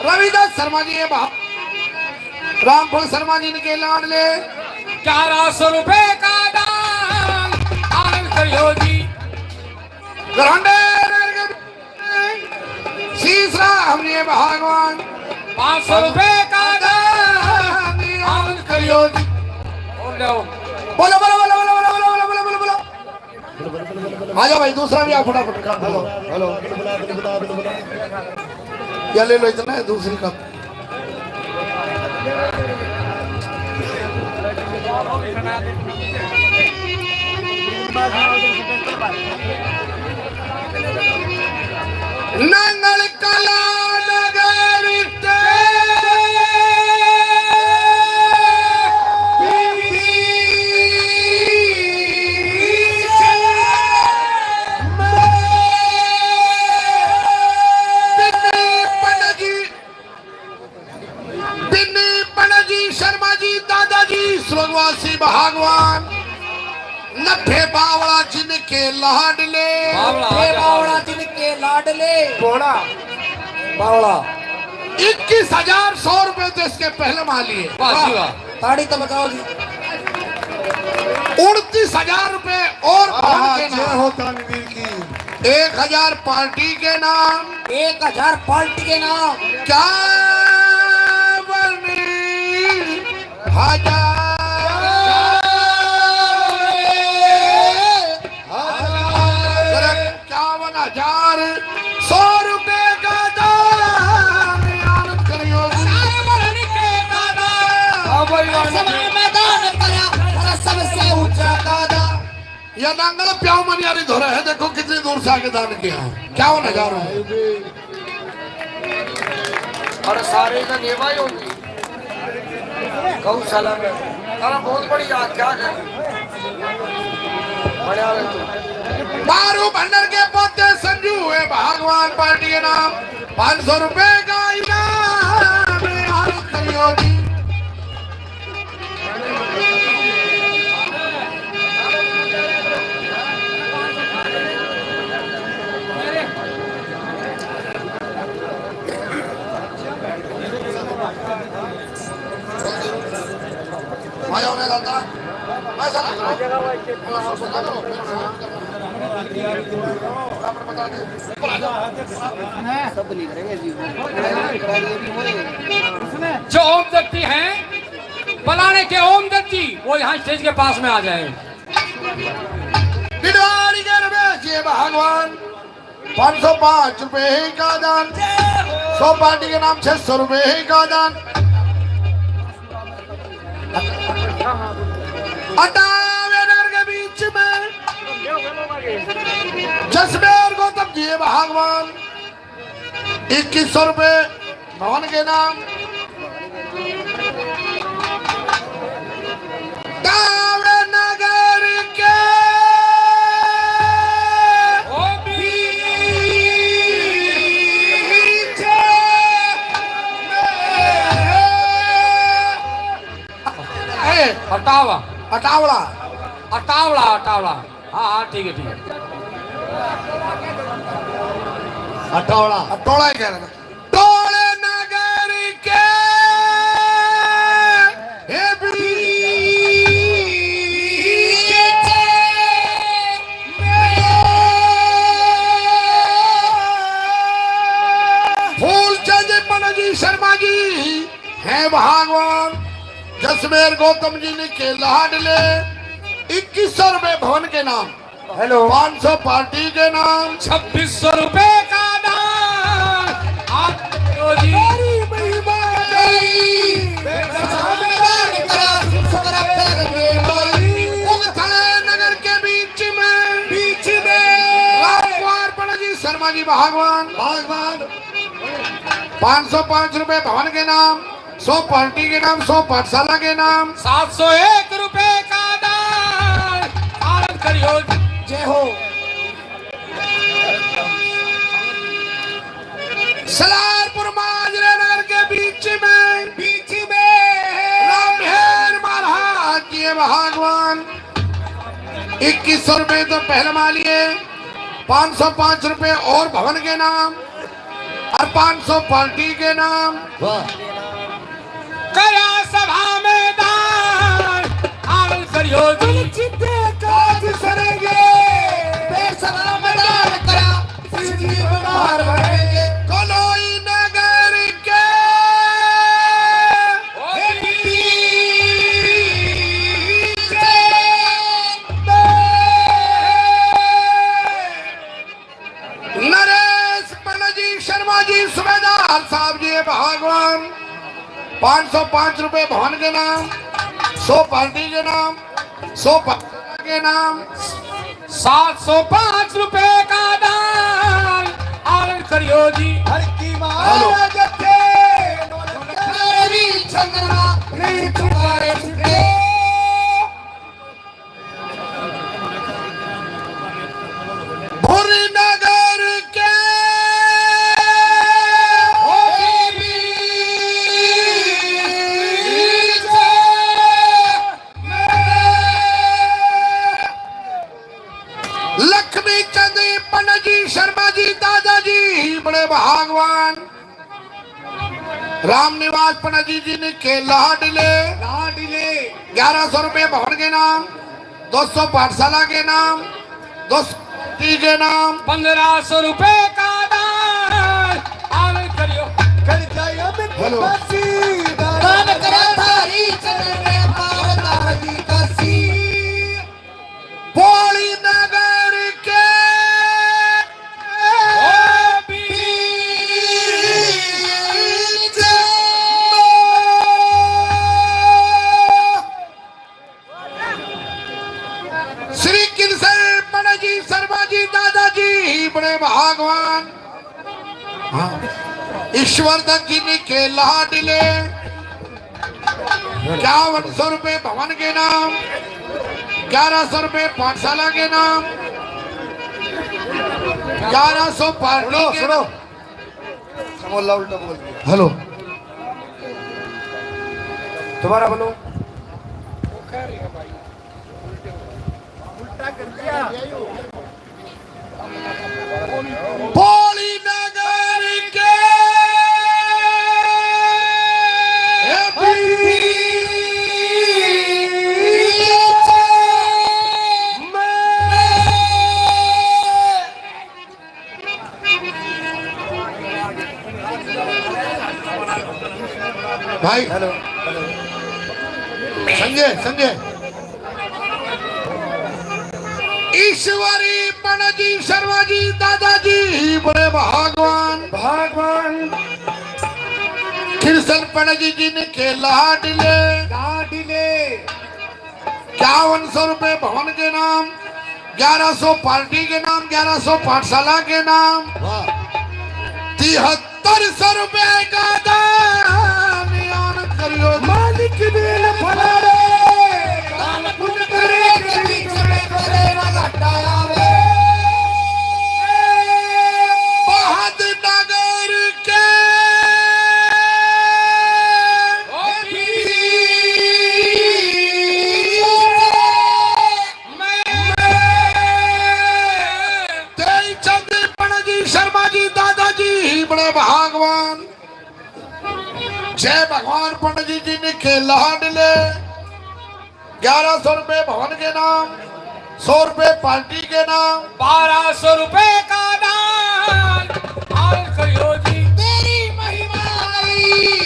रविदास शर्मा जी है भा-, रामफल शर्मा जी इनके लाडले। ग्यारह सौ रुपए का दान, दान करियो जी। घरंडे नगर के शीश राम जी भगवान। पाँच सौ रुपए का दान, आनंद करियो जी। बोलो, बोलो, बोलो। आ जाओ भाई, दूसरा भी आओ फटाफट। Hello, hello. या ले लो इतना है, दूसरी कप। नंगल कला नगर ते बिन्नी पंडित जी, बिन्नी पंडित जी, शर्मा जी, दादाजी, स्वर्गवासी भगवान, नट्ठे बावला जिनके लाडले। बावला, नट्ठे बावला जिनके लाडले। बोला, बावला। इक्कीस हजार सौ रुपए तो इसके पहले मार लिए। वाह जी वाह। ताड़ी तो बजाओ जी। उनतीस हजार रुपए और आहा, भवन के जय नाम। हो दानवीर की। एक हजार पार्टी के नाम। एक हजार पार्टी के नाम। क्या बनी? हजार। हजार। इक्यावन हजार सौ रुपए का दान, आनंद करियो। हाँ भाई, आनंद। मैदान करा, सबसे ऊंचा दादा। या नांगल प्याव मनियारी धोरा है, देखो कितनी दूर से आके दान किया। इक्यावन हजार रुपए। और सारे का नेवा ही होगी। गौशाला में। अरे बहुत बढ़िया, क्या कर? बढ़िया है तू। बारू भंडर के पोते संजू है भगवान पार्टी के नाम। पाँच सौ रुपए का इनाम है, हाथ करियो जी। जो ओम दत्ती हैं, पलाने के ओम दत्ती, वो यहाँ स्टेज के पास में आ जाए। दिलवाड़ी के रमेश जी भगवान, पाँच सौ पाँच रुपए ही का दान, सौ पार्टी के नाम, छह सौ रुपए ही का दान। अटावे नगर के बीच में जसमेर गौतम जी भगवान, इक्कीस सौ रुपए भवन के नाम। अटावे नगर के ओ बीच में। ए, अटावा। अटावड़ा। अटावड़ा, अटावड़ा। हाँ, हाँ, ठीक है, ठीक है। अटावड़ा। अटोला ही कह रहा था। टोले नगर के हे बीच में। फूलचंद पनजी शर्मा जी हैं भगवान, जसमेर गौतम जी ने के लाडले, इक्कीस सौ रुपए भवन के नाम, हेलो। पाँच सौ पार्टी के नाम, छब्बीस सौ रुपए का दान। आप जो जी मेरी महिमा नहीं। उगथले नगर के बीच में, बीच में। रामकुमार पनजी शर्मा जी भगवान, भगवान। पाँच सौ पाँच रुपए भवन के नाम, सौ पार्टी के नाम, सौ पाठशाला के नाम। सात सौ एक रुपए का दान, पालन करियो। जय हो। सलारपुर माजरे नगर के बीच में, बीच में। रामहेर महाराज जी भगवान, इक्कीस सौ रुपए तो पहलमा लिए, पाँच सौ पाँच रुपए और भवन के नाम, और पाँच सौ पार्टी के नाम। वाह। करा सभा में दान, आनंद करियो जी। चित्ते काज सरेंगे, बेसभा में दान करा, जिंदगी में बाहर भरेंगे। कलोई नगर के ओ बीच में। नरेश पनजी शर्मा जी सूबेदार साहब जी भगवान, पाँच सौ पाँच रुपए भवन के नाम, सौ पार्टी के नाम, सौ पार्टी के नाम। सात सौ पाँच रुपए का दान आनंद करियो जी। हर की हेलो। महाराज थे, नौलखा रवि चंद्रमा, नहीं तुम्हारे छुटे। भुरी नगर के ओ बीबी लक्ष्मी चंद पनजी शर्मा जी, दादाजी बड़े भगवान। राम निवास पनजी जी ने के लाडले, लाडले। ग्यारह सौ रुपए भवन के नाम, दो सौ पाठशाला के नाम, दो सौ टी के नाम। पन्द्रह सौ रुपए का दान, आनंद करियो। कर जाए अमित दान। काशी, दान करा थारी चरण में पार दान की काशी। बोली नगर के ओ बीच में। श्री किंसर पनजी शर्मा जी, दादाजी बड़े भगवान। हाँ। ईश्वर दत्त जी ने के लाडले, इक्यावन सौ रुपए भवन के नाम, ग्यारह सौ रुपए पाठशाला के नाम, ग्यारह सौ पार्टी सुनो, के सुनो। समोल्ला उल्टा बोल दिया। हेलो, दोबारा बोलो। बोली नगर के बीच में। भाई, हेलो, संजय, संजय। ईश्वरी पंडित जी, शर्मा जी, दादाजी बड़े भगवान। भगवान। कृष्ण पंडित जी जिनके लाडले। लाडले। इक्यावन सौ रुपए भवन के नाम, ग्यारह सौ पार्टी के नाम, ग्यारह सौ पाठशाला के नाम। वाह। तिहत्तर सौ रुपए का दान यान करियो। मालिक बेल फलारे, दान पुण्य करे के बीच में करे ना घाटा आवे। बहादुर नगर के तेईस चंद पंडित जी, शर्मा जी, दादाजी ही बड़े भगवान। जय भगवान पंडित जी जिनके लाडले। ग्यारह सौ रुपए भवन के नाम, सौ रुपए पार्टी के नाम। बारह सौ रुपए का दान, हाल करियो जी। तेरी महिमा आई,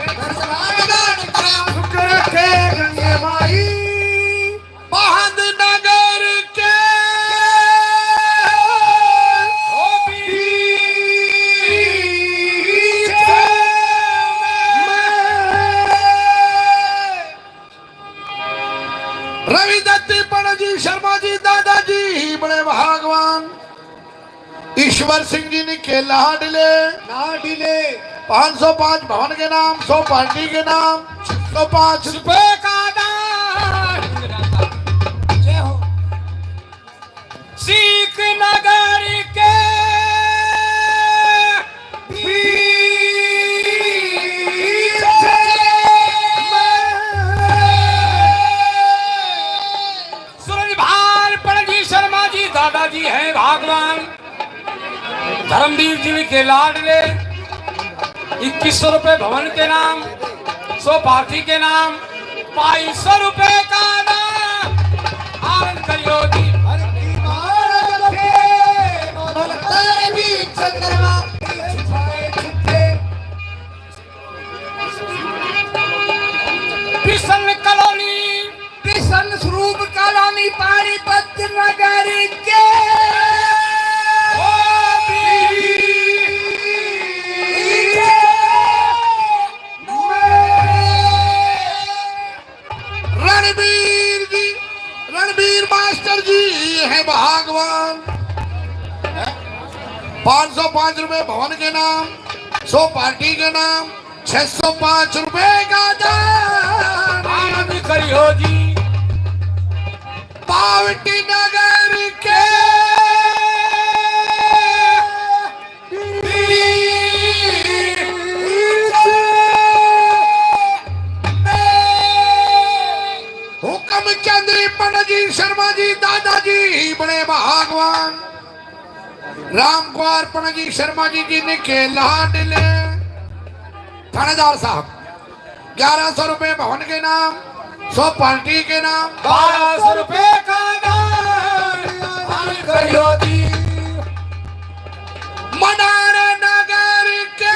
दस लाख दान करा। शुक्र के गंगे माई। बहादुर नगर के रविदत्त पंडित जी, शर्मा जी, दादाजी बड़े भगवान। ईश्वर सिंह जी ने के लाडले। लाडले। पाँच सौ पाँच भवन के नाम, सौ पार्टी के नाम, छह सौ पाँच रुपए का दान। जय हो। सीख नगर के पीछे सूरज भान पंडित जी, शर्मा जी, दादाजी हैं भगवान। धर्मवीर जी के लाडले, इक्कीस सौ रुपए भवन के नाम, सौ पार्टी के नाम, बाईस सौ रुपए का नाम। आनंद करियो जी। हर की मार रखे, बलतारे भी चंद्रमा, छुपाए छुपे। प्रसन्न कॉलोनी। प्रसन्न स्वरूप कॉलोनी पानीपत नगर के। रणबीर जी, रणबीर मास्टर जी हैं भगवान। पाँच सौ पाँच रुपए भवन के नाम, सौ पार्टी के नाम, छह सौ पाँच रुपए का दान। आनंद करियो जी। पावटी नगर के हुक्म चंद्री पंडित जी, शर्मा जी, दादाजी बड़े भगवान। राम कुमार पंडित जी, शर्मा जी, जी ने के लाडले थानेदार साहब, ग्यारह सौ रुपए भवन के नाम, सौ पार्टी के नाम, बारह सौ रुपए का दान करियो जी। मनार नगर के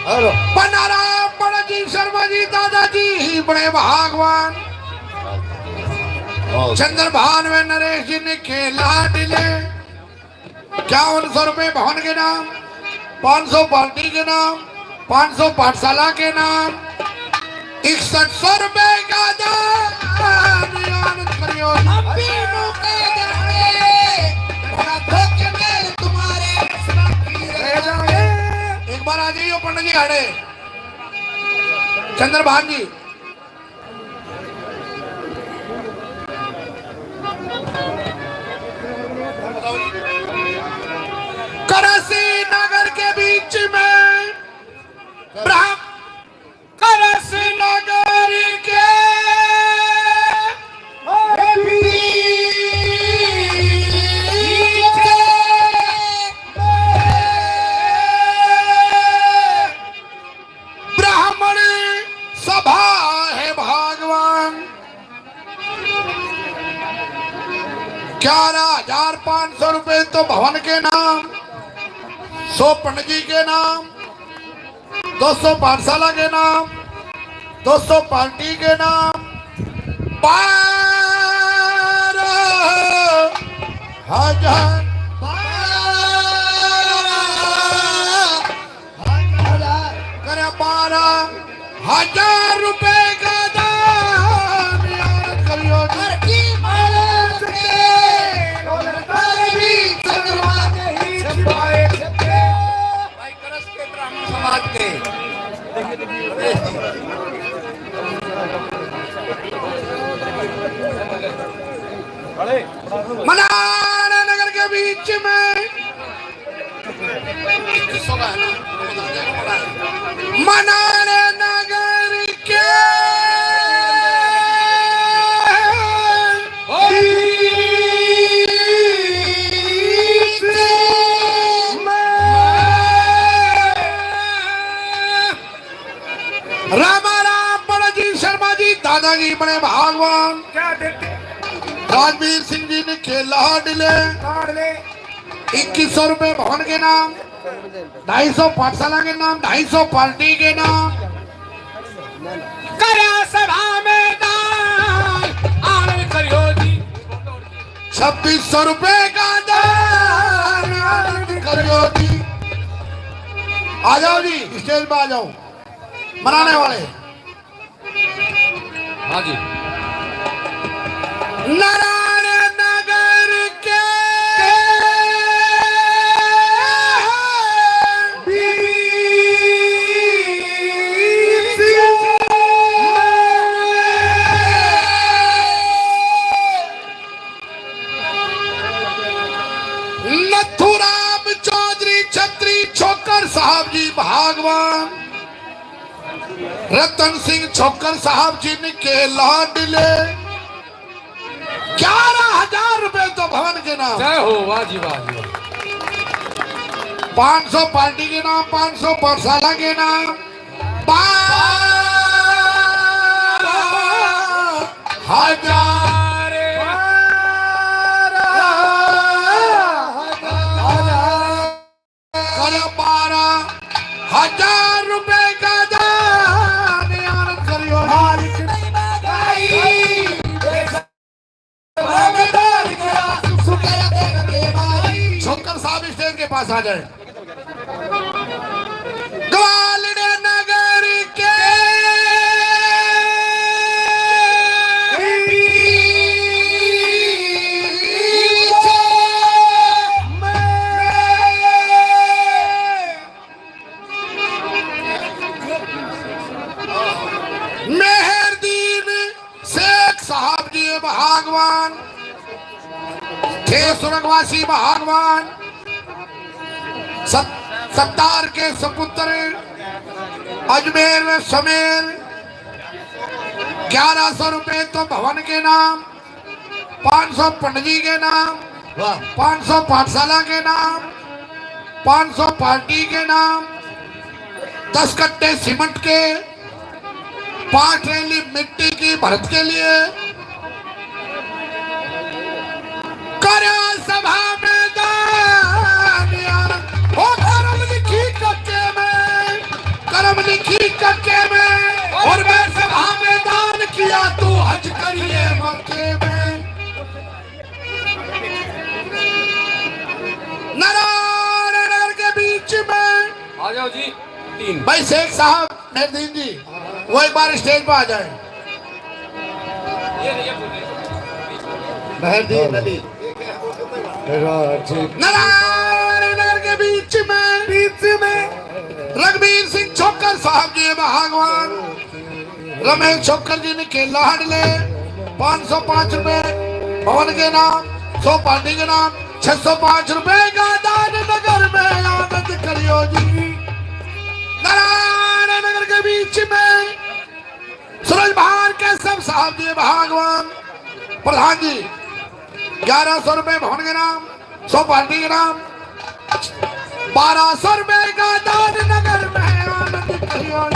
हेलो। बनाराम पंडित जी, शर्मा जी, दादाजी बड़े भगवान। चंद्रभान में नरेश जी ने के लाडले। इक्यावन सौ रुपए भवन के नाम, पाँच सौ पार्टी के नाम, पाँच सौ पाठशाला के नाम, इकसठ सौ रुपए का दान। आनंद करियो। हम भी मुंह कह देंगे, भला धोखे में तुम्हारे। एक बार आ जाइयो पंडित जी आड़े, चंद्रभान जी। करसी नगर के बीच में ब्रह्म, करसी नगर के बीच में ब्राह्मण, सौ ग्यारह हजार पाँच सौ रुपए तो भवन के नाम, सौ पंडजी के नाम, दो सौ पाठशाला के नाम, दो सौ पार्टी के नाम, बारह हजार, बारह हजार, करे बारह हजार रुपए का दान याद करियो जी। हर की मालूम के, और भी चंद्रमा के ही छिपाए छपे। भाई करस के ब्राह्मण समाज के। मनाना नगर के बीच में मनाना नगर के बीच में रामा राम बड़ा जी शर्मा जी दादा जी बड़े भगवान। क्या देते? राजवीर सिंह जी ने खेल लाडले। लाडले। इक्कीस सौ रुपए भवन के नाम, ढाई सौ पाठशाला के नाम, ढाई सौ पार्टी के नाम। करा सभा में दान, आनंद करियो जी। छब्बीस सौ रुपए का दान, आनंद करियो जी। आ जाओ जी, स्टेज पे आ जाओ, मनाने वाले। हाँ जी। नारायण नगर के बीच में नथुराम चौधरी छत्री छोकर साहब जी भगवान रतन सिंह छोकर साहब जी ने के लाडले ग्यारह हजार रुपए तो भवन के नाम। जय हो, वाह जी, वाह जी, वाह। पाँच सौ पार्टी के नाम, पाँच सौ पाठशाला के नाम, बारह हजार, बारह हजार। अरे बारह हजार रुपए का दान, आनंद करियो। मालिक नहीं महंगाई, छोकर साहब स्टेज के पास आ जाए। ग्वालियर नगर के मेहरदीन शेख साहब जी भगवान थे स्वर्गवासी भगवान। सत-, सत्तार के सपुत्र अजमेर में समेर ग्यारह सौ रुपए तो भवन के नाम, पाँच सौ पंडजी के नाम, वाह। पाँच सौ पाठशाला के नाम, पाँच सौ पार्टी के नाम, दस कट्टे सीमेंट के, पाँच ट्रेली मिट्टी की भरत के लिए। करे सभा में दान यार, ओ करम लिखी कक्के में, करम लिखी कक्के में, और मैं सभा में दान किया तू हज करिए मक्के में। नारायण नगर के बीच में आ जाओ जी, तीन। भाई शेख साहब मेहरदीन जी, वो एक बार स्टेज पर आ जाए। मेहरदीन अली। नारायण नगर के बीच में, बीच में रघुवीर सिंह छोकर साहब जी भगवान। रमेश छोकर जी ने के लाडले पाँच सौ पाँच रुपए भवन के नाम, सौ पार्टी के नाम, छह सौ पाँच रुपए का दान नगर में आनंद करियो जी। नारायण नगर के बीच में सूरज भान के सब साहब जी भगवान प्रधान जी ग्यारह सौ रुपए भवन के नाम, सौ पार्टी के नाम, बारह सौ रुपए का दान नगर में आनंद करियो।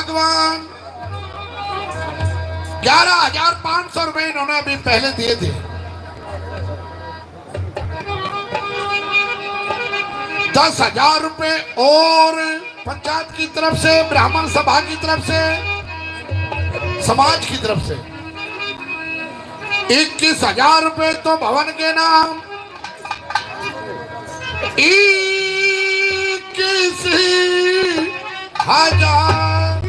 भगवान, ग्यारह हजार पाँच सौ रुपए इन्होंने अभी पहले दिए थे। दस हजार रुपए और पंचायत की तरफ से, ब्राह्मण सभा की तरफ से, समाज की तरफ से इक्कीस हजार रुपए तो भवन के नाम, इक्कीस हजार,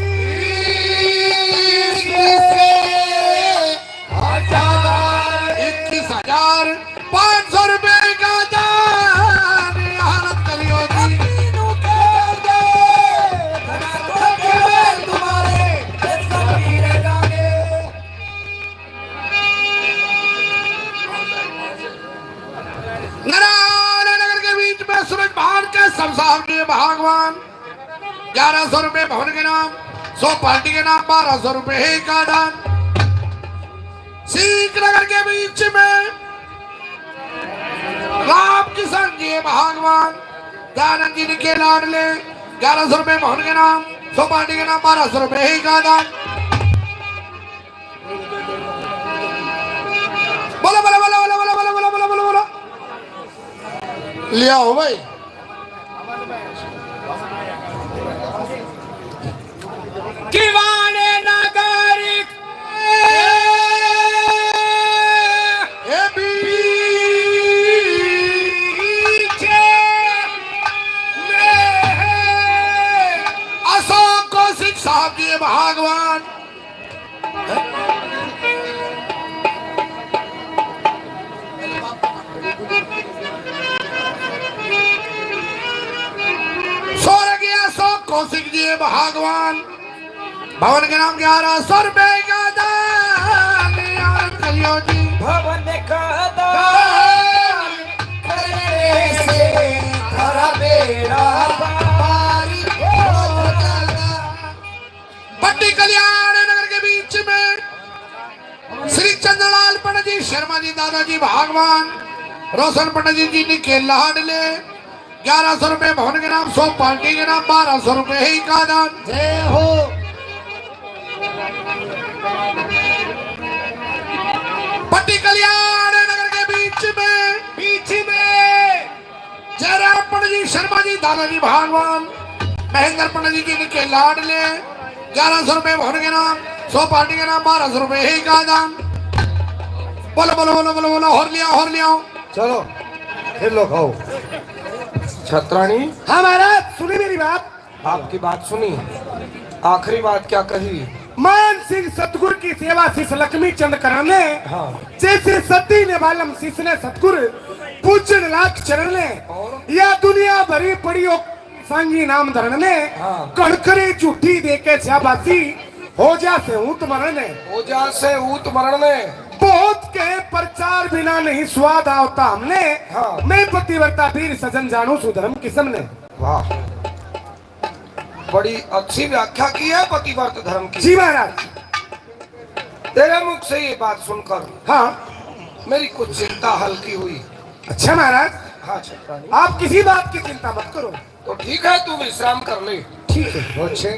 इक्कीस हजार पाँच सौ रुपए का दान। हालत करियो जी। नारायण नगर के बीच में सूरज भान के सब साहब जी भगवान, ग्यारह सौ रुपए भवन के नाम, सौ पार्टी के नाम, बारह सौ रुपए ही का दान। सीख नगर के बीच में राम किशन जी भगवान, दयानंद जी के लाडले, ग्यारह सौ रुपए भवन के नाम, सौ पार्टी के नाम, बारह सौ रुपए ही का दान। बोलो, बोलो, बोलो। लिया हो भाई। किवाड़े नगर के ए बीच में अशोक कौशिक साहब जी भगवान। स्वर्गीय अशोक कौशिक जी भगवान, भवन के नाम ग्यारह सौ रुपए का दान याद करियो जी। भवन का दान करने से थारा बेड़ा पार हो जाएगा। पट्टी कल्याण नगर के बीच में श्री चंद्रलाल पंडित जी शर्मा जी, दादाजी भगवान, रोशन पंडित जी, जी के लाडले, ग्यारह सौ रुपए भवन के नाम, सौ पार्टी के नाम, बारह सौ रुपए ही का दान। जय हो। पट्टी कल्याण नगर के बीच में, बीच में जयराम पंडित जी शर्मा जी, दादाजी भगवान, महेंद्र पंडित जी, जी के लाडले, ग्यारह सौ रुपए भवन के नाम, सौ पार्टी के नाम, बारह सौ रुपए ही का दान। बोलो, बोलो, बोलो, बोलो, बोलो, और लिया, और लिया। चलो, फिर लो खाओ। छत्राणी। हाँ महाराज, सुनी मेरी बात। आपकी बात सुनी, आखिरी बात क्या कही? मान सिंह सतगुर की सेवा शिष लक्ष्मी चंद कराने। हाँ। जैसे सती ने बालम शिष ने सतगुर पूजन लाख चरण ने। और? या दुनिया भरी पड़ी हो सांगी नाम धरण ने। हाँ। कणकरे झूठी दे के शाबाशी हो जा से ऊत मरण ने। हो जा से ऊत मरण ने। बहुत के प्रचार बिना नहीं स्वाद आवता हमने। हाँ। मैं पतिव्रता वीर सजन जानू सुधर्म किसम ने। वाह, बड़ी अच्छी व्याख्या की है पतिव्रत धर्म की। जी महाराज। तेरे मुख से ये बात सुनकर हाँ। मेरी कुछ चिंता हल्की हुई। अच्छा महाराज। हाँ छत्राणी। आप किसी बात की चिंता मत करो। तो ठीक है, तू विश्राम कर ले। ठीक है। अच्छे।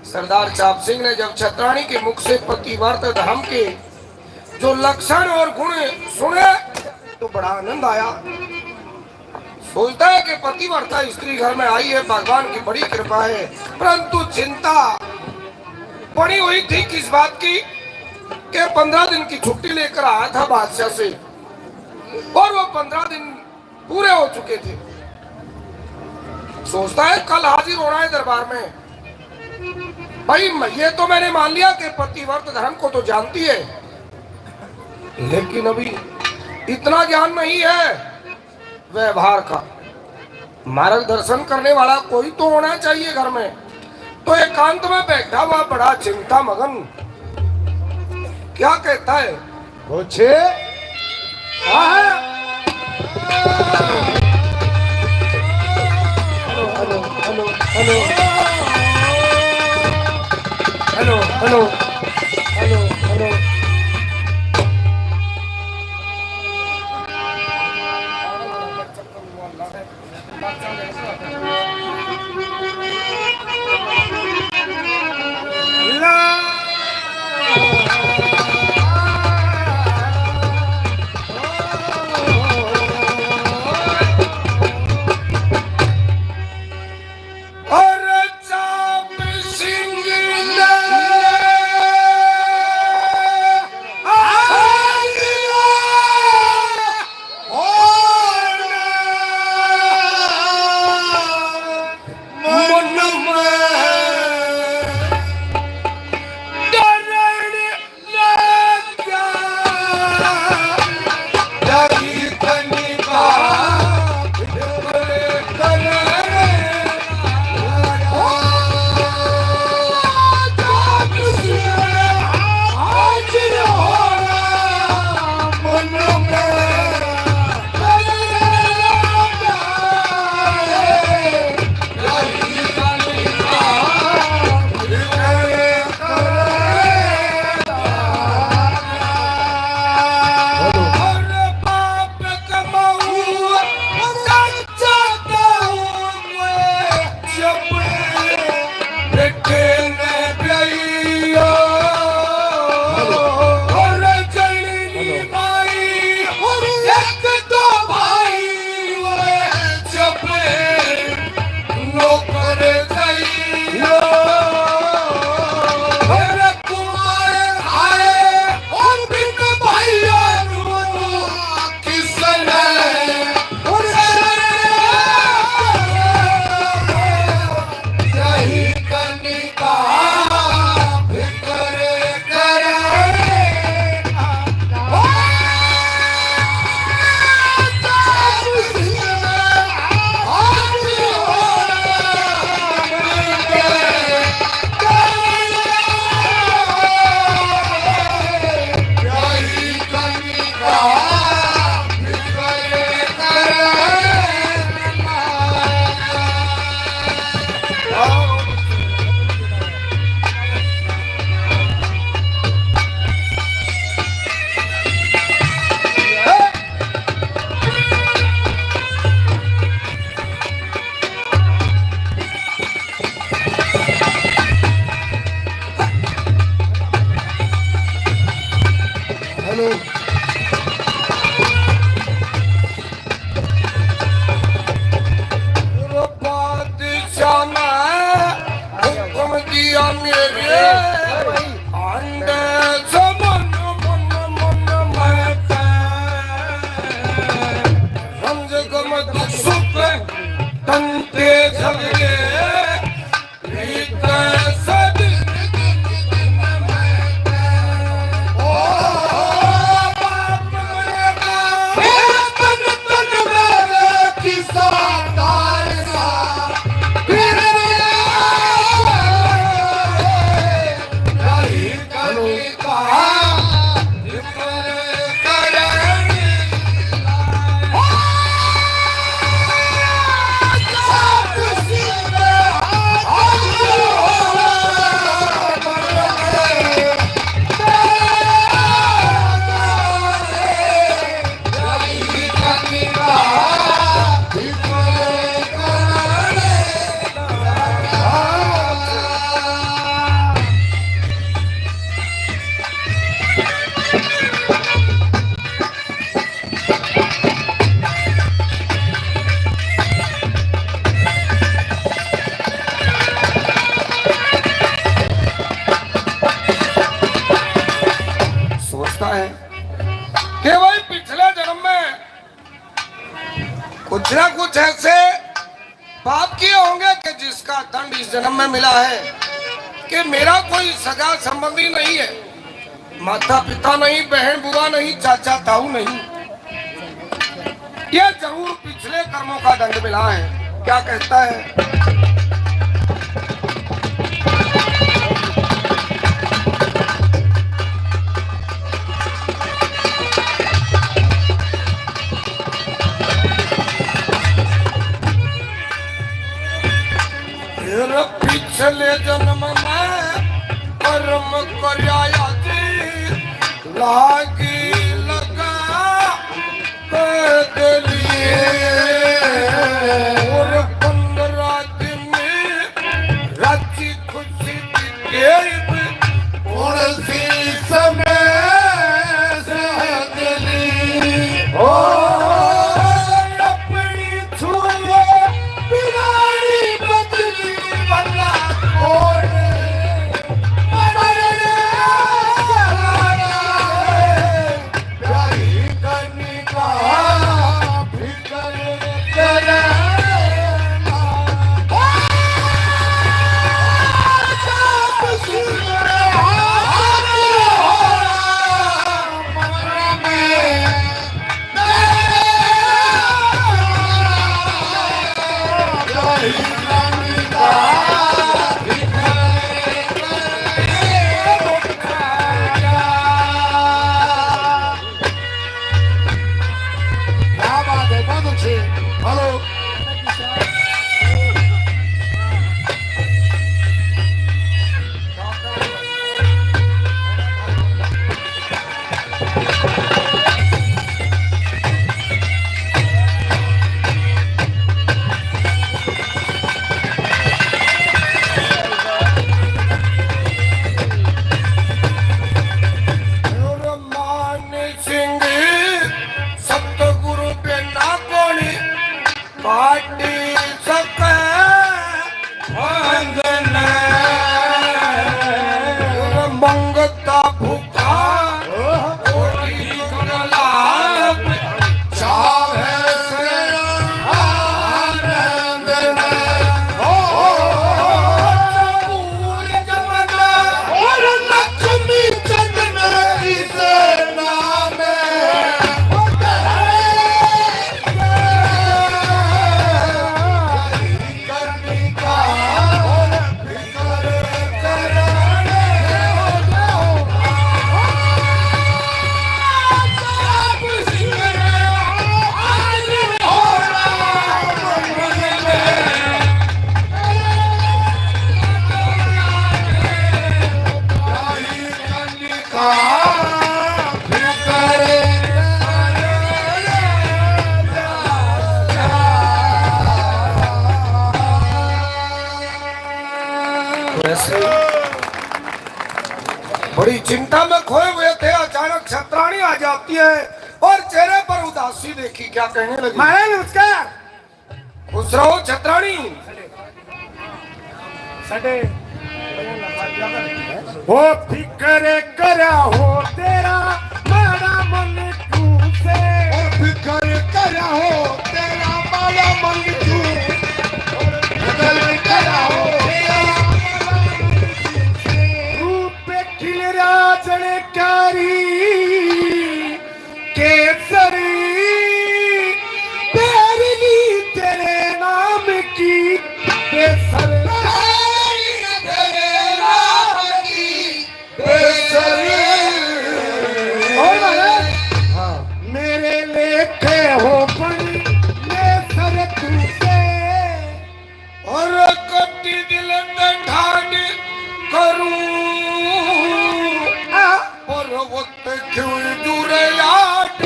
सरदार चाप सिंह ने जब छत्राणी के मुख से पतिव्रत धर्म के जो लक्षण और गुण सुने तो बड़ा आनंद आया। सोचता है कि पतिव्रता स्त्री घर में आई है, भगवान की बड़ी कृपा है, परंतु चिंता पड़ी हुई थी किस बात की कि पंद्रह दिन की छुट्टी लेकर आया था बादशाह से, और वो पंद्रह दिन पूरे हो चुके थे। सोचता है कल हाजिर होना है दरबार में। भाई, मैं, ये तो मैंने मान लिया कि पतिव्रत धर्म को तो जानती है, लेकिन अभी इतना ज्ञान नहीं है व्यवहार का। मार्गदर्शन करने वाला कोई तो होना चाहिए घर में। तो एकांत में बैठा हुआ बड़ा चिंता मगन क्या कहता है? पूछे। हाँ। Hello, hello, hello, hello. Hello, hello, hello. Hello, hello. या मेरे आंदे समन मन मन में रंज गम दुख सुख तन ते झगड़े। सोचता है कि भाई, पिछले जन्म में कुछ ना कुछ ऐसे पाप किए होंगे कि जिसका दंड इस जन्म में मिला है। कि मेरा कोई सगा संबंधी नहीं है, माता पिता नहीं, बहन बुआ नहीं, चाचा ताऊ नहीं, ये जरूर पिछले कर्मों का दंड मिला है। क्या कहता है? फिर पिछले जन्म में कर्म करया जी, लागी लगा पैदलिए। और पंद्रह दिन राजी खुशी की देव, कौन सी समय से दिली। ओ अपनी छुए पिरानी बदली बना और मरने वाला है। प्यारी कनिका फिकर करे ना। क्या बात है, बहुत अच्छे। हेलो। मान सिंह सतगुरु पे ना कोनी काट सके बंधन। मंगता भूखा कोटि गुण लाभ चाहे आनंद। ओ जमाना और लक्ष्मी चंद में इस नाम वैसे बड़ी चिंता में खोए हुए थे, अचानक छतरानी आ जाती है और चेहरे पर उदासी देखी, क्या कहने लगी? मारे नमस्कार। खुश रहो छतरानी। साढ़े ओ फिकर करा हो तेरा माड़ा मन क्यों से। ओ फिकर करा हो तेरा माड़ा मन क्यों। फिकर करा हो तेरा माड़ा मन क्यों से। रूप खिल राजन कारी केसर, पैरनी तेरे नाम की केसर। पैरनी तेरे नाम की केसर। और महाराज, हाँ। मेरे लेखे हो बड़ी केसर तू से। और कटी दिल ते ठान करूं, आ। पर्वत क्यों दूर याद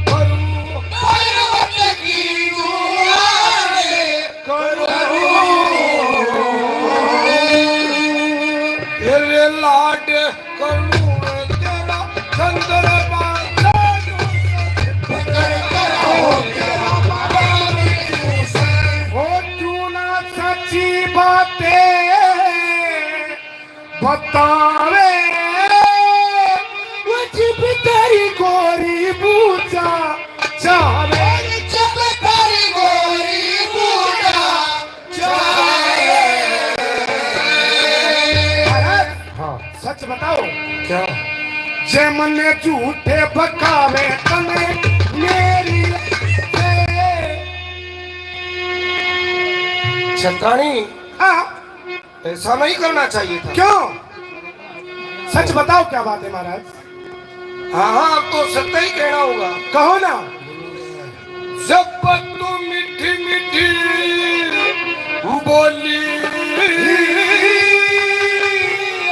करूं, पर्वत की दूर करूं। तेरे लाड करूं तेरा चंद्रमा। ओ क्यों ना सच्ची बातें बतावे, वो जब तेरी गोरी बूझा चाहे। जब तेरी गोरी बूझा चाहे। महाराज, हाँ। सच बताओ। क्या? जे मन्ने झूठे बकावे तने मेरी से। छत्राणी, हाँ। ऐसा नहीं करना चाहिए था। क्यों? सच बताओ, क्या बात है महाराज? हाँ, हाँ, अब तो सत्य ही कहना होगा। कहो ना। जब तू मीठी मीठी बोली,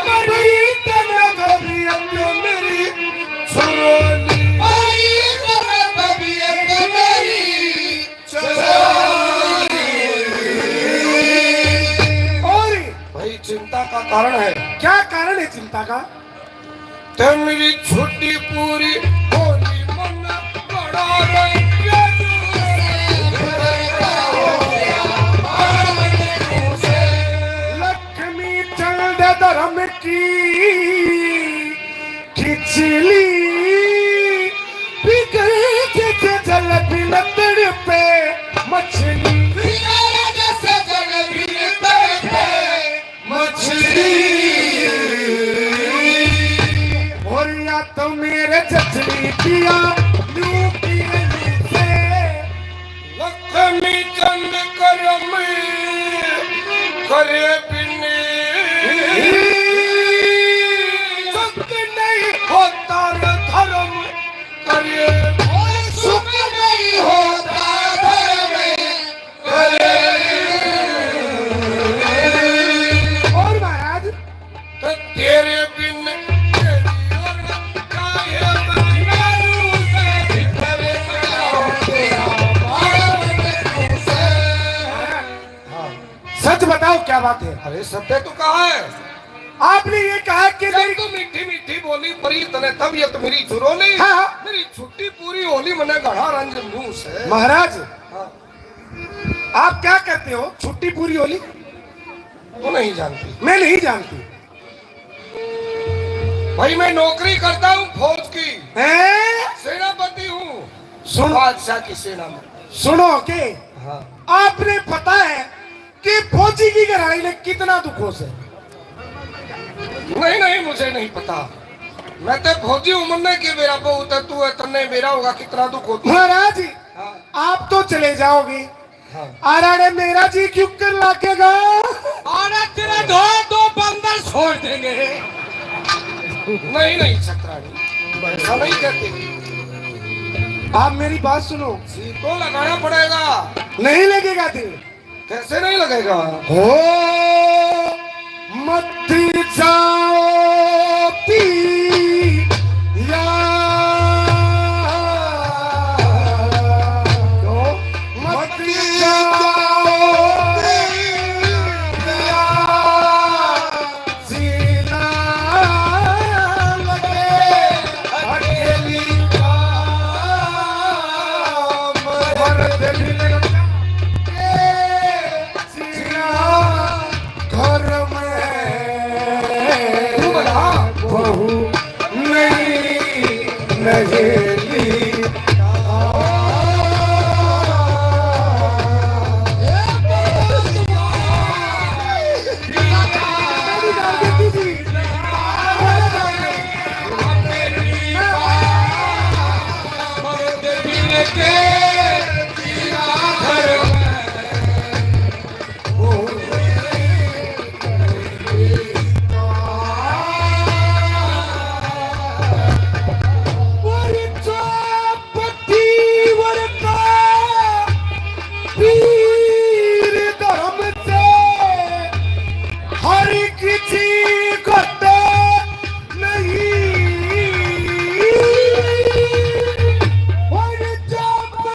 बड़ी तने तबीयत मेरी सुरोली। बड़ी तने तबीयत मेरी और भाई, चिंता का कारण है। क्या कारण है चिंता का? ते मेरी छुट्टी पूरी होली मन बड़ा रंग लक्ष्मी चंद धर्म की खिचली, बिगड़ जैसे जल बिन तड़पे मछली। बिगड़ जैसे जल बिन तड़पे मछली। और या तो मेरे छछली पिया लू की से। लक्ष्मी चंद करम करे बिन सुख नहीं होता रे धर्म करे। और सुख नहीं होता धर्म करे। और महाराज, तो तेरे बिन तेरी और काहे मैं मारू से भीतर खड़ा हो तेरा मालूम से। हाँ। सच बताओ, क्या बात है? अरे, सत्य तो कहा है। आपने ये कहा कि जब मेरी तू मीठी मीठी बोली, परी तने तबीयत मेरी चुरोली। हाँ, हाँ। मेरी छुट्टी पूरी होली, मने घड़ा रंज मुंह से। महाराज, हाँ। आप क्या करते हो? छुट्टी पूरी होली? वो नहीं जानती। मैं नहीं जानती। भाई, मैं नौकरी करता हूँ फौज की। हैं? सेनापति हूँ। सुन। बादशाह की सेना में। सुनो के, हाँ। आपने पता है कि फौजी की घराली ने कितना दुख हो से? नहीं, नहीं, मुझे नहीं पता। मैं तो फौजी हूँ, मन्ने के बेरा बहुत है, तू है, तन्ने बेरा होगा कितना दुख होता है। महाराज, हाँ। आप तो चले जाओगे। हाँ। अरे मेरा जी क्यों कर लागेगा? अरे तेरे दो, दो बंदर छोड़ देंगे। नहीं, नहीं, छत्राणी, ऐसा नहीं कहते। आप मेरी बात सुनो। जी तो लगाना पड़ेगा। नहीं लगेगा दिल। कैसे नहीं लगेगा? हो मत जाओ पिया, मत जाओ पिया, जीना लगे अकेली का मर्द मिल के। घर में। तू बता, बहू नहीं नहेली। पति वर्ता पीर धर्म से हर किसी को तो नहीं। और जब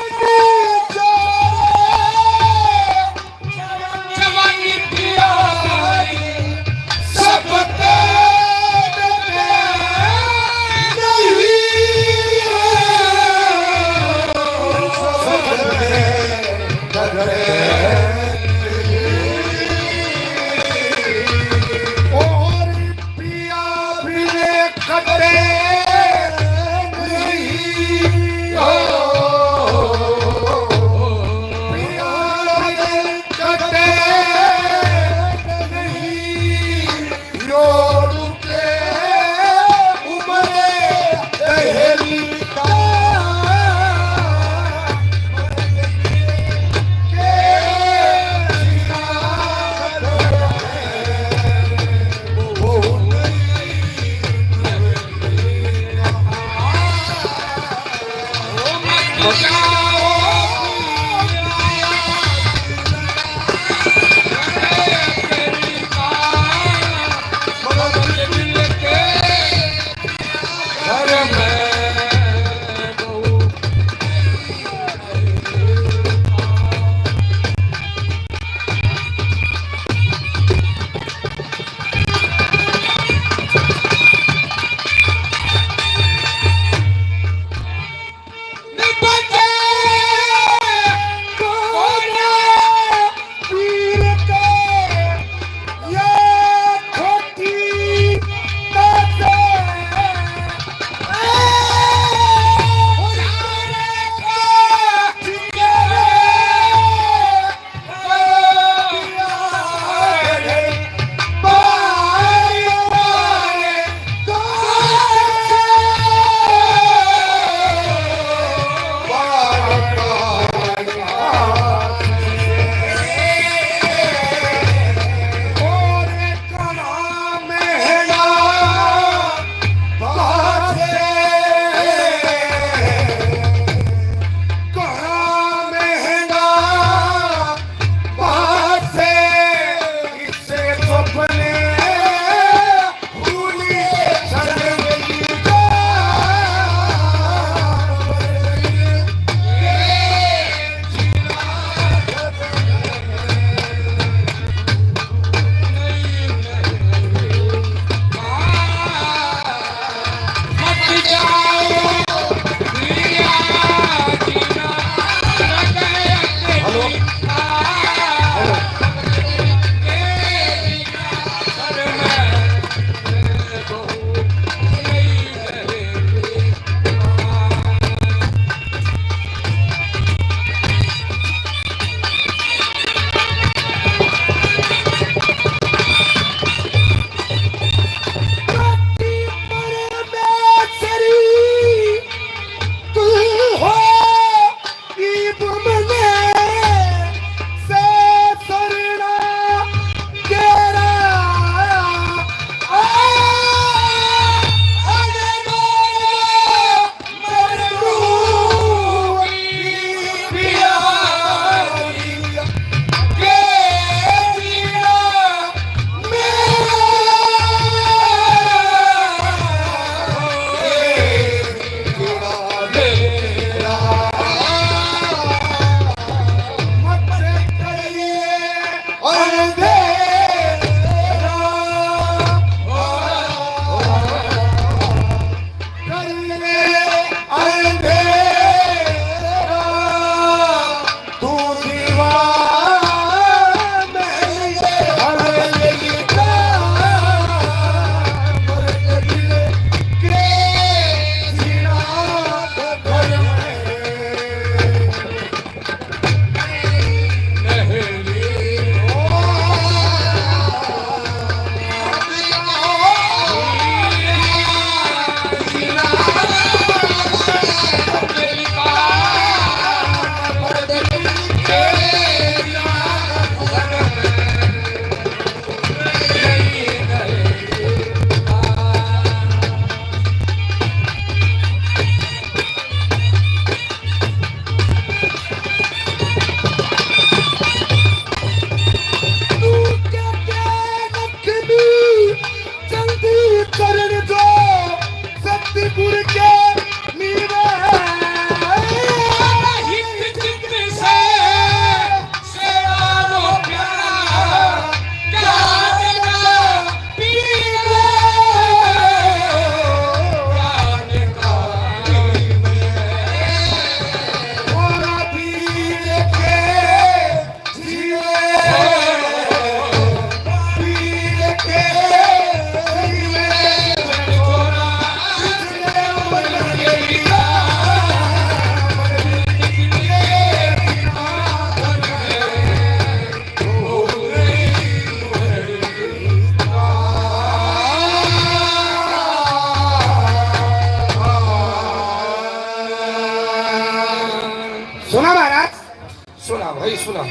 सुना।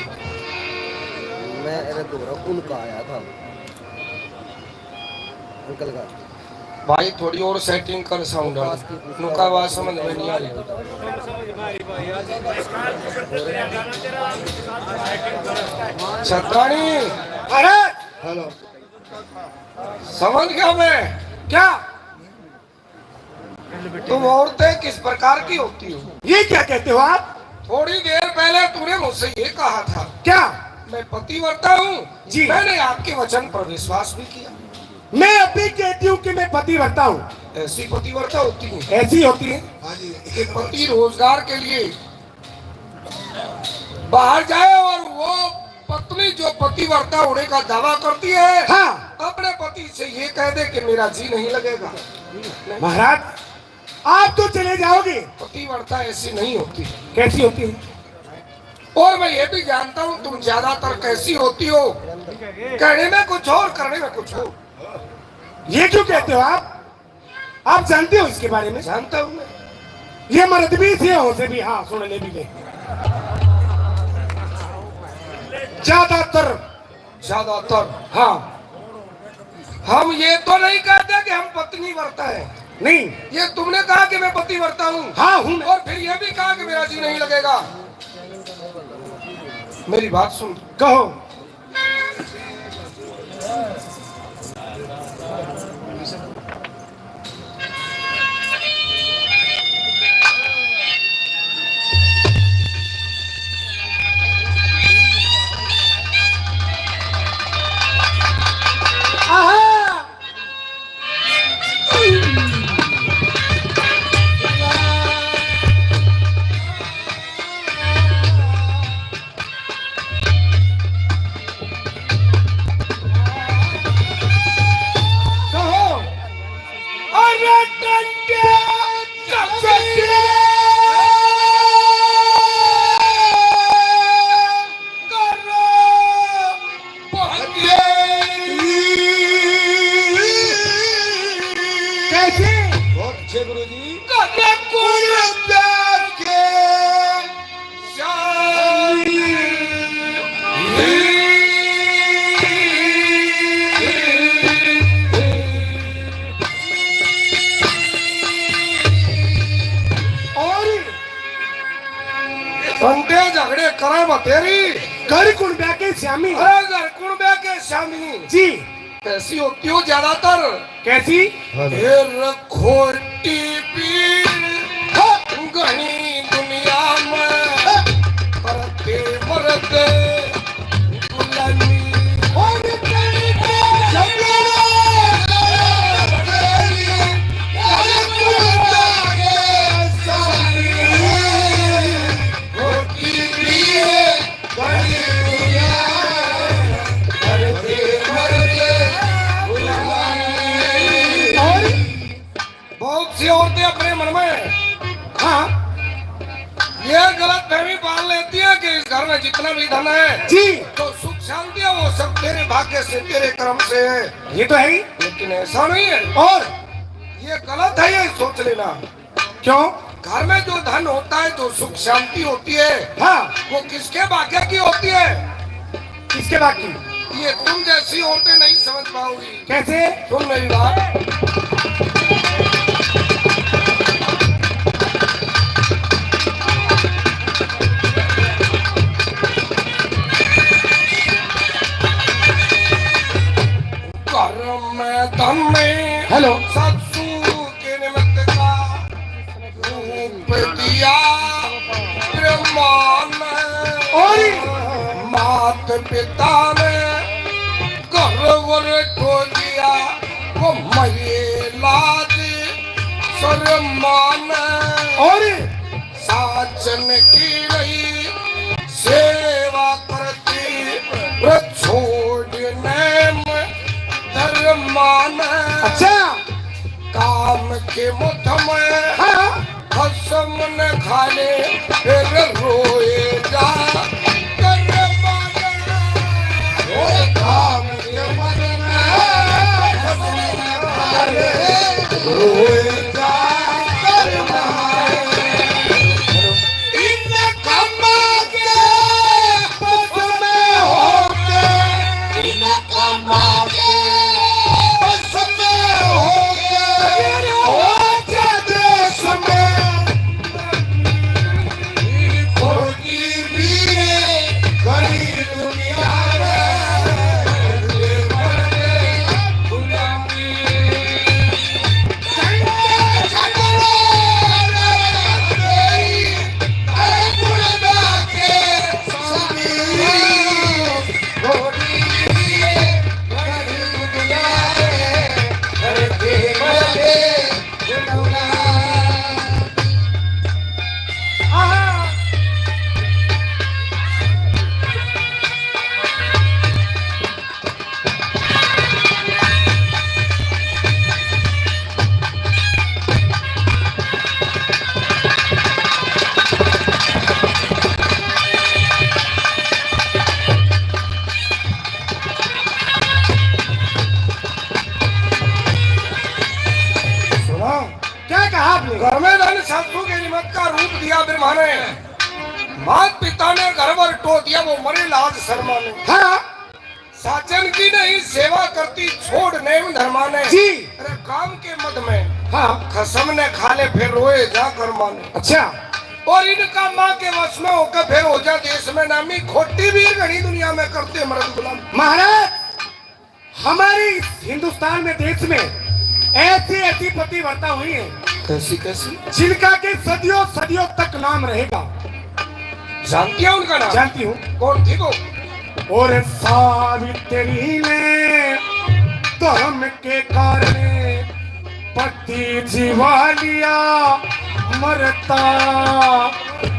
मैं अरे दोबारा उनका आया था, अंकल का। भाई, थोड़ी और सेटिंग कर साउंड वाली। नुका आवाज समझ में नहीं आ रही। छत्राणी, अरे हेलो, समझ गया मैं। क्या? तुम औरतें किस प्रकार की होती हो? ये क्या कहते हो आप? थोड़ी देर पहले तूने मुझसे ये कहा था। क्या? मैं पतिव्रता हूँ। जी। मैंने आपके वचन पर विश्वास भी किया। मैं अभी कहती हूँ कि मैं पतिव्रता हूँ। ऐसी पतिव्रता होती है? ऐसी होती है। हाँ जी। कि पति रोजगार के लिए बाहर जाए और वो पत्नी जो पतिव्रता होने का दावा करती है, हाँ। अपने पति से ये कह दे कि मेरा जी नहीं लगेगा। महाराज, आप तो चले जाओगे। पतिव्रता ऐसी नहीं होती। कैसी होती है? और मैं ये भी जानता हूँ, तुम ज्यादातर कैसी होती हो, कहने में कुछ और, करने में कुछ और। ये क्यों कहते हो आप? आप जानते हो इसके बारे में? जानता हूँ मैं। ये मर्द भी से हो से भी, हाँ, सुन ले भी ले। ज्यादातर। ज्यादातर। हाँ। हम ये तो नहीं कहते कि हम पत्नी व्रता है। नहीं। ये तुमने कहा कि मैं पतिव्रता हूँ। हाँ, हूँ मैं। और फिर ये भी कहा कि मेरा जी नहीं लगेगा। मेरी बात सुन। कहो। आहा! कहो। अरे डंडे कबड्डी करो। कैसे? बहुत अच्छे गुरु जी। कदे कोई प्यार के शान। और अंडे झगड़े करे बतेरी। घर कुण ब्याह के श्यामी। अरे घर कुण ब्याह के श्यामी। जी। कैसी होती हो ज्यादातर? कैसी? हेलो। हेर खोटी पीर घणी दुनिया में, करते मरते गुलामी। और तेरी झगड़ा खोटी पीर बहुत सी औरतें अपने मन में, हाँ, ये गलत फहमी पाल लेती है कि इस घर में जितना भी धन है, जी। जो सुख शांति है, वो सब तेरे भाग्य से, तेरे कर्म से है। ये तो है ही। लेकिन ऐसा नहीं है। और? ये गलत है, ये सोच लेना। क्यों? घर में जो धन होता है, जो सुख शांति होती है, हाँ। वो किसके भाग्य की होती है? किसके भाग्य की? ये तुम जैसी औरतें नहीं समझ पाओगी। कैसे? सुन मेरी बात। घर में धन नहीं, हेलो। सासू के निमित्त का रूप दिया ब्रह्मा ने। और? मात पिता ने घर वर खो दिया, वो मरे लाज शर्मा ने। और? साजन की रही सेवा करती, रे छोड़ने में धर्मान। अच्छा। काम के मुठ में, हाँ। भस्म न खा ले, फिर रोए जा धर्मान। ओए काम के मुठ में, भस्म न खा ले, रोए जा धर्मान। इन कमा के आपने। घर में धन सासू के निमित्त का रूप दिया ब्रह्मा ने। मात पिता ने घर भर टो दिया, वो मरे लाज शर्मा ने। हाँ। साजन की नहीं सेवा करती, छोड़ नेम धर्मा ने। जी। अरे काम के मद में। हाँ। खसम ने खा ले, फिर रोए जा कर्मा ने। अच्छा। और इनका माँ के वश में होकर फिर हो जा देश में नामी, खोटी वीर घणी दुनिया में करते मर्द गुलाम। महाराज, हमारे इस हिंदुस्तान में, देश में ऐसी ऐसी पतिव्रता हुई है। कैसी कैसी? जिनका के सदियों सदियों तक नाम रहेगा। जानती है उनका नाम? जानती हूँ। कौन थी वो? और सावित्री ने धर्म के कारण पति जीवा लिया मरता।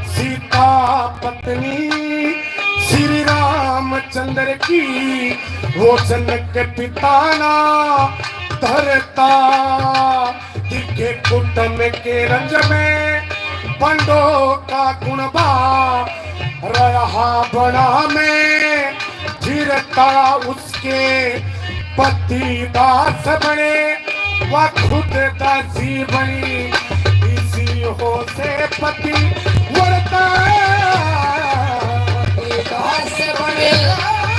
सीता पत्नी श्री रामचंद्र की, वो जनक पिता ना धरता। दिखे कुटुम के रंज में पंडो का कुणबा, रहा बना में फिरता। उसके पति दास बने, वा खुद दासी बनी। इसी हो से पति वरता। पति दास बने,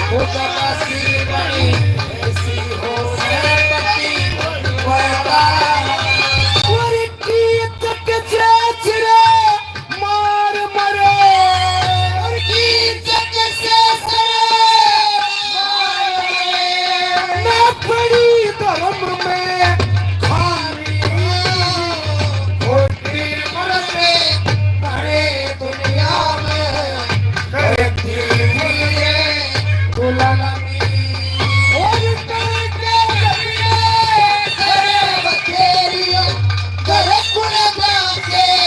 खुद दासी बनी। इसी हो से पति वरता। और की चक चरा चरा मार मरे। और की जग से सरे मार मरे। ना पड़ी धर्म में खामी। खोटी मरते भरे दुनिया में करती हुई गुलामी। और करते जब ये करे बखेरिया, करे कुल बातें।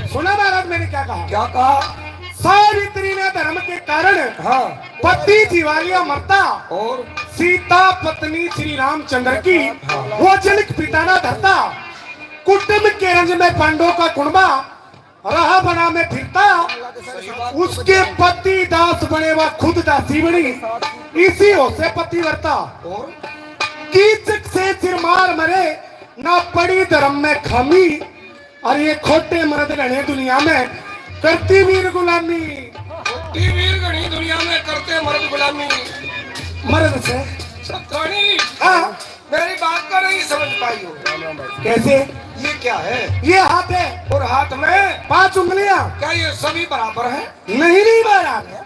सुना महाराज, मैंने क्या कहा? क्या कहा? सावित्री ने धर्म के कारण हाँ। पति जीवा लिया मरता। और? सीता पत्नी श्री रामचंद्र की हाँ। वो जनक पिता ना धरता। कुटुम के रंज में पांडव का कुणबा रहा बना में फिरता। उसके पति दास बने वा खुद दासी बनी। इसी हो से पतिव्रता। और? कीचक से सिर मार मरे ना पड़ी धर्म में खामी। और ये खोटे मर्द घणे दुनिया में करती वीर गुलामी। खोटी वीर घणी दुनिया में करते मर्द गुलामी। मर्द से सब घणी। हाँ। मेरी बात को नहीं समझ पाई हो। कैसे? ये क्या है? ये हाथ है। और हाथ में? पांच उंगलियां। क्या ये सभी बराबर है? नहीं, नहीं बराबर है।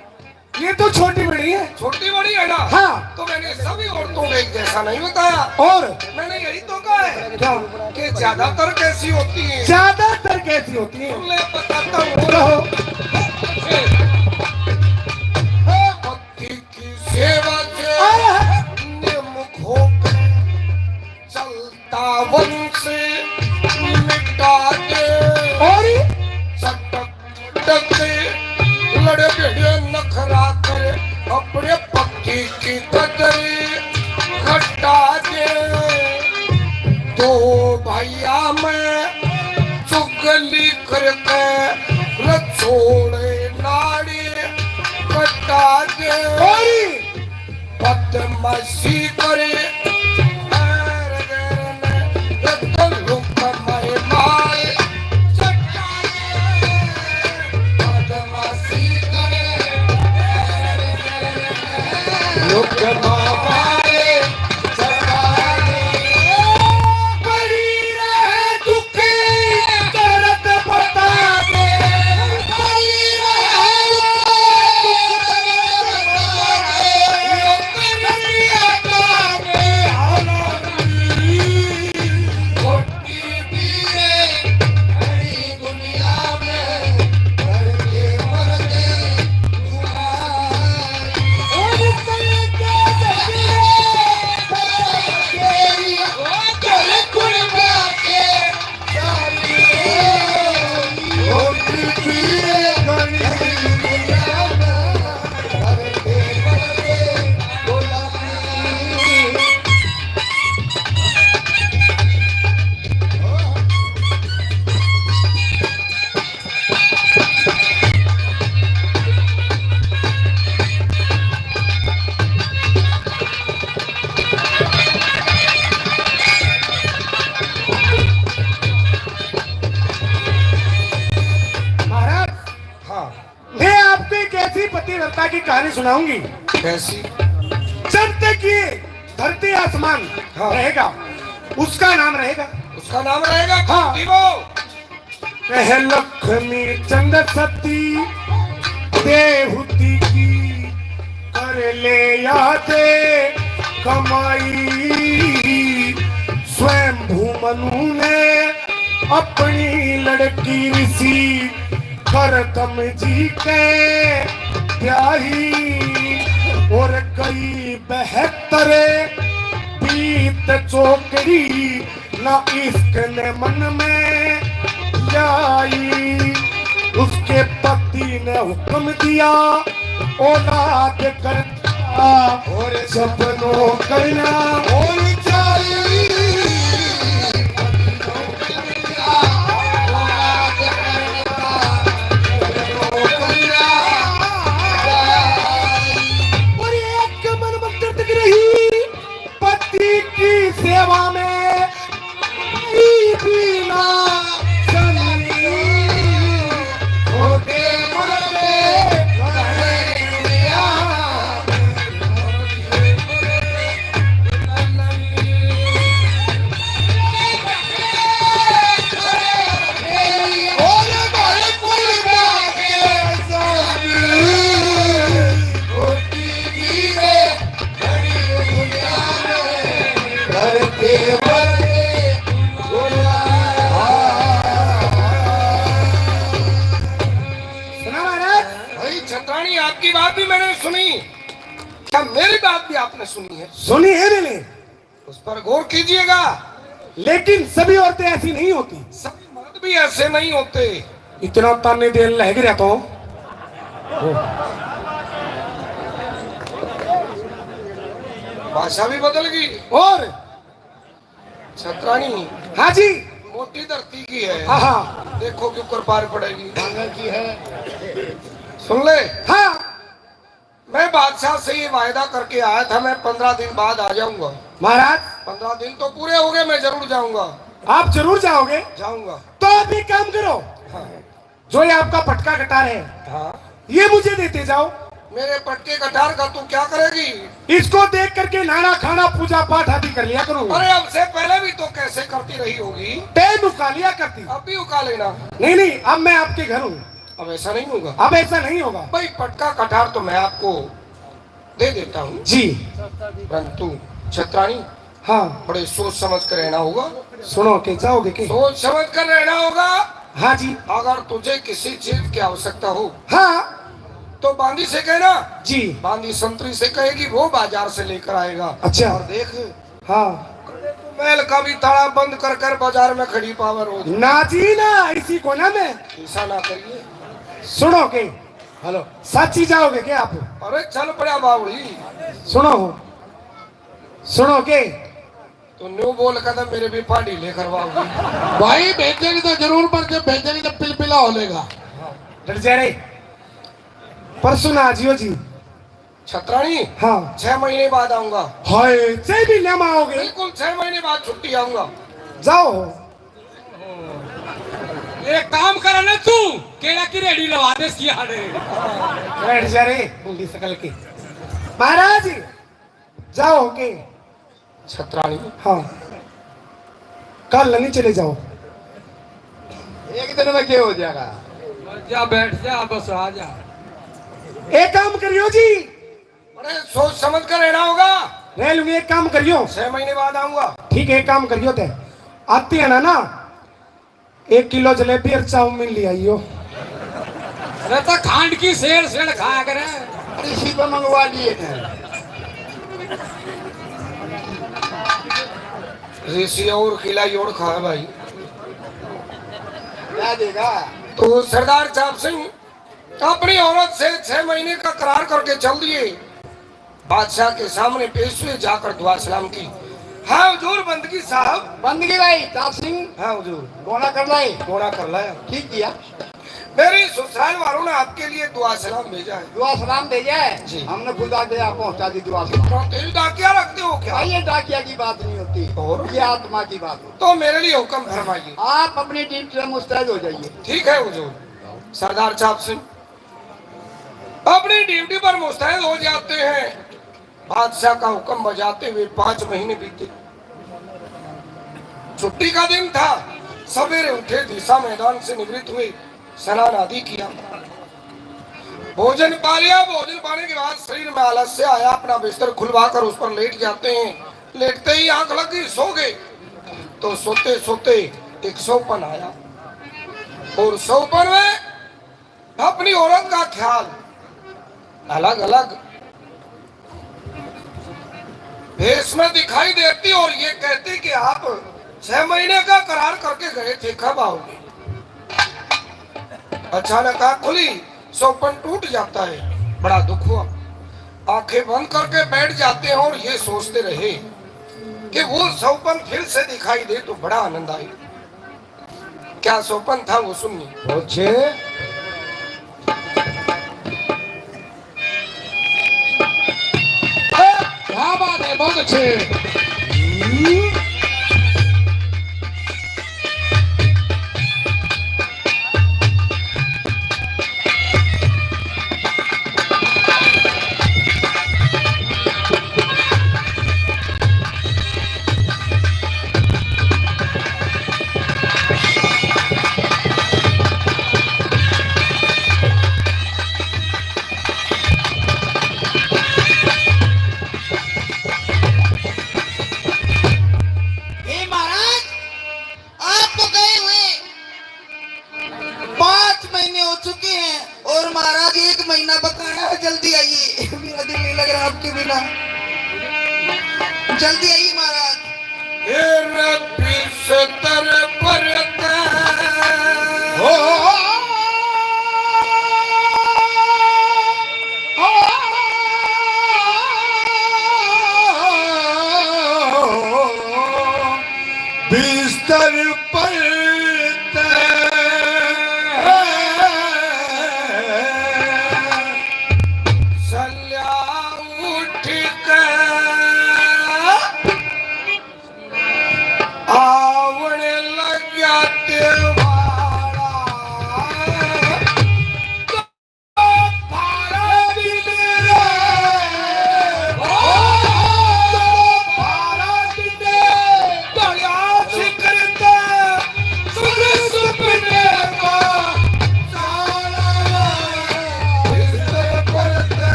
ये तो छोटी बड़ी है। छोटी बड़ी है ना? हाँ। तो मैंने सभी औरतों को एक जैसा नहीं बताया। और? मैंने यही तो कहा है। क्या? कि ज्यादातर कैसी होती है? ज्यादातर कैसी होती है? सुन ले, बताता हूँ। कहो। पति की सेवा से आह। निमुख होकर चलता वंश मिटा दे। और? सटक डरते लड़े भिड़े नखरा करे, अपने पति की कदर घटा दे। दो भैया में चुगली करके रछोड़े नाड़ी कटा दे। बदमाशी करे, पैर गैर ने, ये तो लुक मारे मारे, चट्टाने। बदमाशी करे, लुक मारे, चट्टाने। पड़ी रहे दुख दर्द बता दे, पड़ी रहे दुख दर्द बता दे, कहानी सुनाऊंगी। कैसी? जब तक ये धरती आसमान हाँ। रहेगा, उसका नाम रहेगा। उसका नाम रहेगा। हाँ। वो कह लक्ष्मी चंद सती देहुती की, कर ले याद कमाई। स्वयंभू मनु ने अपनी लड़की ऋषि करदम जी के ब्याही, और कई बहत्तर बीत चौकड़ी ना इश्क ने मन में लाई। उसके पति ने हुक्म दिया, औलाद करना और जब नौकरना और जाई। और एक मन मंत्र तक रही पति की सेवा में, बिना सनी होते मरते। सुना महाराज? भाई छत्राणी, आपकी बात भी मैंने सुनी, क्या मेरी बात भी आपने सुनी है? सुनी है मैंने। उस पर गौर कीजिएगा। लेकिन सभी औरतें ऐसी नहीं होती। सभी मर्द भी ऐसे नहीं होते। इतना ताने देन लग रहा तो भाषा भी बदल गई। और छत्राणी हाँ जी। मोटी धरती की है। हाँ, हाँ। देखो क्यों कर पार पड़ेगी। भांगा की है। सुन ले। हाँ। मैं बादशाह से ये वायदा करके आया था, मैं पंद्रह दिन बाद आ जाऊंगा। महाराज। पंद्रह दिन तो पूरे हो गए, मैं जरूर जाऊंगा। आप जरूर जाओगे? जाऊंगा। तो आप एक काम करो, हाँ। जो ये आपका पटका कटार है, हाँ। ये मुझे देते जाओ। मेरे पटके कटार का तू क्या करेगी? इसको देख करके नहाना खाना पूजा पाठ आदि कर लिया करूंगा। अरे, अब से पहले भी तो कैसे करती रही होगी। टाइम उका लिया करती। अब भी उका लेना। नहीं, नहीं, अब मैं आपके घर हूँ। अब ऐसा नहीं होगा। अब ऐसा नहीं होगा। भाई, पटका कटार तो मैं आपको दे देता हूँ। जी। परंतु छत्राणी, हाँ। बड़े सोच समझ कर रहना होगा। सुनो, के जाओगे के? सोच समझ कर रहना होगा। हाँ जी। अगर तुझे किसी चीज की आवश्यकता हो, हाँ। तो बांदी से कहना। जी। बांदी संतरी से कहेगी, वो बाजार से लेकर आएगा। अच्छा। और देख, हाँ। महल का भी ताला बंद कर कर बाजार में खड़ी पावे रोज। ना जी ना, इसी को ना मैं। ऐसा ना करिए। सुनो के, हेलो। साची जाओगे क्या आप? अरे चल पड़ा बावली। सुनो, सुनो के। तो न्यू बोल का तो मेरे भी पार्टी लेकर आओगी। भाई भेजेगी तो जरूर, पर जब भेजेगी तो पिलपिला हो लेगा। डट जा रे। परसों ना आ जियो जी। छत्राणी, हाँ। छह महीने बाद आऊंगा। हाय, छह महीने में आओगे? बिल्कुल, छह महीने बाद छुट्टी आऊंगा। जाओ। एक काम कर ना तू, केला की रेडी लगा दे इसकी आड़े। बैठ जा रे, बूढ़ी शकल की। महाराज, जाओ के। छत्राणी। हाँ। कल नहीं चले जाओ। एक दिन में क्या हो जाएगा? जा, बैठ जा, बस आ जा। एक काम करियो जी। अरे, सोच समझ कर रहना होगा। रह लूंगी, एक काम करियो। छह महीने बाद आऊंगा। ठीक है, एक काम करियो ते। आती है ना, ना, एक किलो जलेबी और चाउमीन ले आइयो। अरे, तो खांड की सेड़ सेड़ खाया करे। अरे, इसी पे मंगवा लिए थे। ऋषि और खिलाई और खा भाई। क्या देगा? तो सरदार चाप सिंह अपनी औरत से छह महीने का करार करके चल दिए। बादशाह के सामने पेश हुए, जाकर दुआ सलाम की। हाँ हुजूर, बंदगी साहब। बंदगी भाई, चाप सिंह। हाँ हुजूर। गोना कर लाए। गोना कर लाया। ठीक किया। मेरे ससुराल वालों ने आपके लिए दुआ सलाम भेजा है। दुआ सलाम भेजा है। जी। हमने खुदा दे आप पहुंचा दी दुआ सलाम। तो तेरी डाकिया रखते हो क्या? भाई, ये डाकिया की बात नहीं होती। और? ये आत्मा की बात होती। तो मेरे लिए हुक्म फरमाइए। आप अपनी ड्यूटी से मुस्तैद हो जाइए। ठीक है हुजूर। सरदार चाप सिंह अपनी ड्यूटी पर मुस्तैद हो जाते हैं। बादशाह का हुक्म बजाते हुए पांच महीने बीते। छुट्टी का दिन था। सवेरे उठे, दिशा मैदान से निवृत्त हुए, स्नान आदि किया, भोजन पा लिया। भोजन पाने के बाद शरीर में आलस्य आया, अपना बिस्तर खुलवा कर उस पर लेट जाते हैं। लेटते ही आंख लग गई, सो गए। तो सोते सोते एक सौपन आया और सौपन में अपनी औरत का ख्याल अलग अलग भेष में दिखाई देती और ये कहती कि आप छह महीने का करार करके गए थे, कब आओगे? अचानक आंख खुली, सौपन टूट जाता है। बड़ा दुख हुआ। आंखें बंद करके बैठ जाते हैं और ये सोचते रहे कि वो सौपन फिर से दिखाई दे तो बड़ा आनंद आए। क्या सौपन था, वो सुनिए। अच्छे। क्या बात है, बहुत अच्छे। हे महाराज, आपको गए हुए पाँच महीने हो चुके हैं और महाराज एक महीना बकाया है, जल्दी आइए, मेरा दिल नहीं लग रहा आपके बिना, जल्दी आइए महाराज। ए रब्बी सतर पर हो। बिस्तर पर तै सल्या उठ के आवण लग्या तेवारा।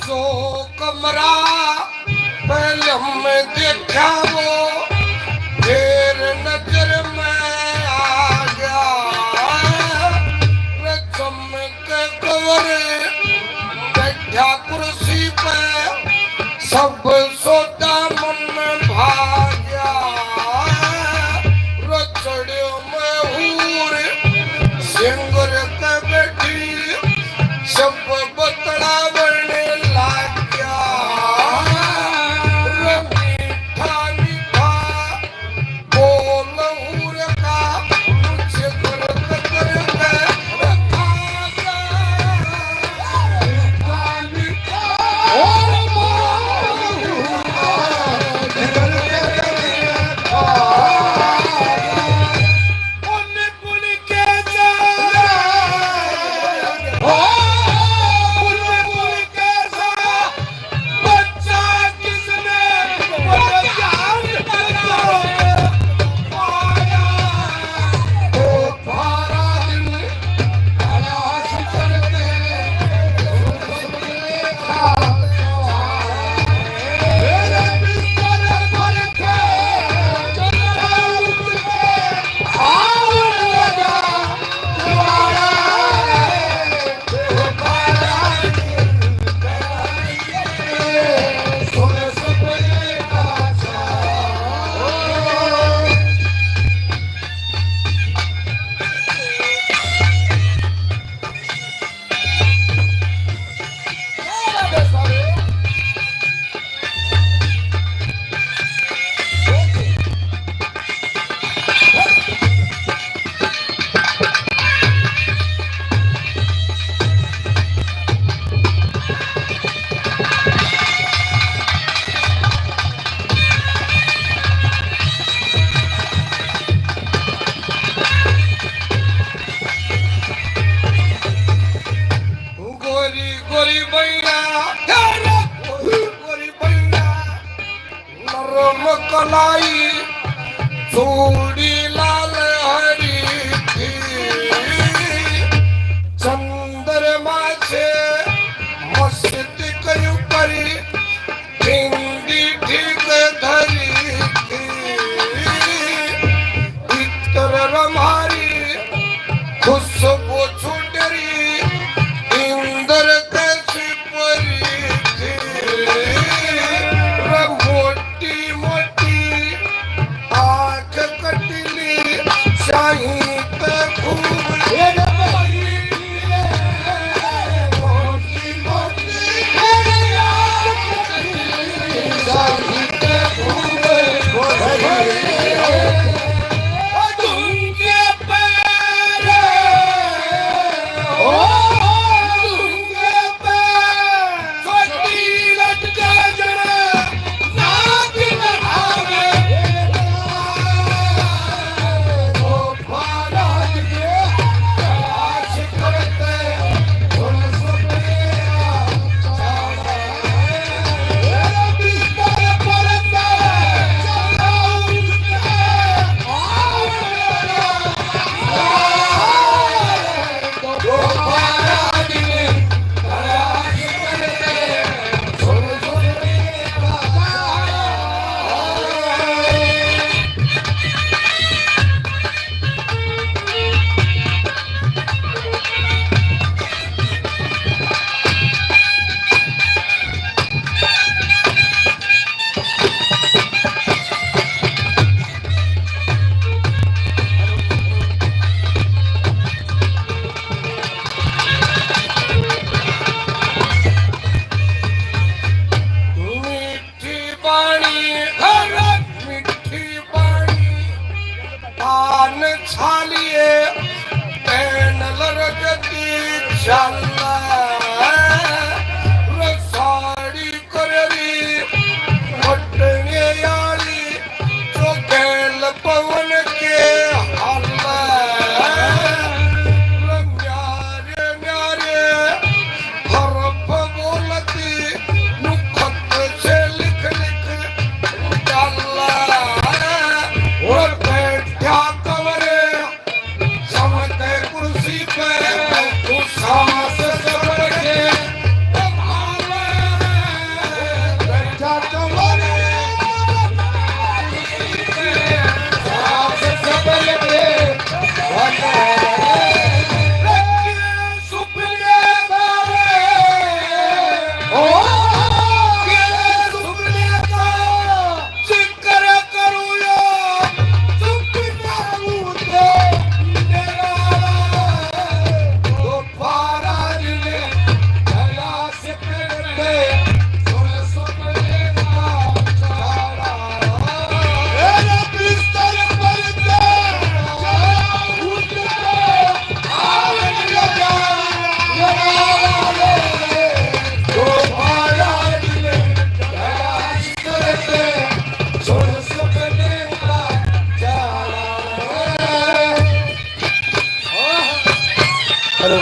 जो कमरा पहले मैं देखा वो, फिर नजर में आ गया। रे चमक कवर बैठा कुर्सी पे, सब सौदा मन भाग्या। रे चढ़्यो मैं हूर सिंगर के बैठी, सब बतलावण लाग्या। रे मीठा मकलाई चूड़ी लाल हरी थी, चंद्रमा से मस्त कयू करी, बिंदी ठीक धरी थी। इत्र रम्हारी खुशबू छुटरी, इंद्र कैसी परी थी। रे मोटी मोटी आँख कटली, शाही पे खूब मीठी पानी, अरे मीठी पानी, पान छालिए, पैनल रजती चाल। रे साड़ी कररी फटने आली, जो गैल पवन के हाल। रे न्यारे न्यारे हरफ बोलती, नुखत से लिख लिख डाला। और बैठा कंवरे चमके कुर्सी पे, तू सांस सबके संभाले। बैठा कंवरे, सांस सबके संभाले। हेलो।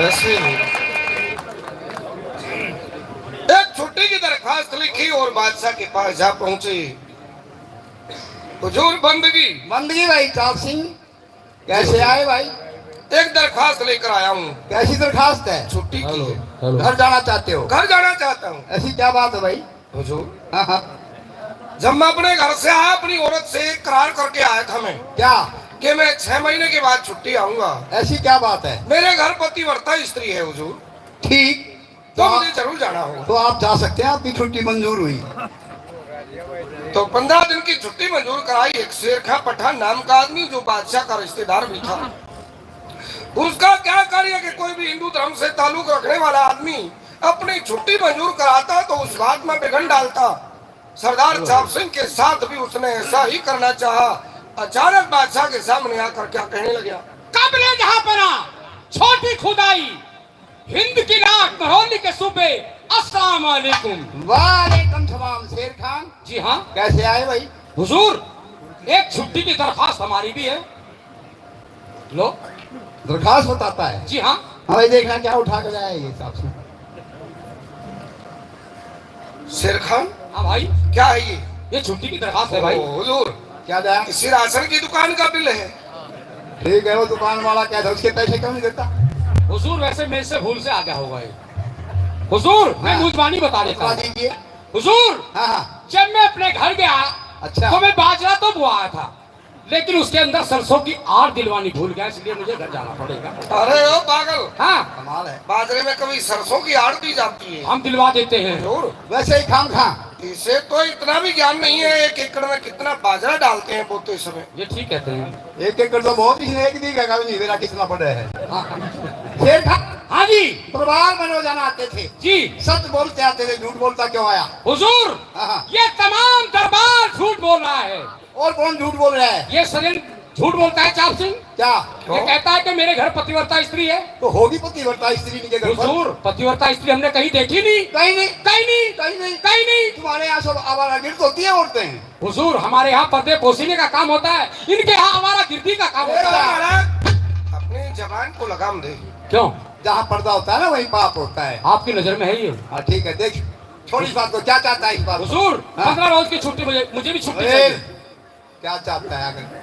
तस्वीर। एक छुट्टी की दरखास्त लिखी और बादशाह के पास जा पहुंचे। हुजूर, बंदगी। बंदगी भाई चाप सिंह, कैसे आए भाई? एक दरखास्त लेकर आया हूँ। कैसी दरखास्त है? छुट्टी की। Hello, hello. घर जाना चाहते हो? घर जाना चाहता हूँ। ऐसी क्या बात है भाई? हुजूर, हाँ, हाँ। जब मैं अपने घर से आया, अपनी औरत से एक करार करके आया था मैं। क्या? कि मैं छह महीने के बाद छुट्टी आऊंगा। ऐसी क्या बात है? मेरे घर पतिव्रता स्त्री है हुजूर। ठीक। तो तो मुझे जरूर जाना होगा। तो आप जा सकते हैं, आपकी छुट्टी मंजूर हुई। तो पन्द्रह दिन की छुट्टी मंजूर कराई। एक शेर खां पठान नाम का आदमी, जो बादशाह का रिश्तेदार भी था, उसका क्या कार्य कि कोई भी हिंदू धर्म से ताल्लुक रखने वाला आदमी अपनी छुट्टी मंजूर कराता तो उस बात में विघ्न डालता। सरदार चाप सिंह के साथ भी उसने ऐसा ही करना चाहा। अचानक बादशाह के सामने आकर क्या कहने लगा? कबले जहां पना, छोटी खुदाई, हिंद की लाख मरोली के सूबे, अस्सलाम वालेकुम। वालेकुम सलाम शेर खान। जी हाँ। कैसे आए भाई? हुजूर, एक छुट्टी की दरखास्त हमारी भी है। लो। दरखास्त बताता है। जी हाँ। हाँ भाई, देखना क्या उठा के लाया ये हिसाब से। शेर खान। हाँ भाई। क्या है ये? ये छुट्टी की दरखास्त है भाई। ओ, हुजूर। क्या दया? इसी राशन की दुकान का बिल है। ठीक है, वो दुकान वाला क्या था, उसके पैसे क्यों नहीं देता? हुजूर, वैसे मेरे से भूल से आ गया होगा ये। हुजूर, मैं हाँ। मुजबानी बता देता बता हूँ। दीजिए। हुजूर, हाँ, हाँ। जब मैं अपने घर गया, अच्छा। तो मैं बाजरा तो बुआया था, लेकिन उसके अंदर सरसों की आड़ दिलवानी भूल गया, इसलिए मुझे घर जाना पड़ेगा। अरे ओ पागल, हाँ। कमाल है। बाजरे में कभी सरसों की आड़ दी जाती है? हम दिलवा देते हैं। जरूर। वैसे ही खाम खा। इसे तो इतना भी ज्ञान नहीं है, एक एकड़ में कितना बाजरा डालते हैं बोते समय। ये ठीक कहते हैं। एक एकड़ तो बहुत ही है, एक बीघा का भी नहीं, मेरा कितना पड़ा है। हाँ। शेर खान। हाँ जी। दरबार में रोजाना आते थे। जी। सच बोलते आते थे, झूठ बोलता क्यों आया? हुजूर, हाँ, हाँ। ये तमाम दरबार झूठ बोल रहा है। और कौन झूठ बोल रहा है? ये सजन झूठ बोलता है, चाप सिंह। क्या? ये क्यों? कहता है कि मेरे घर पतिव्रता स्त्री है। तो होगी पतिव्रता स्त्री इनके घर पर। हुजूर, पतिव्रता स्त्री हमने कहीं देखी नहीं। कहीं नहीं। कहीं नहीं। कहीं नहीं। कहीं नहीं। तुम्हारे यहाँ सब आवारागर्द होती हैं औरतें। हुजूर, हमारे यहाँ पर्दे पोशीने का काम होता है, इनके यहाँ आवारागर्दी का काम ए होता है। महाराज, अपनी जबान को लगाम दे। क्यों? जहाँ पर्दा होता है ना, वहीं पाप होता है। आपकी नजर में है ये? हाँ, ठीक है, देख, छोड़ इस बात को, क्या चाहता है इस बात को? हुजूर, हाँ। पन्द्रह रोज की छुट्टी, मुझे, मुझे भी छुट्टी ए, चाहिए। क्या चाहता है आखिर?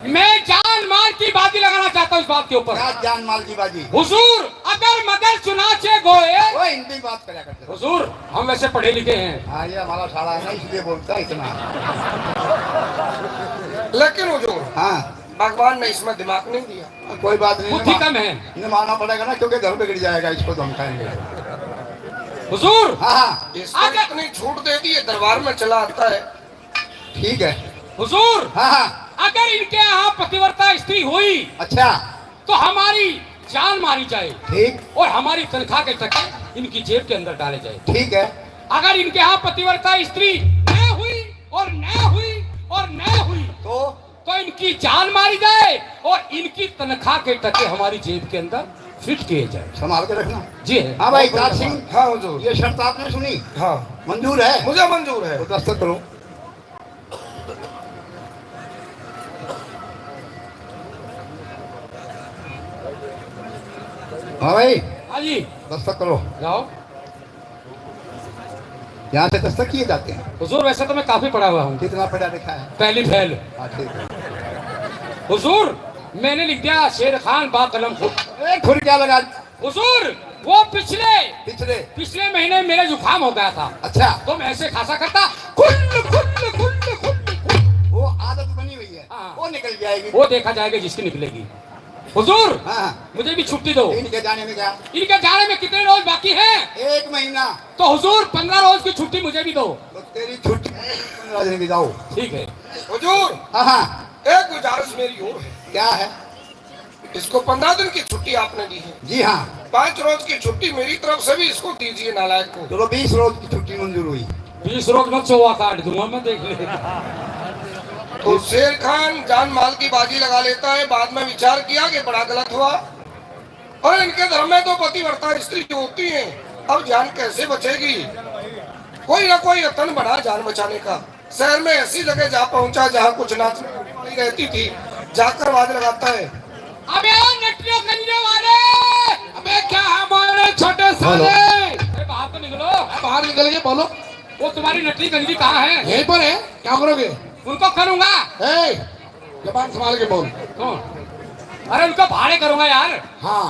मैं जान माल की बाजी लगाना चाहता हूँ इस बात के ऊपर। क्या जान माल की बाजी? हुजूर, अगर मगर चुनाचे गोए। वो हिंदी बात करा करते। हुजूर, हम वैसे पढ़े लिखे हैं। हाँ, ये हमारा साला है ना, इसलिए बोलता है इतना। लेकिन हुजूर, हाँ। भगवान ने इसमें दिमाग नहीं दिया। कोई बात नहीं, बुद्धि कम है। इन्हें मारना पड़ेगा ना, क्योंकि घर बिगड़ जाएगा, इसको धमकाएंगे। हुजूर, हाँ, हाँ। इसको अगर इतनी छूट दे दी, ये दरबार में चला आता है। ठीक है। हुजूर, हाँ, हाँ। अगर इनके यहाँ पतिव्रता स्त्री हुई, अच्छा। तो हमारी जान मारी जाए। ठीक। और हमारी तनख्वाह के टके इनकी जेब के अंदर डाले जाए। ठीक है। अगर इनके यहाँ पतिव्रता स्त्री न हुई और न हुई और न हुई, तो? तो इनकी जान मारी जाए और इनकी तनख्वाह के टके हमारी जेब के अंदर फिट किए जाए। संभाल के रखना। जी है। हाँ भाई, बहुत बढ़िया कासिम, बात। हाँ हुजूर। ये शर्त आपने सुनी? हाँ। मंजूर है? मुझे मंजूर है। तो दस्तखत करो। हाँ भाई। हाँ जी। दस्तखत करो। लाओ। यहाँ से दस्तखत किए जाते हैं। हुजूर, वैसे तो मैं काफी पढ़ा हुआ हूँ। कितना पढ़ा लिखा है? पहली फेल। हाँ, ठीक है। हुजूर, मैंने लिख दिया शेर खान बा कलम खुद। ए, खुद क्या लगा? हुजूर, वो पिछले, पिछले? पिछले महीने मेरे जुकाम हो गया था। अच्छा। तो मैं ऐसे खांसा करता, खुल, खुल, खुल, खुल, खुल। वो आदत बनी हुई है, हाँ। वो निकल जाएगी। वो देखा जाएगा जिसकी निकलेगी। हुजूर, हाँ। मुझे भी छुट्टी दो। इनके जाने में क्या? इनके जाने में कितने रोज बाकी हैं? एक महीना। तो हुजूर, पन्द्रह रोज की छुट्टी मुझे भी दो। तो तेरी छुट्टी पन्द्रह दिन की, जाओ। ठीक है। हुजूर, हाँ, हाँ। एक गुजारिश मेरी और है। क्या है? इसको पन्द्रह दिन की छुट्टी आपने दी है। जी हाँ। पाँच रोज की छुट्टी मेरी तरफ से भी इसको दीजिए, नालायक को। चलो, बीस रोज की छुट्टी मंजूर हुई। बीस रोज में चौवा काट दूंगा मैं, देख ले। तो शेर खान जान माल की बाजी लगा लेता है, बाद में विचार किया कि बड़ा गलत हुआ। और इनके धर्म में तो पतिव्रता स्त्री होती है, अब जान कैसे बचेगी? कोई ना कोई यत्न बना जान बचाने का। शहर में ऐसी जगह जा पहुंचा जहां कुछ नाचने वाली रहती थी, जाकर आवाज लगाता है, अबे ओ नटरियों कंजरे वाले, अबे हेलो। अरे, बाहर तो निकलो। बाहर निकल के बोलो। वो तुम्हारी नकली कंघी कहाँ है? यहीं पर है। क्या करोगे? उनको करूंगा। ए, जबान संभाल के बोल। कौन? अरे, उनको भाड़े करूंगा यार। हाँ,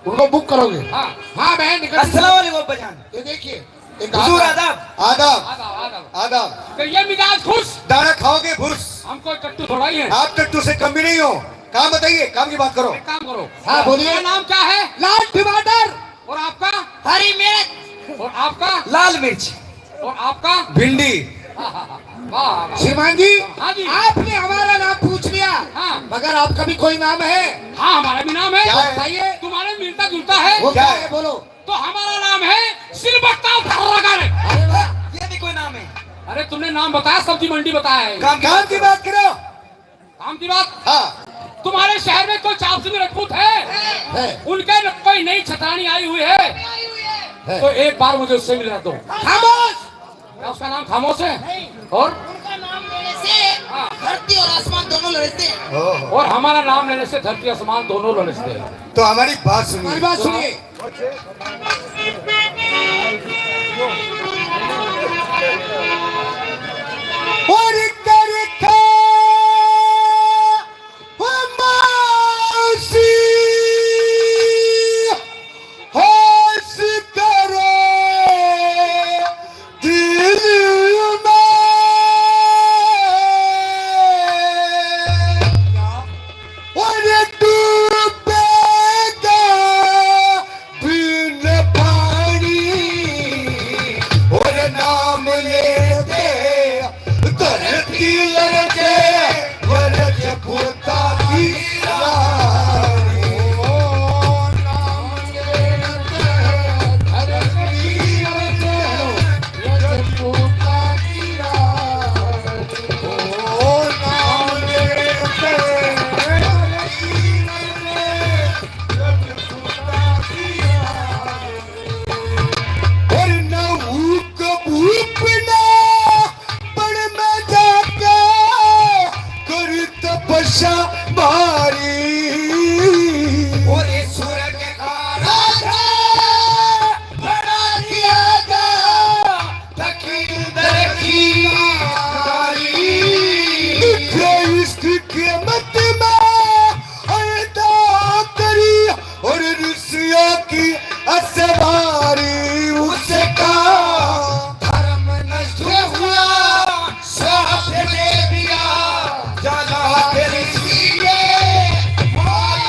उनको बुक करोगे। हाँ। हाँ बहन, निकल। अस्सलाम वालेकुम अब्बा जान। ये देखिए, एक हुजूर आदब। आदब। आदब, आदब। आदब। तो ये मिजाज खुश। दाना खाओगे भुस। हम कोई टट्टू थोड़ा ही है। आप टट्टू से कम भी नहीं हो। काम बताइए, काम की बात करो। एक काम करो। हाँ, बोलिए। मेरा नाम क्या है? लाल टमाटर। और आपका? हरी मिर्च। और आपका? लाल मिर्च। और आपका? भिंडी। वाह, वाह, वाह। श्रीमान जी, हाँ जी। आपने हमारा नाम पूछ लिया, हाँ। मगर आपका भी कोई नाम है? हाँ, हमारा भी नाम है। क्या है? बताइए। तुम्हारे मिलता जुलता है। वो क्या क्या है? है, बोलो। तो हमारा नाम है सिलबट्टा फर्रगन। अरे वाह। ये भी कोई नाम है? अरे, तुमने नाम बताया, सब्जी मंडी बताया है। काम की काम बात की करो। बात करो। काम की बात। हाँ। तुम्हारे शहर में कोई चापसी रजपूत है? है। उनके न-, कोई नई छतरानी आई हुई है? है। तो एक बार मुझे उससे मिला दो। खामोश। क्या उसका नाम खामोश है? नहीं। और? उनका नाम लेने से हाँ। धरती और आसमान दोनों लरजते हैं। ओहो। और हमारा नाम लेने से धरती आसमान दोनों लरजते हैं। तो हमारी बात सुनिए। हमारी बात सुनिए। और करखा मासी होश करे दिल में। और डूबेगा बिन पानी, और नाम लेते धरती लरजे, लरज पोता की रानी। ओ नाम लेते धरती लरजे, लरज पोता की रानी। और न ऊक भूप ना बन में जाके कर तपस्या भारी। और स्वर्ग का राजा बना दिया जा फकीर दरबारी। लिखे इश्क के मत में अदा करी और रुसिया की असवारी। उसका धर्म नष्ट हुआ, श्राप दे दिया, ज्यादा तेरी सीने भाई।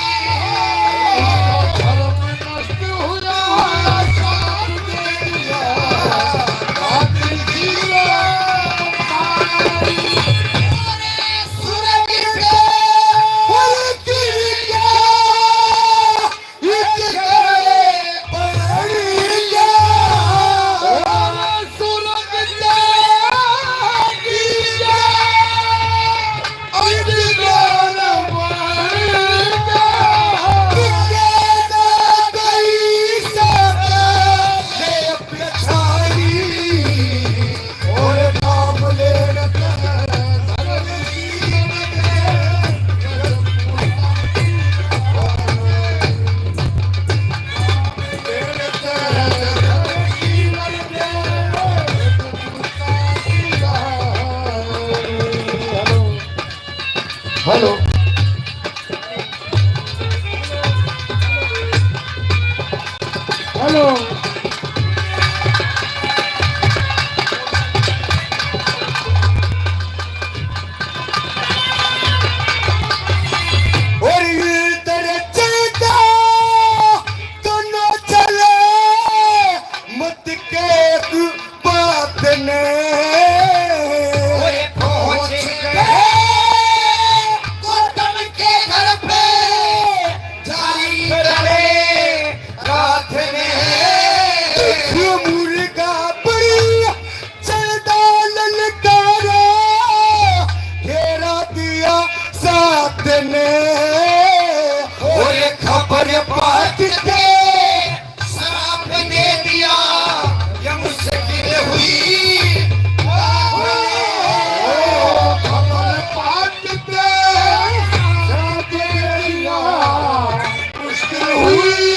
हेलो। हेलो। और इधर चलता दोनों चले मत के बात ने। ओए पहुंच गए गौतम के घर पे, जारी करे रात में। मुर्गा बड़ी चलदा ललकारा, घेरा दिया साथ ने। ओए खबर बात के श्राप दे दिया, ये मुश्किल हुई। खबर बात के श्राप दे दिया, मुश्किल हुई।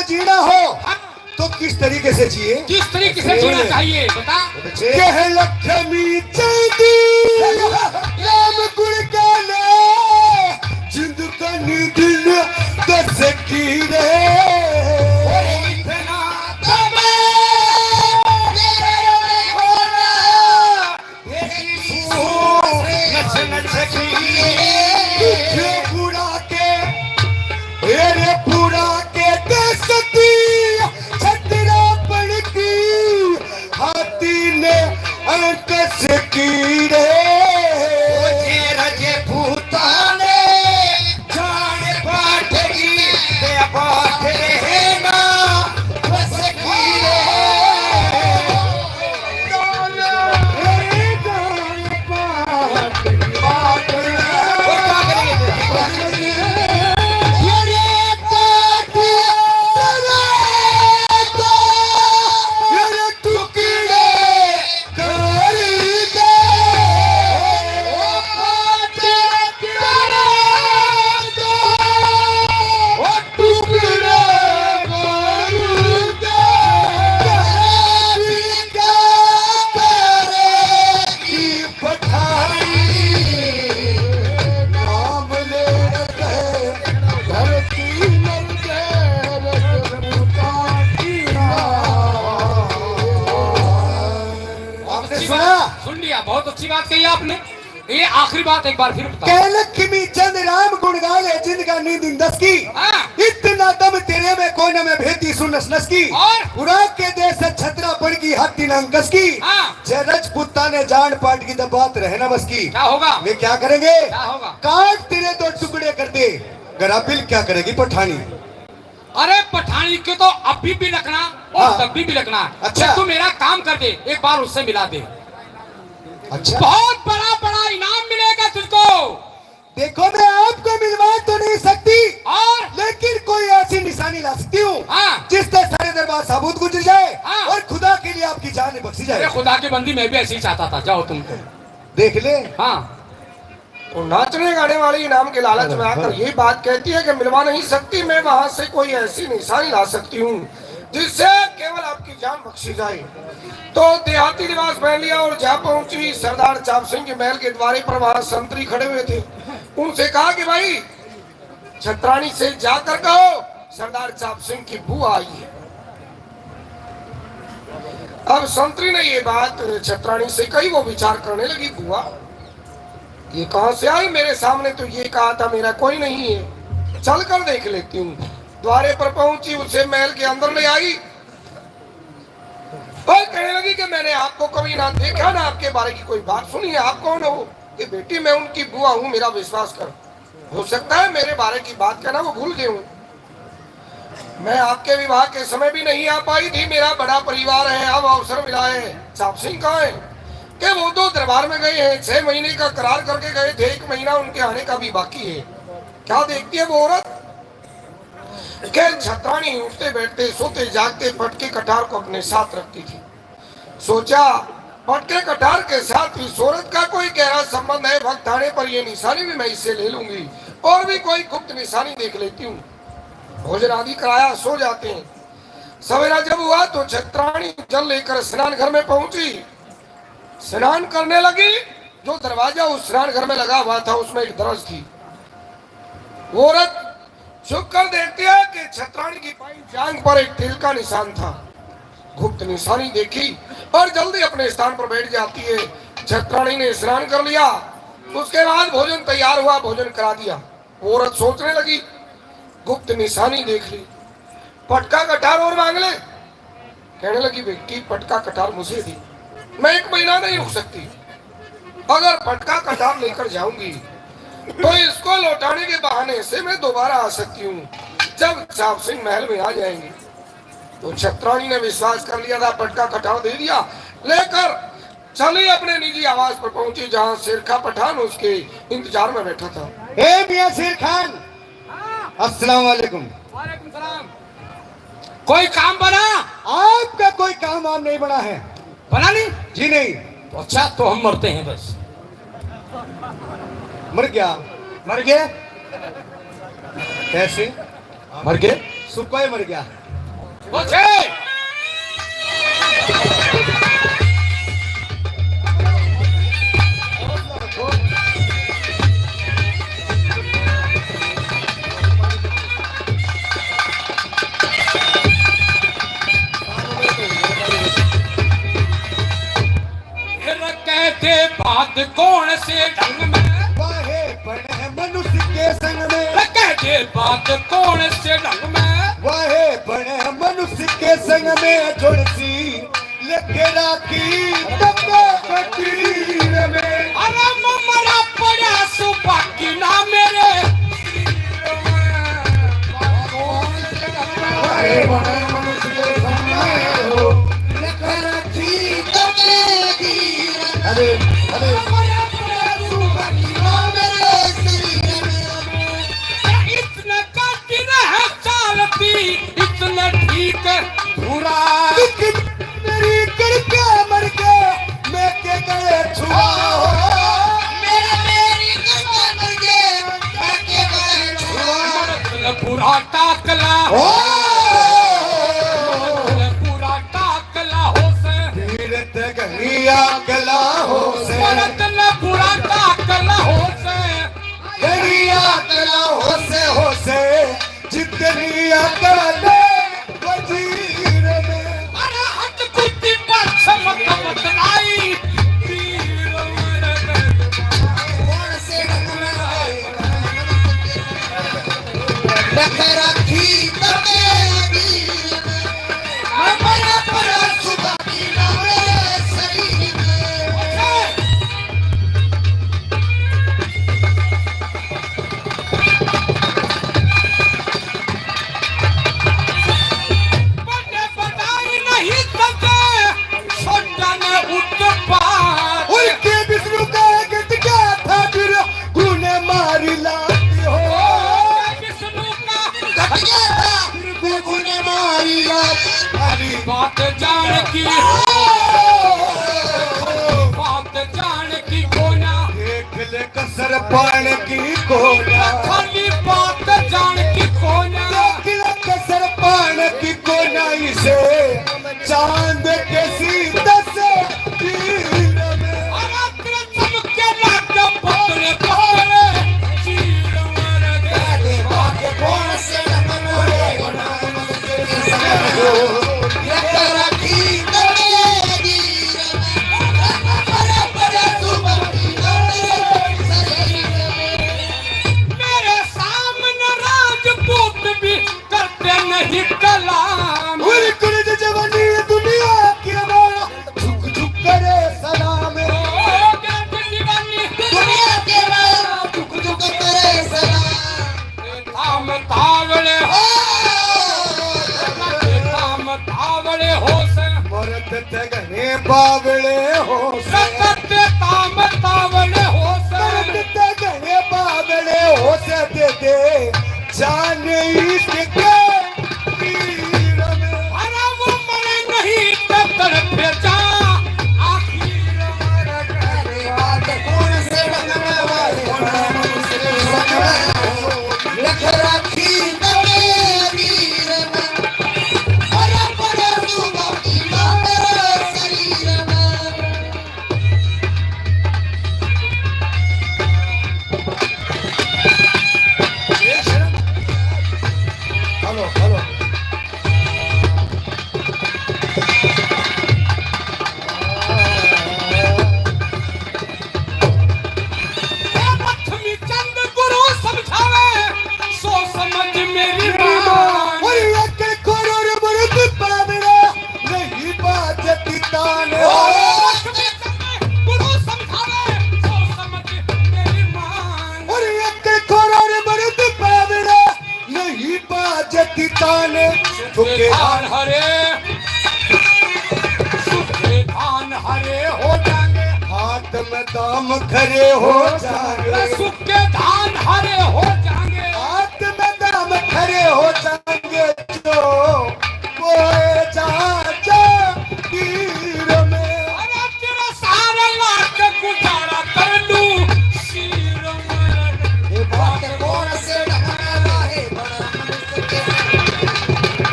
जीना हो, हाँ। तो किस तरीके से जिए? किस तरीके से जीना चाहिए, बता। कह लखमी चंदी राम गुण गाले, जिंद का नी दिन दस की रहे। नच नच की। बुढ़ा के, अरे बुढ़ा के दसती छतरा बन की, हाथी ने अंकस की रे। रजे भूता ने जान पाठ की, ते बात रहना बस की रे। आपने सुना? सुन लिया, बहुत अच्छी बात कही आपने। ये आखिरी बात एक बार फिर बताओ। कहलक खिमी चंद राम गुण गाले, जिंद का नी दिन दस की। हाँ। इतना दम तेरे में, कोने में भेदी सुनस नस की। और? बुढ़ा के देश से छतरा पड़ की, हाथी नंगस की। हाँ। जे रजपूता ने जान पाट की, तो बात रहे ना बस की। क्या होगा? वे क्या करेंगे? क्या होगा? काट तेरे दो टुकड़े कर दे, गराबिल क्या करेगी पठानी? अरे पठानी के तो अभी भी रखना और हाँ। तभी भी रखना। अच्छा। तू मेरा काम कर दे, एक बार उससे मिला दे। अच्छा। बहुत बड़ा बड़ा इनाम मिलेगा तुझको। देखो, मैं आपको मिलवा तो नहीं सकती, और? लेकिन कोई ऐसी निशानी ला सकती हूँ हाँ। जिससे सारे दरबार साबूत गुजर जाए हाँ। और खुदा के लिए आपकी जान बख्शी जाए। अरे खुदा की बंदी, मैं भी ऐसे ही चाहता था। जाओ तुम तो। देख ले। हाँ। वो नाचने गाने वाली इनाम के लालच में आकर यही बात कहती है कि मिलवा नहीं सकती मैं वहां से कोई ऐसी निशानी ला सकती हूँ जिससे केवल आपकी जान बख्शी जाए। तो देहाती लिबास पहन लिया और जा पहुंची सरदार चाप सिंह के महल के द्वारे पर। वहां संतरी खड़े हुए थे। उनसे कहा कि भाई, छत्राणी से जाकर कहो सरदार चाप सिंह की बुआ आई है। अब संतरी ने ये बात छत्राणी से कही, वो विचार करने लगी, बुआ ये कहां से आई? मेरे सामने तो ये कहा था मेरा कोई नहीं है, चल कर देख लेती हूँ। द्वारे पर पहुंची, उसे महल के अंदर ले आई और कहने लगी कि मैंने आपको कभी ना देखा, ना आपके बारे की कोई बात सुनी है। आप कौन हो? कि बेटी, मैं उनकी बुआ हूँ, मेरा विश्वास कर। हो सकता है मेरे बारे की बात करना वो भूल गए हूँ। मैं आपके विवाह के समय भी नहीं आ पाई थी। मेरा बड़ा परिवार है, अब अवसर मिला है। चाप सिंह कहाँ है? कि वो तो दरबार में गए हैं, छह महीने का करार करके गए थे, एक महीना उनके आने का भी बाकी है। क्या देखती है वो औरत? कि छत्राणी उठते बैठते, सोते जागते पटके कटार को अपने साथ रखती थी। सोचा, पटके कटार के साथ इस औरत का कोई गहरा संबंध है, वक्त आने पर ये निशानी भी मैं इससे ले लूंगी और भी कोई गुप्त निशानी देख लेती हूँ। भोजन आदि कराया, सो जाते हैं। सवेरा जब हुआ तो छत्राणी जल लेकर स्नान घर में पहुंची। स्नान करने लगी। जो दरवाजा उस स्नान घर में लगा हुआ था, उसमें एक दरज थी। वो औरत झुक कर देखती है कि छत्राणी की बाईं जांघ पर एक तिल का निशान था। गुप्त निशानी देखी और जल्दी अपने स्थान पर बैठ जाती है। छत्राणी ने स्नान कर लिया, उसके बाद भोजन तैयार हुआ, भोजन करा दिया। वो औरत सोचने लगी, गुप्त निशानी देख ली, पटका कटार और मांग ले। कहने लगी, बेटी, पटका कटार मुझे दे, मैं एक महीना नहीं रुक सकती। अगर पटका कटार लेकर जाऊंगी तो इसको लौटाने के बहाने से मैं दोबारा आ सकती हूँ, जब चाप सिंह महल में आ जाएंगे। तो छत्राणी ने विश्वास कर लिया था, पटका कटार दे दिया, लेकर चली अपने निजी आवास पर पहुंची, जहां शेरखा पठान उसके इंतजार में बैठा था। ए मियां शेर खान, अस्सलाम वालेकुम। वालेकुम सलाम। कोई काम बना? आपका कोई काम वाम नहीं बना है। बना नहीं? जी नहीं। तो अच्छा, तो हम मरते हैं बस। मर गया। मर गए? कैसे? मर गए? सुक्का ही मर गया। ओके। कहते बात कौन से ढंग में, वाहे बने मनुष्य के संग में। कहते बात कौन से ढंग में, वाहे बने मनुष्य के संग में। जुड़सी लेके राखी तब फकीर में। अरे ममरा पड़ा सुबाकी ना मेरे। वाहे बने मनुष्य के संग में हो। अरे, अरे। इतना कठिन है चालती, इतना ठीक बुरा। मेरी करके मर के, मैं के गए छुआ हो। मेरा मेरी करके मर के, मैं के गए छुआ। बुरा टाकला हो। बुरा टाकला हो से। पीरत घनी आकला हो से। मरद ने बुरा टाकला हो से। घनी आकला हो से, हो से। जितनी आकल वजीर में। अरे हट कुत्ती पर चमक बतलाई। पीर मेरे कौन से ढंग में आए? रख रखी तबे अमीर में। मैं बड़ा बड़ा सुबह की ना मेरे शरीर में। बड़े बताई नहीं सके, छोटा ने उत्पात। उनके विष्णु का गट गया था, फिर गुने मारी लाती हो। विष्णु का गट गया था, फिर गुने मारी लाती। अरे बात जान की, बात जान की कोना। देख ले कसर पान की कोना। खाली बात जान की कोना। देख ले कसर पान की कोना। इसे चांद के सी तस्वीर में। अरे तेरे चमके लाग पतले पतले चीर मार दे। बात कौन से ढंग में मेरे सामने राजपूत भी करते नहीं कलाम। उरी कुड़ी जवानी दुनिया की रवाना, झुक झुक करे सलाम। ओ, जवानी दुनिया की रवाना, झुक झुक करे सलाम। ताम तावड़े हो, ताम तावड़े हो से। मरद ते घने बावड़े हो से। रगत ते ताम तावड़े हो से। मरद ते घने बावड़े हो से। दे दे जान इश्क के तीर में। अरे वो मरे नहीं तो तड़पे जा आखिर। Hello, hello. हे लक्ष्मी चंद गुरु समझावे, सो समझ मेरी मान। और एक करोड़ मर्द पावना, नहीं बाजती तान। ओ लक्ष्मी चंद गुरु समझावे, सो समझ मेरी मान। और एक करोड़ मर्द पावना, नहीं बाजती तान। सुखे धान हरे, सुखे धान हरे हो जाएंगे। हाथ में दाम खरे हो जाएंगे। सुखे धान हरे हो जाएंगे। हाथ में दाम खरे हो जाएंगे जो बोए जा जा तीर में। अरे तेरा सारा लाख गुजारा कर लूं, शीर मरद। ये बात कौन से ढंग में है? बड़ा मनुष्य के।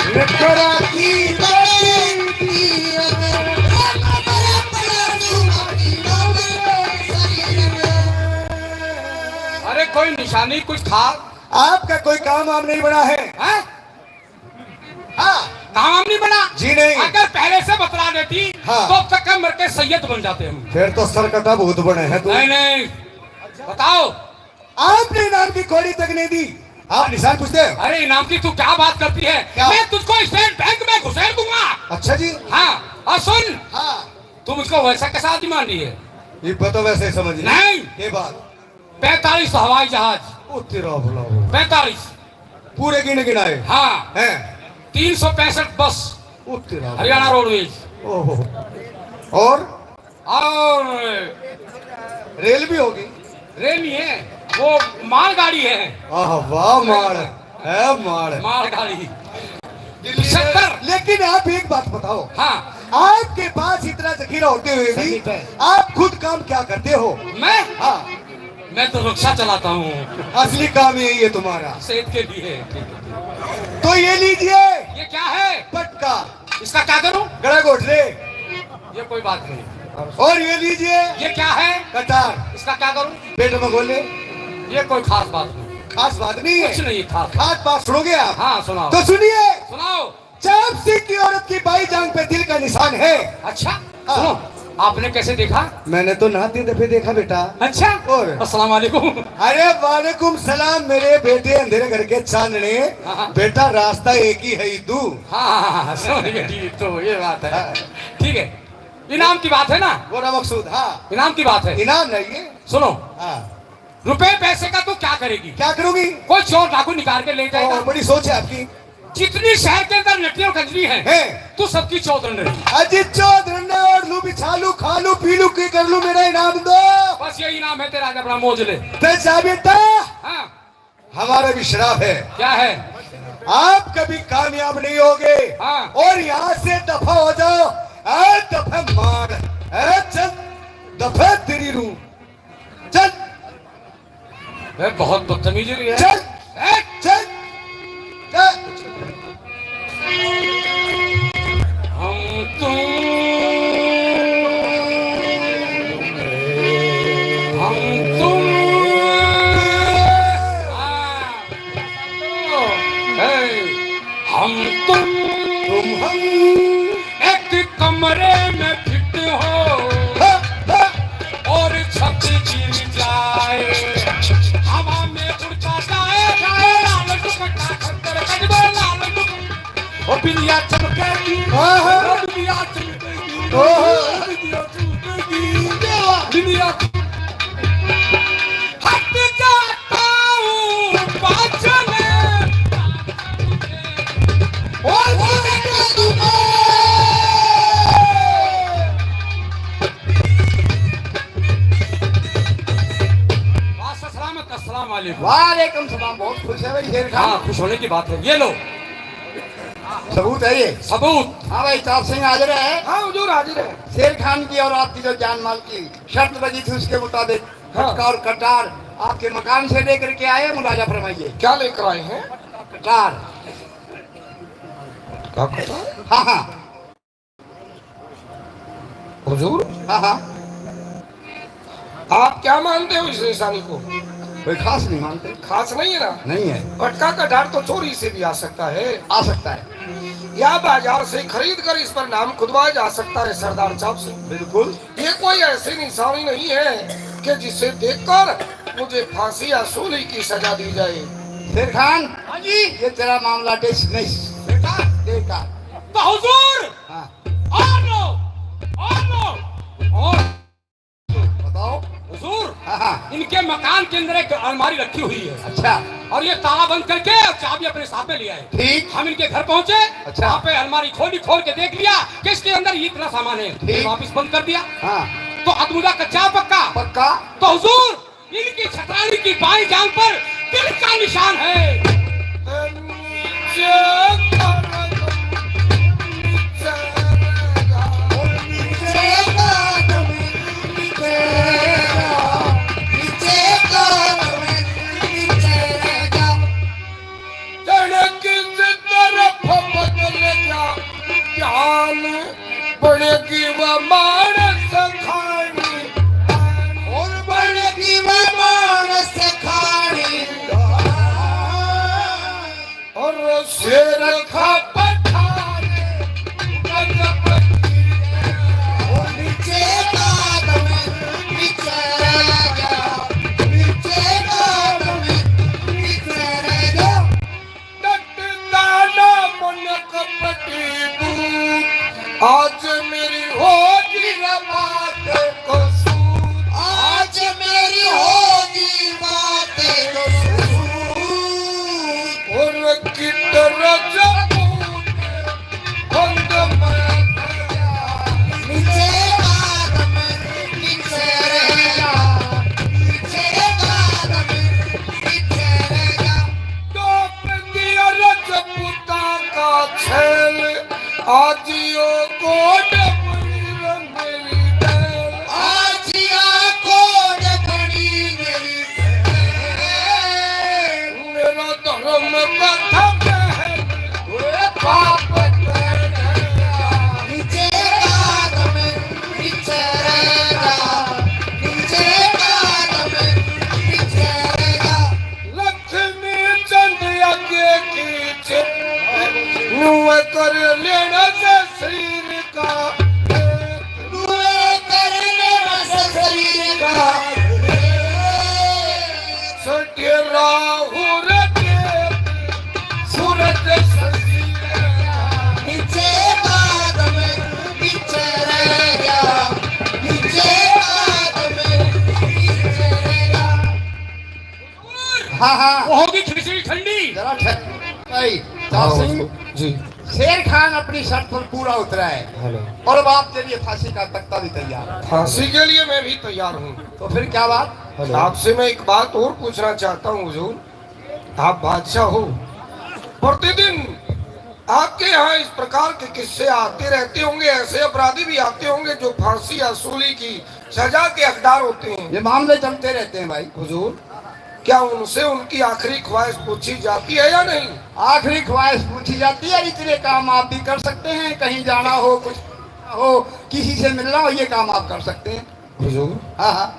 ये करा की कोई निशानी, कुछ खास? आपका कोई काम वाम नहीं बना है? हैं? हाँ। काम वाम नहीं बना? जी नहीं। अगर पहले से बतला देती, हाँ। तो अब तक का मर के सैयद बन जाते हम। फिर तो सरकटा भूत बने हैं तू। नहीं, नहीं। बताओ। आपने इनाम की कौड़ी तक नहीं दी, आप निशान पूछते हैं? अरे इनाम की तू क्या बात करती है? क्या? मैं तुझको स्टेट बैंक में घुसेड़ दूंगा। अच्छा जी। हाँ, और सुन, हाँ। तू मुझको वैसा कैसा आदमी मान रही है? ये पता वैसे ही समझ रही। नहीं। ये बात। पैंतालीस हवाई जहाज। ओ तेरा भला हो। पैंतालीस। पूरे गिन गिनाए? हाँ। हैं? तीन सौ पैंसठ बस। ओ तेरा भला। हरियाणा रोडवेज। ओहो। और? और रेल भी होगी? रेल नहीं है, वो मालगाड़ी है। आह, वाह, माल है, माल। मालगाड़ी। दिल्ली में। शक्कर। लेकिन आप एक बात बताओ, हाँ। आपके पास इतना जखीरा होते हुए भी आप खुद काम क्या करते हो? मैं? हाँ। मैं तो रिक्शा चलाता हूँ। असली काम यही है तुम्हारा। सेहत के लिए। तो ये लीजिए। ये क्या है? पटका। इसका क्या करूँ? गला घोट ले। ये कोई बात नहीं। और ये लीजिए। ये क्या है? कटार। इसका क्या करूँ? पेट में घोल ले। ये कोई खास बात नहीं। खास बात नहीं है। कुछ नहीं खास। खास बात सुनोगे आप? हाँ, सुनाओ। तो सुनिए। सुनाओ। चाप सिंह की औरत की बाई जांग पे दिल का निशान है। अच्छा, हाँ। सुनो, आपने कैसे देखा? मैंने तो नाती दफे देखा बेटा। अच्छा, और? अस्सलाम वालेकुम। अरे वालेकुम सलाम मेरे बेटे अंधेरे घर के चांदने। हाँ, हाँ। बेटा रास्ता एक ही है इदू। हाँ, हाँ, हाँ, हाँ, समझ गए, ठीक, तो ये बात है। हाँ। ठीक है, इनाम की बात है ना? गोरा मकसूद, हाँ। इनाम की बात है। इनाम नहीं है। सुनो। हाँ। रुपए पैसे का तू क्या करेगी? क्या करूंगी? कोई चोर डाकू निकाल के ले जाएगा। ओ, बड़ी सोच है आपकी। जितनी शहर के अंदर नटी और गंजनी है, हैं। तू सबकी चौधरन रही। अजी चौधरन ने और लू बिछा लू, खा लू, पी लू, की कर लू, मेरा इनाम दो। बस ये इनाम है तेरा, अपना मौज ले। ते जा बेटा। हाँ। हमारा भी शराब है। क्या है? आप कभी कामयाब नहीं होगे। हाँ। और यहाँ से दफा हो जाओ। ए दफे मार, ए चल, दफे तेरी रू। चल। ए, बहुत बदतमीजी रही है। चल। ए, चल। चल। हम तुम, हम तुम, ए, हम तुम, तुम हम एक कमरे में फिट हो, हाँ, हाँ। और छत गिर जाए, हवा में उड़ता जाए, लाल दुपट्टा खद्दर गजबे लाल दुपट्टा, ओ बिंदिया चमकेगी, हाँ, हाँ। ओ बिंदिया चमकेगी, ओहो। बिंदिया चमकेगी, बिंदिया। हट जाता हूँ पाछल। वालेकुम सलाम, बहुत खुश है भाई शेर खान। हाँ, खुश होने की बात है। ये लो। सबूत है ये? सबूत। हाँ भाई, चाप सिंह हाजिर है। हाँ हुजूर, हाजिर है। शेर खान की और आपकी जो जान माल की शर्त बजी थी, उसके मुताबिक हाँ। पटका और कटार आपके मकान से लेकर के आए, मुलाजा फरमाइए। क्या लेकर आए हैं? कटार। क्या कटार? हाँ, हाँ। हुजूर, हाँ, हाँ। आप क्या मानते हो इस निशानी को? कोई खास नहीं मानते। खास नहीं है ना? नहीं है। पटका कटार तो चोरी से भी आ सकता है। आ सकता है। या बाजार से खरीद कर इस पर नाम खुदवाया जा सकता है सरदार चाप सिंह। बिल्कुल। ये कोई ऐसी निशानी नहीं है कि जिसे देखकर मुझे फांसी या सूली की सजा दी जाए। शेर खान, हाँ जी। ये तेरा मामला डिसमिस। बेटा। बेटा। तो हुजूर, हाँ। और लो, और लो, और बताओ। हुजूर, हाँ, हाँ। इनके मकान के अंदर एक अलमारी रखी हुई है। अच्छा। और ये ताला बंद करके और चाबी अपने साथ में ले आए। ठीक। हम इनके घर पहुंचे, अच्छा। वहाँ पे अलमारी खोली, खोल के देख लिया कि इसके अंदर ये इतना सामान है। ठीक। फिर वापस बंद कर दिया। हाँ। तो अदमुदा कच्चा पक्का? पक्का। तो हुजूर, इनकी छतरानी की बाईं जांघ पर दिल का निशान है। जण किस तरफ बदल गया ध्यान, बनेगी वह मानस खानी। और बनेगी वह मानस खानी। पाप कर, नीचे बादल में पीछे रहेगा, नीचे बादल में पीछे रहेगा। लक्ष्मी चंद आगे की चित, नुए कर लेना से शरीर का, नुए कर लेना से शरीर का। सठे राहु रखे सूरज शशि, नीचे बादल में पीछे रहेगा, नीचे बादल में पीछे रहेगा। हाँ, हाँ। वो होगी खिचड़ी ठंडी। जरा ठहर। भाई, हाँ, जासिम, जी। शेर खान अपनी शर्त पर पूरा उतरा है। हेलो। और अब आपके लिए फांसी का तख्ता भी तैयार है। फांसी के लिए मैं भी तैयार हूँ। तो फिर क्या बात? हेलो। आपसे मैं एक बात और पूछना चाहता हूँ हुजूर, आप बादशाह हो, प्रतिदिन आपके यहाँ इस प्रकार के किस्से आते रहते होंगे, ऐसे अपराधी भी आते होंगे जो फांसी या सूली की सजा के हकदार होते हैं। ये मामले चलते रहते हैं भाई। हुजूर, क्या उनसे उनकी आखिरी ख्वाहिश पूछी जाती है या नहीं? आखिरी ख्वाहिश पूछी जाती है। इतने काम आप भी कर सकते हैं, कहीं जाना हो, कुछ हो, किसी से मिलना हो, ये काम आप कर सकते हैं। हुजूर, हाँ, हाँ।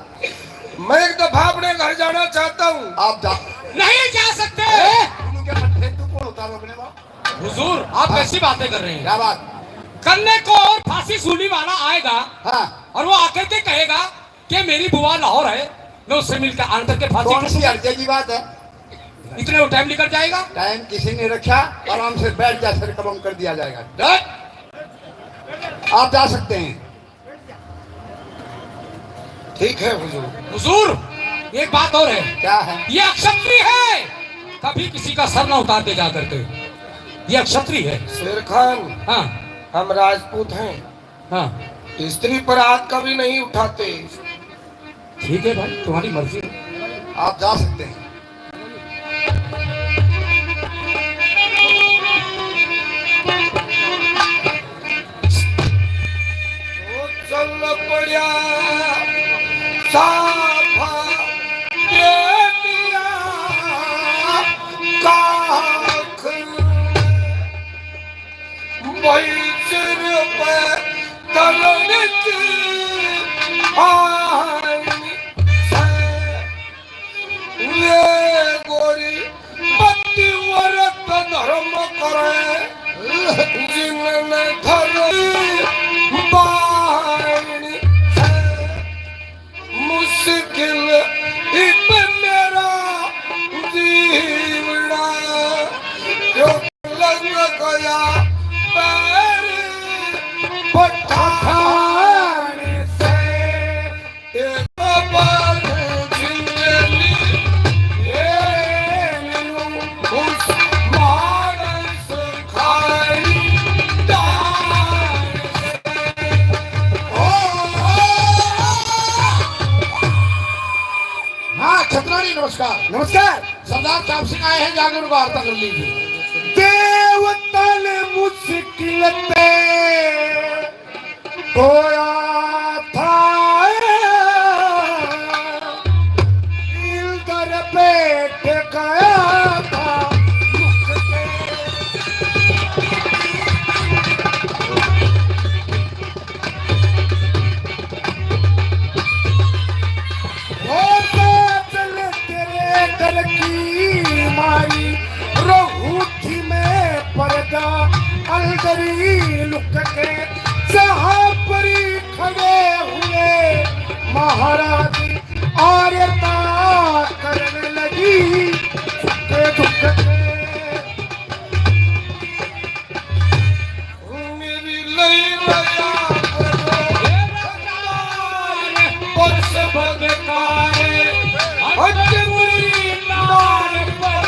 मैं एक दफा अपने घर जाना चाहता हूँ। आप जा नहीं जा सकते। ए, उनके मत्थे तू कौन होता रोकने वाला? हुजूर, आप हाँ। कैसी बातें कर रहे हैं? क्या बात? कन्ने को और फांसी सूली वाला आएगा हाँ। और वो आकर के कहेगा कि मेरी बुआ लाहौर है, मैं उससे मिलकर आन करके फांसी कौन सी हर्जे की बात है? इतने वो टाइम निकल जाएगा। टाइम किसी ने रखा, आराम से बैठ जा, सर कलम कर दिया जाएगा। डन। आप जा सकते हैं। ठीक है हुजूर। हुजूर, एक बात और है। क्या है? ये अक्षत्री है, कभी किसी का सर ना उतार के जा करके। ये अक्षत्री है। शेर खान, हाँ। हम राजपूत हैं। हाँ। स्त्री पर हाथ कभी नहीं उठाते। ठीक है भाई, तुम्हारी मर्जी है। आप जा सकते हैं। चल पड़या साफा दे दिया काख। भाई सिर पे तलने की आनी से। ये गोरी पतिव्रत धर्म करे, जिनने धर्म बाणी से। मुश्किल इब मेरा जीवना, क्यों लग गया पैर पठान से। एक बार जिंदगी ये उस मानस खाई दान से। ओ, ओ, ओ, ओ। हाँ, छतरानी नमस्कार। नमस्कार। सरदार चाप सिंह आए हैं, जाके उनको वार्ता कर लीजिए। देवतन मुश्किल ते टोया था, इधर बैठ गया था। होता चल तेरे घर की मारी, रहू थी मैं पर्दा अंदरी लुक के, जहाँ परी खड़े हुए महाराज आरता करने लगी झुक झुक के। मेरी लई लया करो, परस बदकारे, हट मेरी नार पर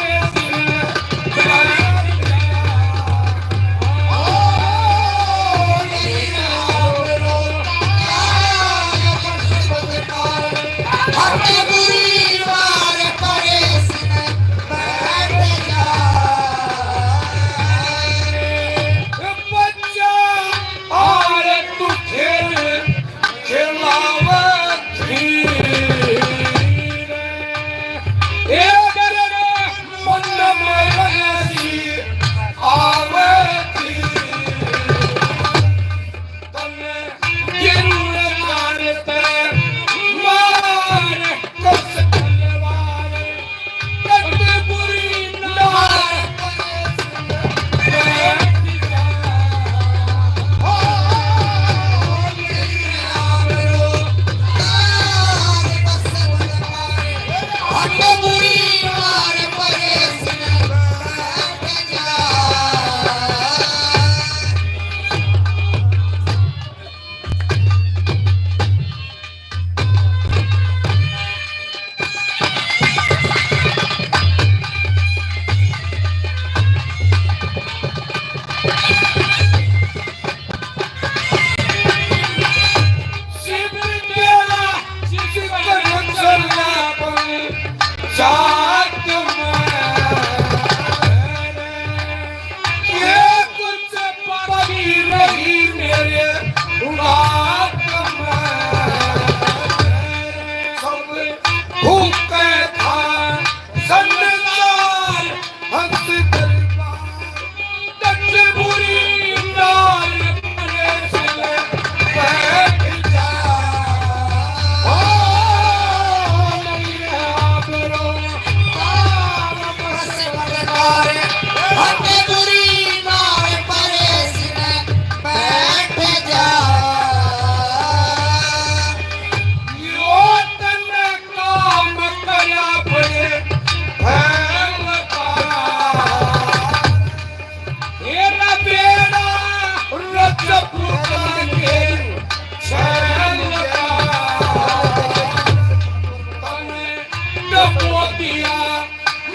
मोतिया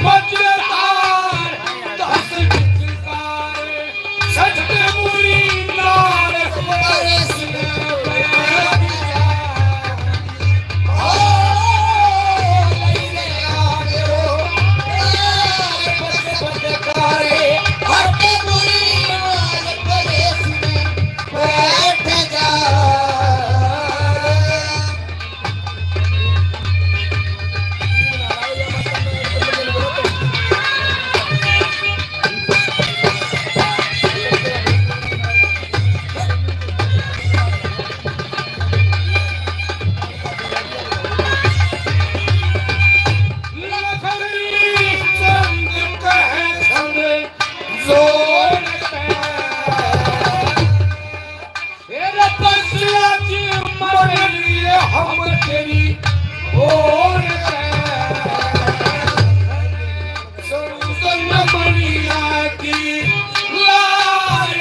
मजेदार दस विचकार, सच ते बुरी नाल परेश ने बैठ दिया। ओ, लई रे आ गयो, ए, बस बस कारे, हट बुरी नाल परेश ने बैठ जा। तेरे पसला जी मर लिए हम तेरी ओर है। सुन सुन मणिया की लाल,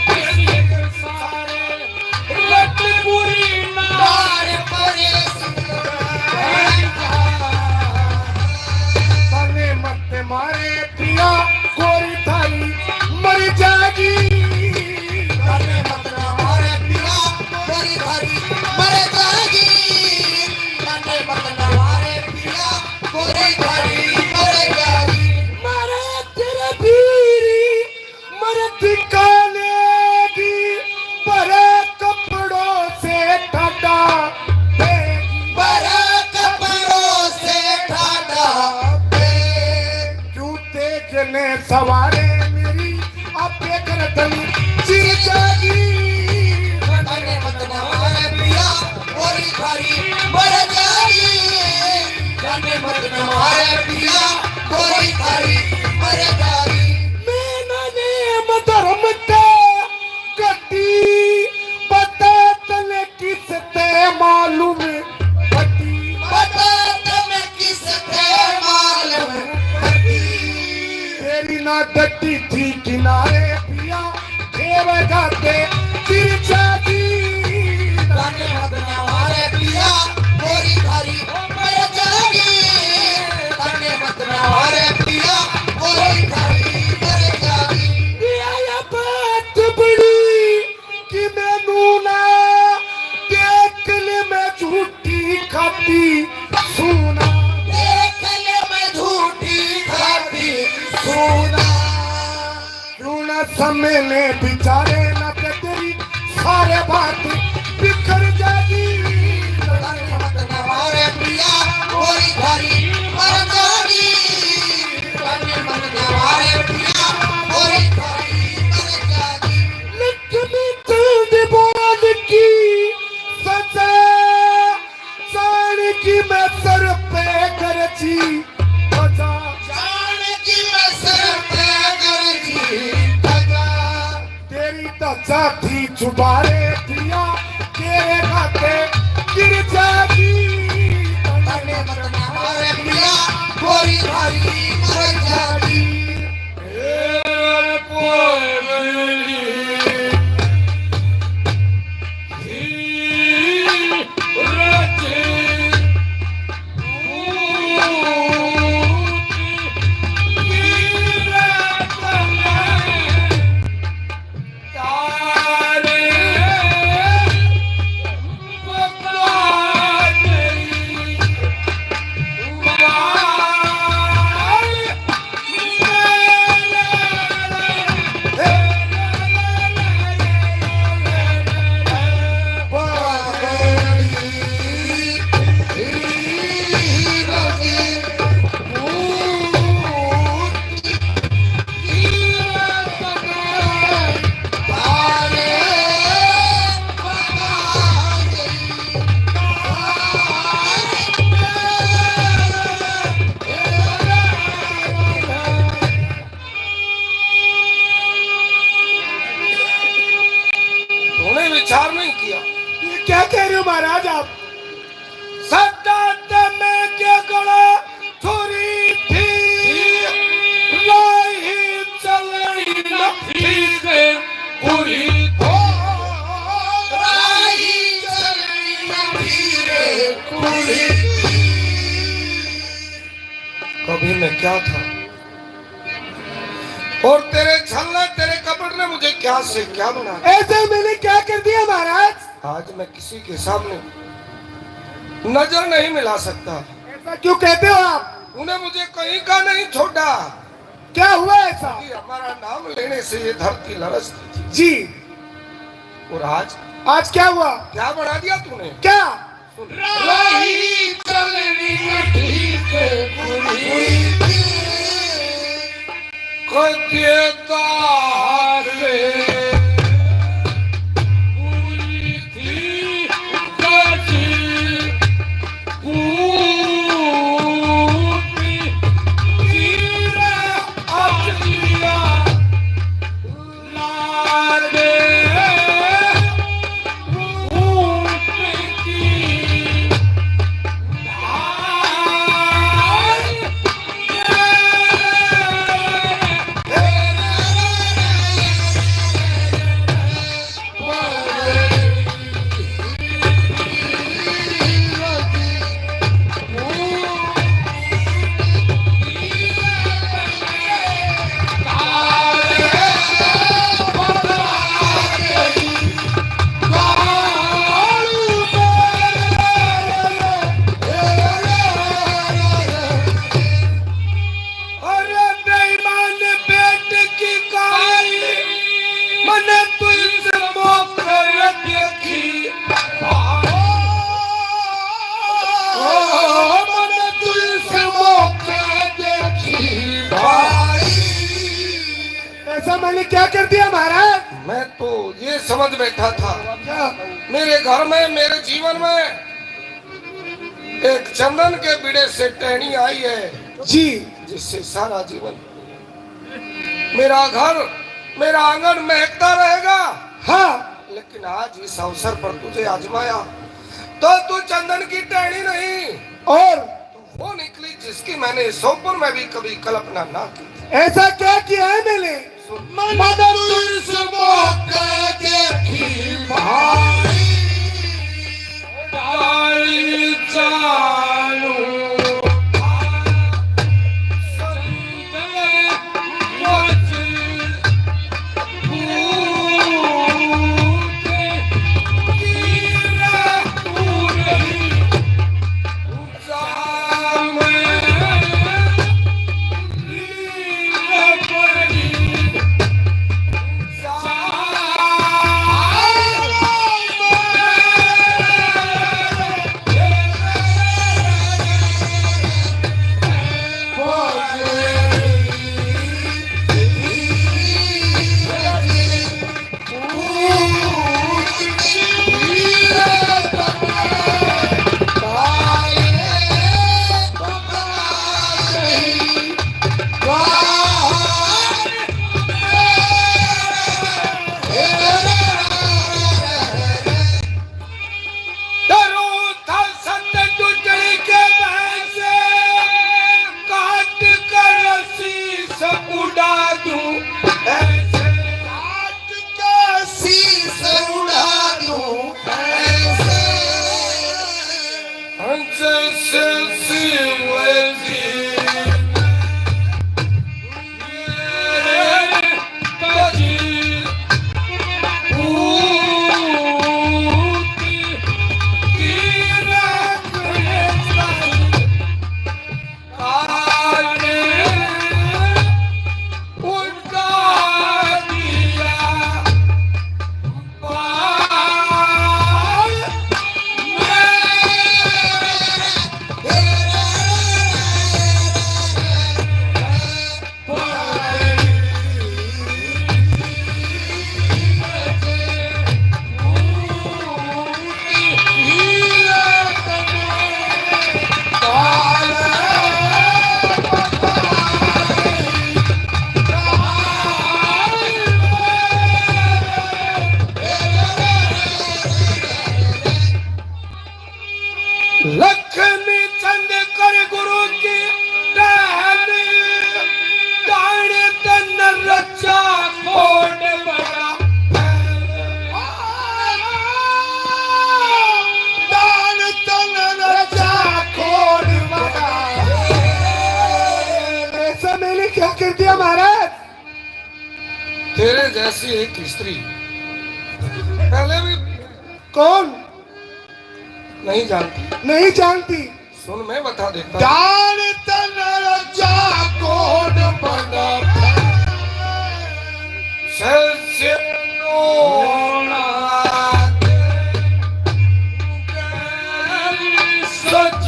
किसी के सारे लट पूरी नार परे। तने मत मारे पिया, गोरी थारी मर जाएगी। तने मत ना मारे पिया, गोरी थारी मर जाएगी। तने मत ना मारे पिया, गोरी थारी मर जाएगी। मारे तेरे बीरी मर दिखाने की, भरे कपड़ों से ठाडा दे। भरे कपड़ों से ठाडा दे। क्यों तेज ने सवारे मेरी, आपे गर्दन चिर जागी। तने मत ना मारे पिया, गोरी थारी मर जागी। तने मत ना मारे पिया, गोरी थारी मर जागी। मैं ना नेम धर्म का कटी, पता तने किस ते मालूम फटी। पता तने किस ते मालूम फटी। तेरी ना डटी थी किनारे पिया, खेवेगा ते तिरछा की। तने मत ना मारे पिया, गोरी थारी मर जागी। तने मत ना मारे पिया, गोरी थारी मर जागी। ये आया बात बड़ी कि मैनू ना देख ले मैं झूठी खाती सूना। देख ले मैं झूठी खाती सूना। क्यों ना समय ने बिचारे ना ते तेरी सारे बात बिखर जागी। तने मत ना मारे पिया, गोरी थारी मर जागी। तने मत ना मारे पिया, गोरी थारी मर जागी। लक्ष्मी चांद बाल की सजा, जान की मैं सर पे गरजी बजा। जान की मैं सर पे गरजी बजा। तेरी तो जाती छुपारे दिया, तेरे खाते गिर जागी। तने मत ना मारे पिया, गोरी थारी मर जागी। कभी मैं क्या था और तेरे छल ने, तेरे कपट ने मुझे क्या से क्या बना दिया। ऐसा मैंने क्या कर दिया महाराज? आज मैं किसी के सामने नजर नहीं मिला सकता। ऐसा क्यों कहते हो आप? तूने मुझे कहीं का नहीं छोड़ा। क्या हुआ ऐसा? कि हमारा नाम लेने से ये धरती लरजती थी। जी। और आज? आज क्या हुआ? क्या बना दिया तूने? क्या? सुन। राही चलनी ठीक बुरी थी। कदे दाग बुरी थी, कदी कूट तीर आलिया। अरे बेईमान पेट की काई, मने तू इस मौके देखी। ओ, मने तू इस मौके देखी भाई। ऐसा मैंने क्या कर दिया महाराज? मैं तो ये समझ बैठा था, क्या? मेरे घर में, मेरे जीवन में एक चंदन के बीड़े से टहनी आई है, जी। जिससे सारा जीवन मेरा घर, मेरा आंगन महकता रहेगा। हाँ। लेकिन आज इस अवसर पर तुझे आजमाया, तो तू चंदन की टहनी नहीं, और? तू वो निकली जिसकी मैंने इस सपन में भी कभी कल्पना ना की थी। ऐसा क्या किया है मैंने? सुन। मन तुझ मौका देखी भाई, डाली चालू। क्या कर दिया महाराज? तेरे जैसी एक स्त्री पहले भी कौन? नहीं जानती। नहीं जानती। सुन, मैं बता देता हूँ। दान तन रजा कोड बना सस्य नोना सच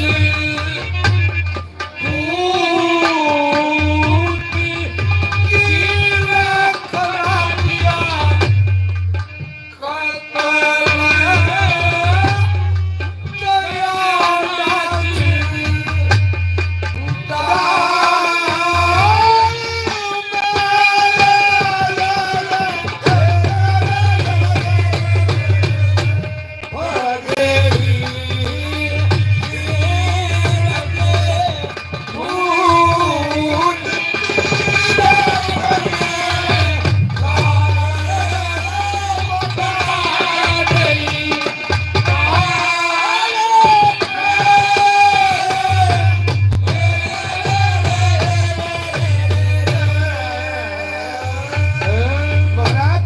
महाराज,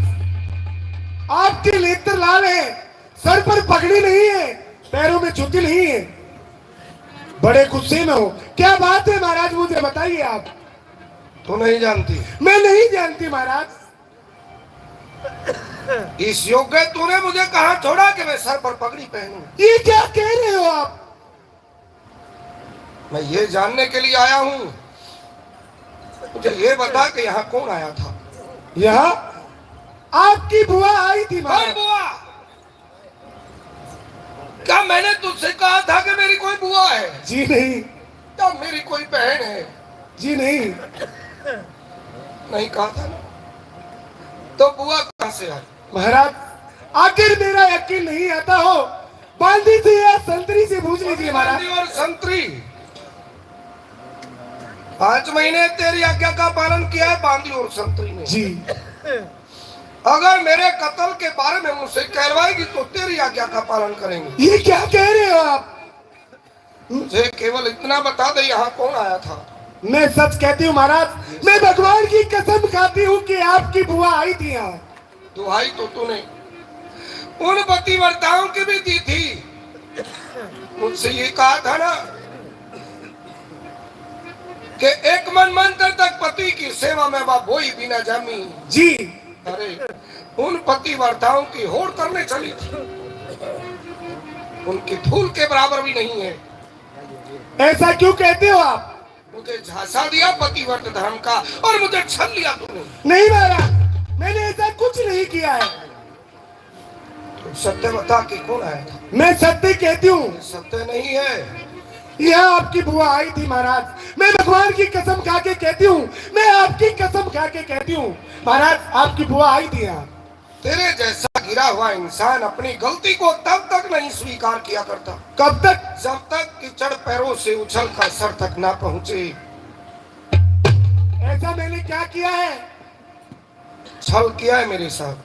आपके नेत्र लाल है, सर पर पगड़ी नहीं है, पैरों में जूती नहीं है, बड़े गुस्से में हो। क्या बात है महाराज, मुझे बताइए आप। तू नहीं जानती? मैं नहीं जानती महाराज। इस योग्य तूने मुझे कहाँ छोड़ा कि मैं सर पर पगड़ी पहनूं? ये क्या कह रहे हो आप? मैं ये जानने के लिए आया हूँ, मुझे ये बता कि यहाँ कौन आया था? यहाँ आपकी बुआ आई थी महाराज। बुआ? क्या मैंने तुझसे कहा था कि मेरी कोई बुआ है? जी नहीं। क्या मेरी कोई बहन है? जी नहीं। नहीं कहा था ना। तो बुआ कहाँ से आई? महाराज, आखिर मेरा यकीन नहीं आता हो, बांदी से या संतरी से पूछ लीजिए महाराज। बांदी और संतरी, पांच महीने तेरी आज्ञा का पालन किया है बांदी और संतरी ने। जी। अगर मेरे कत्ल के बारे में मुझसे कहलवाएगी तो तेरी आज्ञा का पालन करेंगे। ये क्या कह रहे हो आप? मुझे केवल इतना बता दे, यहाँ कौन आया था? मैं सच कहती हूँ महाराज, मैं भगवान की कसम खाती हूँ कि आपकी बुआ आई थी यहाँ। दुहाई तो तूने उन पतिव्रताओं की भी दी थी। मुझसे ये कहा था ना कि एक मन मंत्र तक पति की सेवा में वा बोई भी ना जामी। जी। अरे, उन पतिव्रताओं की होड़ करने चली थी, उनकी धूल के बराबर भी नहीं है। ऐसा क्यों कहते हो आप? मुझे झांसा दिया पतिव्रत धर्म का और मुझे छल लिया तूने। नहीं महाराज, मैंने ऐसा कुछ नहीं किया है। तू सत्य बता कि कौन आया था? मैं सत्य कहती हूँ। ये सत्य नहीं है। यहाँ आपकी बुआ आई थी महाराज, मैं भगवान की कसम खा के कहती हूँ, मैं आपकी कसम खा के कहती हूँ महाराज, आपकी बुआ आई थी यहाँ। तेरे जैसा गिरा हुआ इंसान अपनी गलती को तब तक नहीं स्वीकार किया करता। कब तक? जब तक कीचड़ पैरों से उछल कर सर तक ना पहुंचे। ऐसा मैंने क्या किया है? छल किया है मेरे साथ।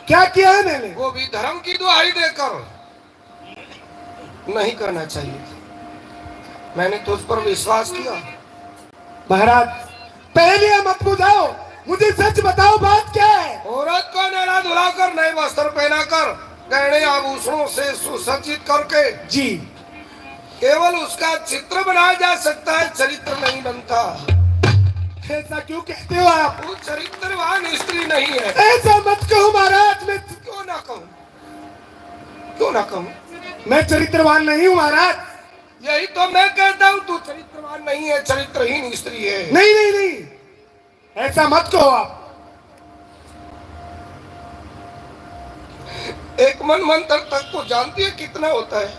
क्या किया है मैंने? वो भी धर्म की दुहाई देकर। नहीं करना चाहिए था। मैंने तुझ पर विश्वास किया। महाराज, पहले मत बुझाओ, मुझे सच बताओ, बात क्या है? औरत को नहला धुलाकर, नए वस्त्र पहनाकर, गहने आभूषणों से सुसज्जित करके जी। केवल उसका चित्र बनाया जा सकता है, चरित्र नहीं बनता। ऐसा क्यों कहते हो आप? वो चरित्रवान स्त्री नहीं है। ऐसा मत कहो महाराज, मैं क्यों ना कहूँ? क्यों ना कहूं? मैं चरित्रवान नहीं हूं महाराज। यही तो मैं कहता हूं, तू चरित्रवान नहीं है, चरित्रहीन स्त्री है। नहीं, नहीं, नहीं, ऐसा मत कहो आप। एक मन मंत्र तक को जानती है कितना होता है?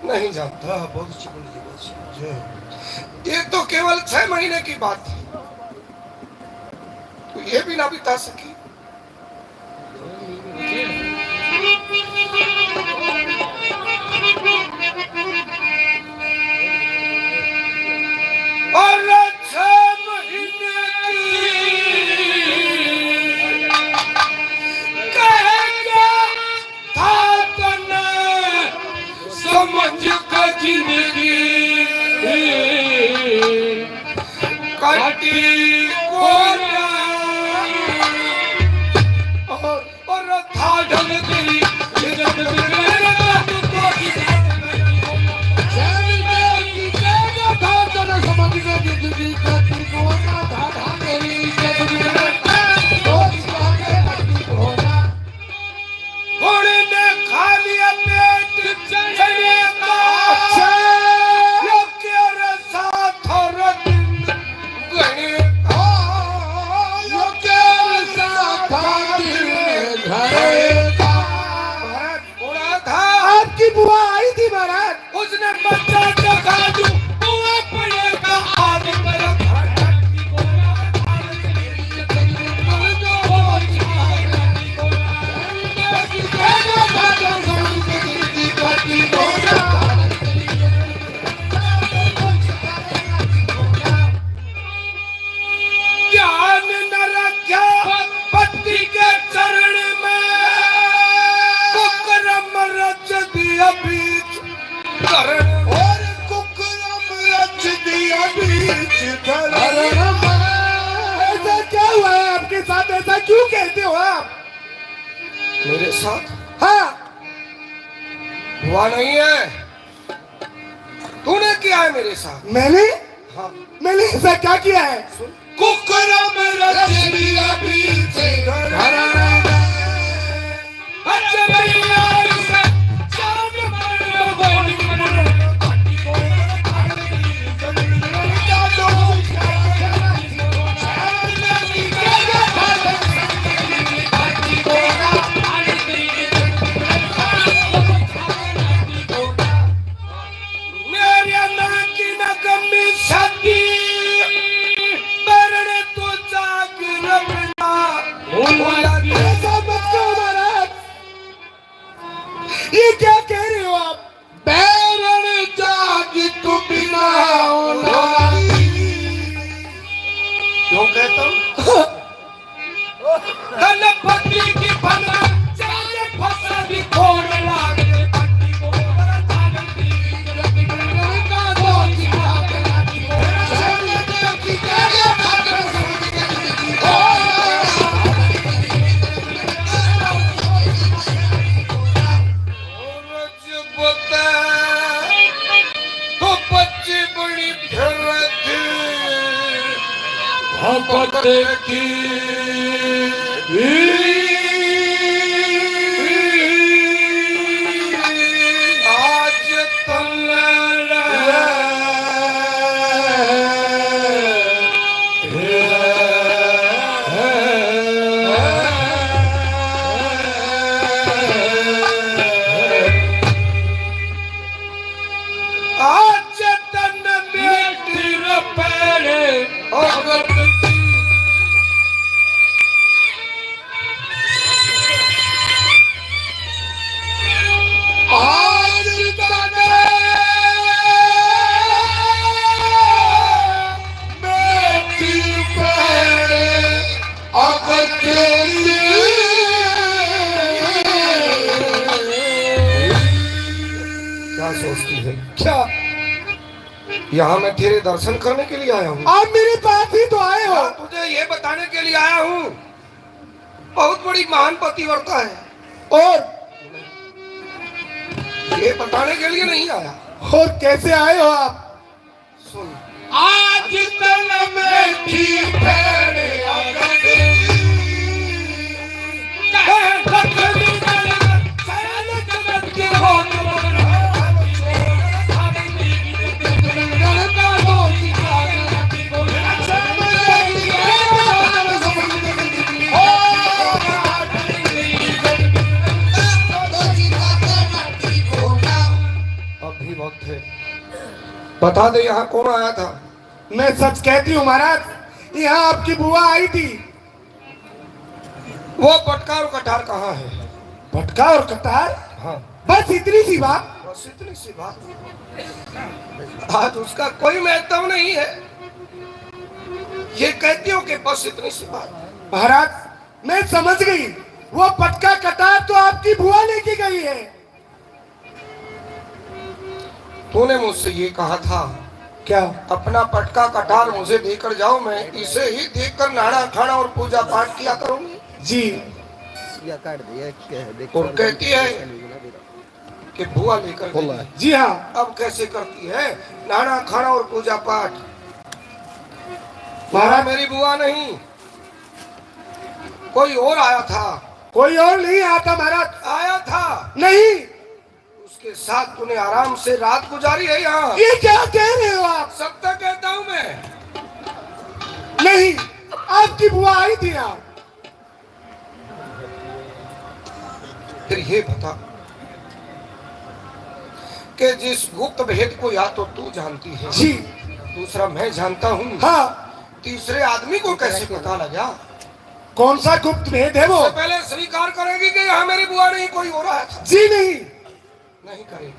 नहीं जानता। बहुत अच्छी बोली, बहुत अच्छी। ये तो केवल छह महीने की बात है, तो ये भी ना बिता सकी। और छह महीने की कह गया था तन्ने समझ के जिंदगी। कट और, और था ढंग तेरी इज्जत में मेरे बाप को की था जना समझ के जिंदगी का तिकोना था, था तेरी इज्जत में मेरे बाप को की था तिकोना। घोड़े ने खा लिया पेट चने का। अच्छा। यो के रे साथ और दिन घने का। यो के रे साथ और दिन घने का। महाराज, घोड़ा था। आपकी बुआ आई थी महाराज। उसने बच्चा जगा दू, तू अपने का आदि पर खड़ा की बोला। ज्ञान न रखा पति के चरण में, कुकर्म रच दिया बीच धरण। और कुकर्म रच दिया बीच धरण में। ऐसा क्या हुआ है आपके साथ, ऐसा क्यों कहते हो आप? मेरे साथ? हाँ। हुआ नहीं है। तूने किया है मेरे साथ। मैंने? हाँ। मैंने ऐसा क्या किया है? सुन। कुकर्म रच दिया बीच धरण में। अच्छा भैया, इसे चांद पर गोली मार। मेरे नाक की नगमी सती बरन तो जाग रखना। भोला ऐसा मत कहो महाराज, ये क्या कह रहे हो आप? बैरण जाग तू बिना औलादी। क्यों कहता हूँ? तन पति की बना चाल फसा दी खोड़ लाग पति को। तो बच्ची बड़ी फिरत भपक की। आज तन्ने आज तन मेटी रपेड़े अगत की। आज तन मेटी रपेड़े अगत की। क्या सोचती है? क्या? यहाँ मैं तेरे दर्शन करने के लिए आया हूँ। आप मेरे पास ही तो आए हो। हाँ, तुझे ये बताने के लिए आया हूँ, बहुत बड़ी महान पतिव्रता है। और ये बताने के लिए नहीं आया। और कैसे आए हो आप? सुन। आज तन मेटी रपेड़े अगत की। अभी वक्त है, बता दे, यहाँ कौन आया था? मैं सच कहती हूँ महाराज, यहाँ आपकी बुआ आई थी। वो पटका और कटार कहाँ है? पटका और कटार? हाँ। बस इतनी सी बात। बस इतनी सी बात। आज उसका कोई महत्व नहीं है। ये कहती हो कि बस इतनी सी बात। महाराज, मैं समझ गई, वो पटका कटार तो आपकी बुआ लेके गई है। तूने मुझसे ये कहा था क्या? अपना पटका कटार मुझे देकर जाओ, मैं इसे ही देखकर नहाना खाना और पूजा पाठ किया करूंगी। जी। या काट दे, या क्या है, देख और कहती है कि बुआ लेकर गई। जी हाँ। अब कैसे करती है नहाना खाना और पूजा पाठ? महाराज, मेरी बुआ नहीं, कोई और आया था। कोई और नहीं आया था महाराज। आया था। नहीं। उसके साथ तूने आराम से रात गुजारी है यहाँ? ये क्या कह रहे हो आप? सत्य कहता हूँ मैं। नहीं, आपकी बुआ आई थी यहाँ। फिर ये बता कि जिस गुप्त भेद को या तो तू जानती है, जी। दूसरा मैं जानता हूँ, हाँ। तीसरे आदमी को कैसे पता लगा? कौन सा गुप्त भेद है वो? सबसे पहले स्वीकार करेगी कि यहाँ मेरी बुआ नहीं, कोई और आया था? जी नहीं। नहीं करेगी।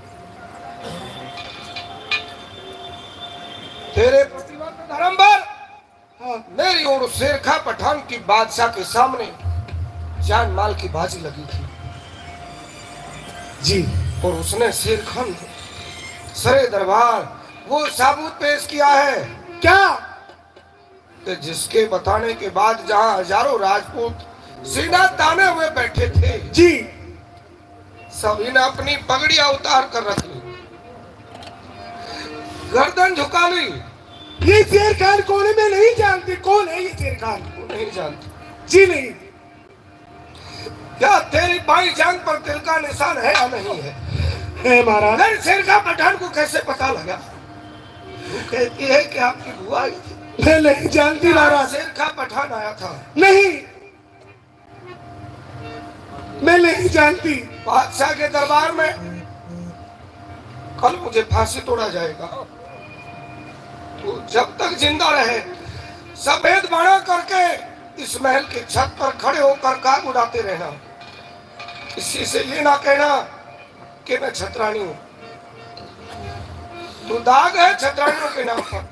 तेरे प्रतिबंध धर्म पर, हाँ। मेरी और शेर खां पठान की बादशाह के सामने जान माल की बाजी लगी थी। जी। और उसने शेर खान सरे दरबार वो साबूत पेश किया है। क्या? कि जिसके बताने के बाद जहां हजारों राजपूत सीना ताने हुए बैठे थे, जी। सभी ने अपनी पगड़ियां उतार कर रख ली, गर्दन झुका ली। ये शेर खान कौन है? मैं नहीं जानती। कौन है ये शेर खान? वो नहीं जानती। जी नहीं। क्या तेरी बाई जांग पर तिल का निशान है या नहीं है? है महाराज। फिर शेर खां पठान को कैसे पता लगा? वो कहती है कि आपकी बुआ आई थी। मैं नहीं जानती महाराज। शेर खां पठान आया था। नहीं, मैं नहीं जानती। बादशाह के दरबार में कल मुझे फांसी तोड़ा जाएगा। तू जब तक जिंदा रहे, सफेद बाणा करके इस महल की छत पर खड़े होकर काग उड़ाते रहना। किसी से ये ना कहना कि मैं छतरानी हूं। तू दाग है छतरानियों के नाम पर।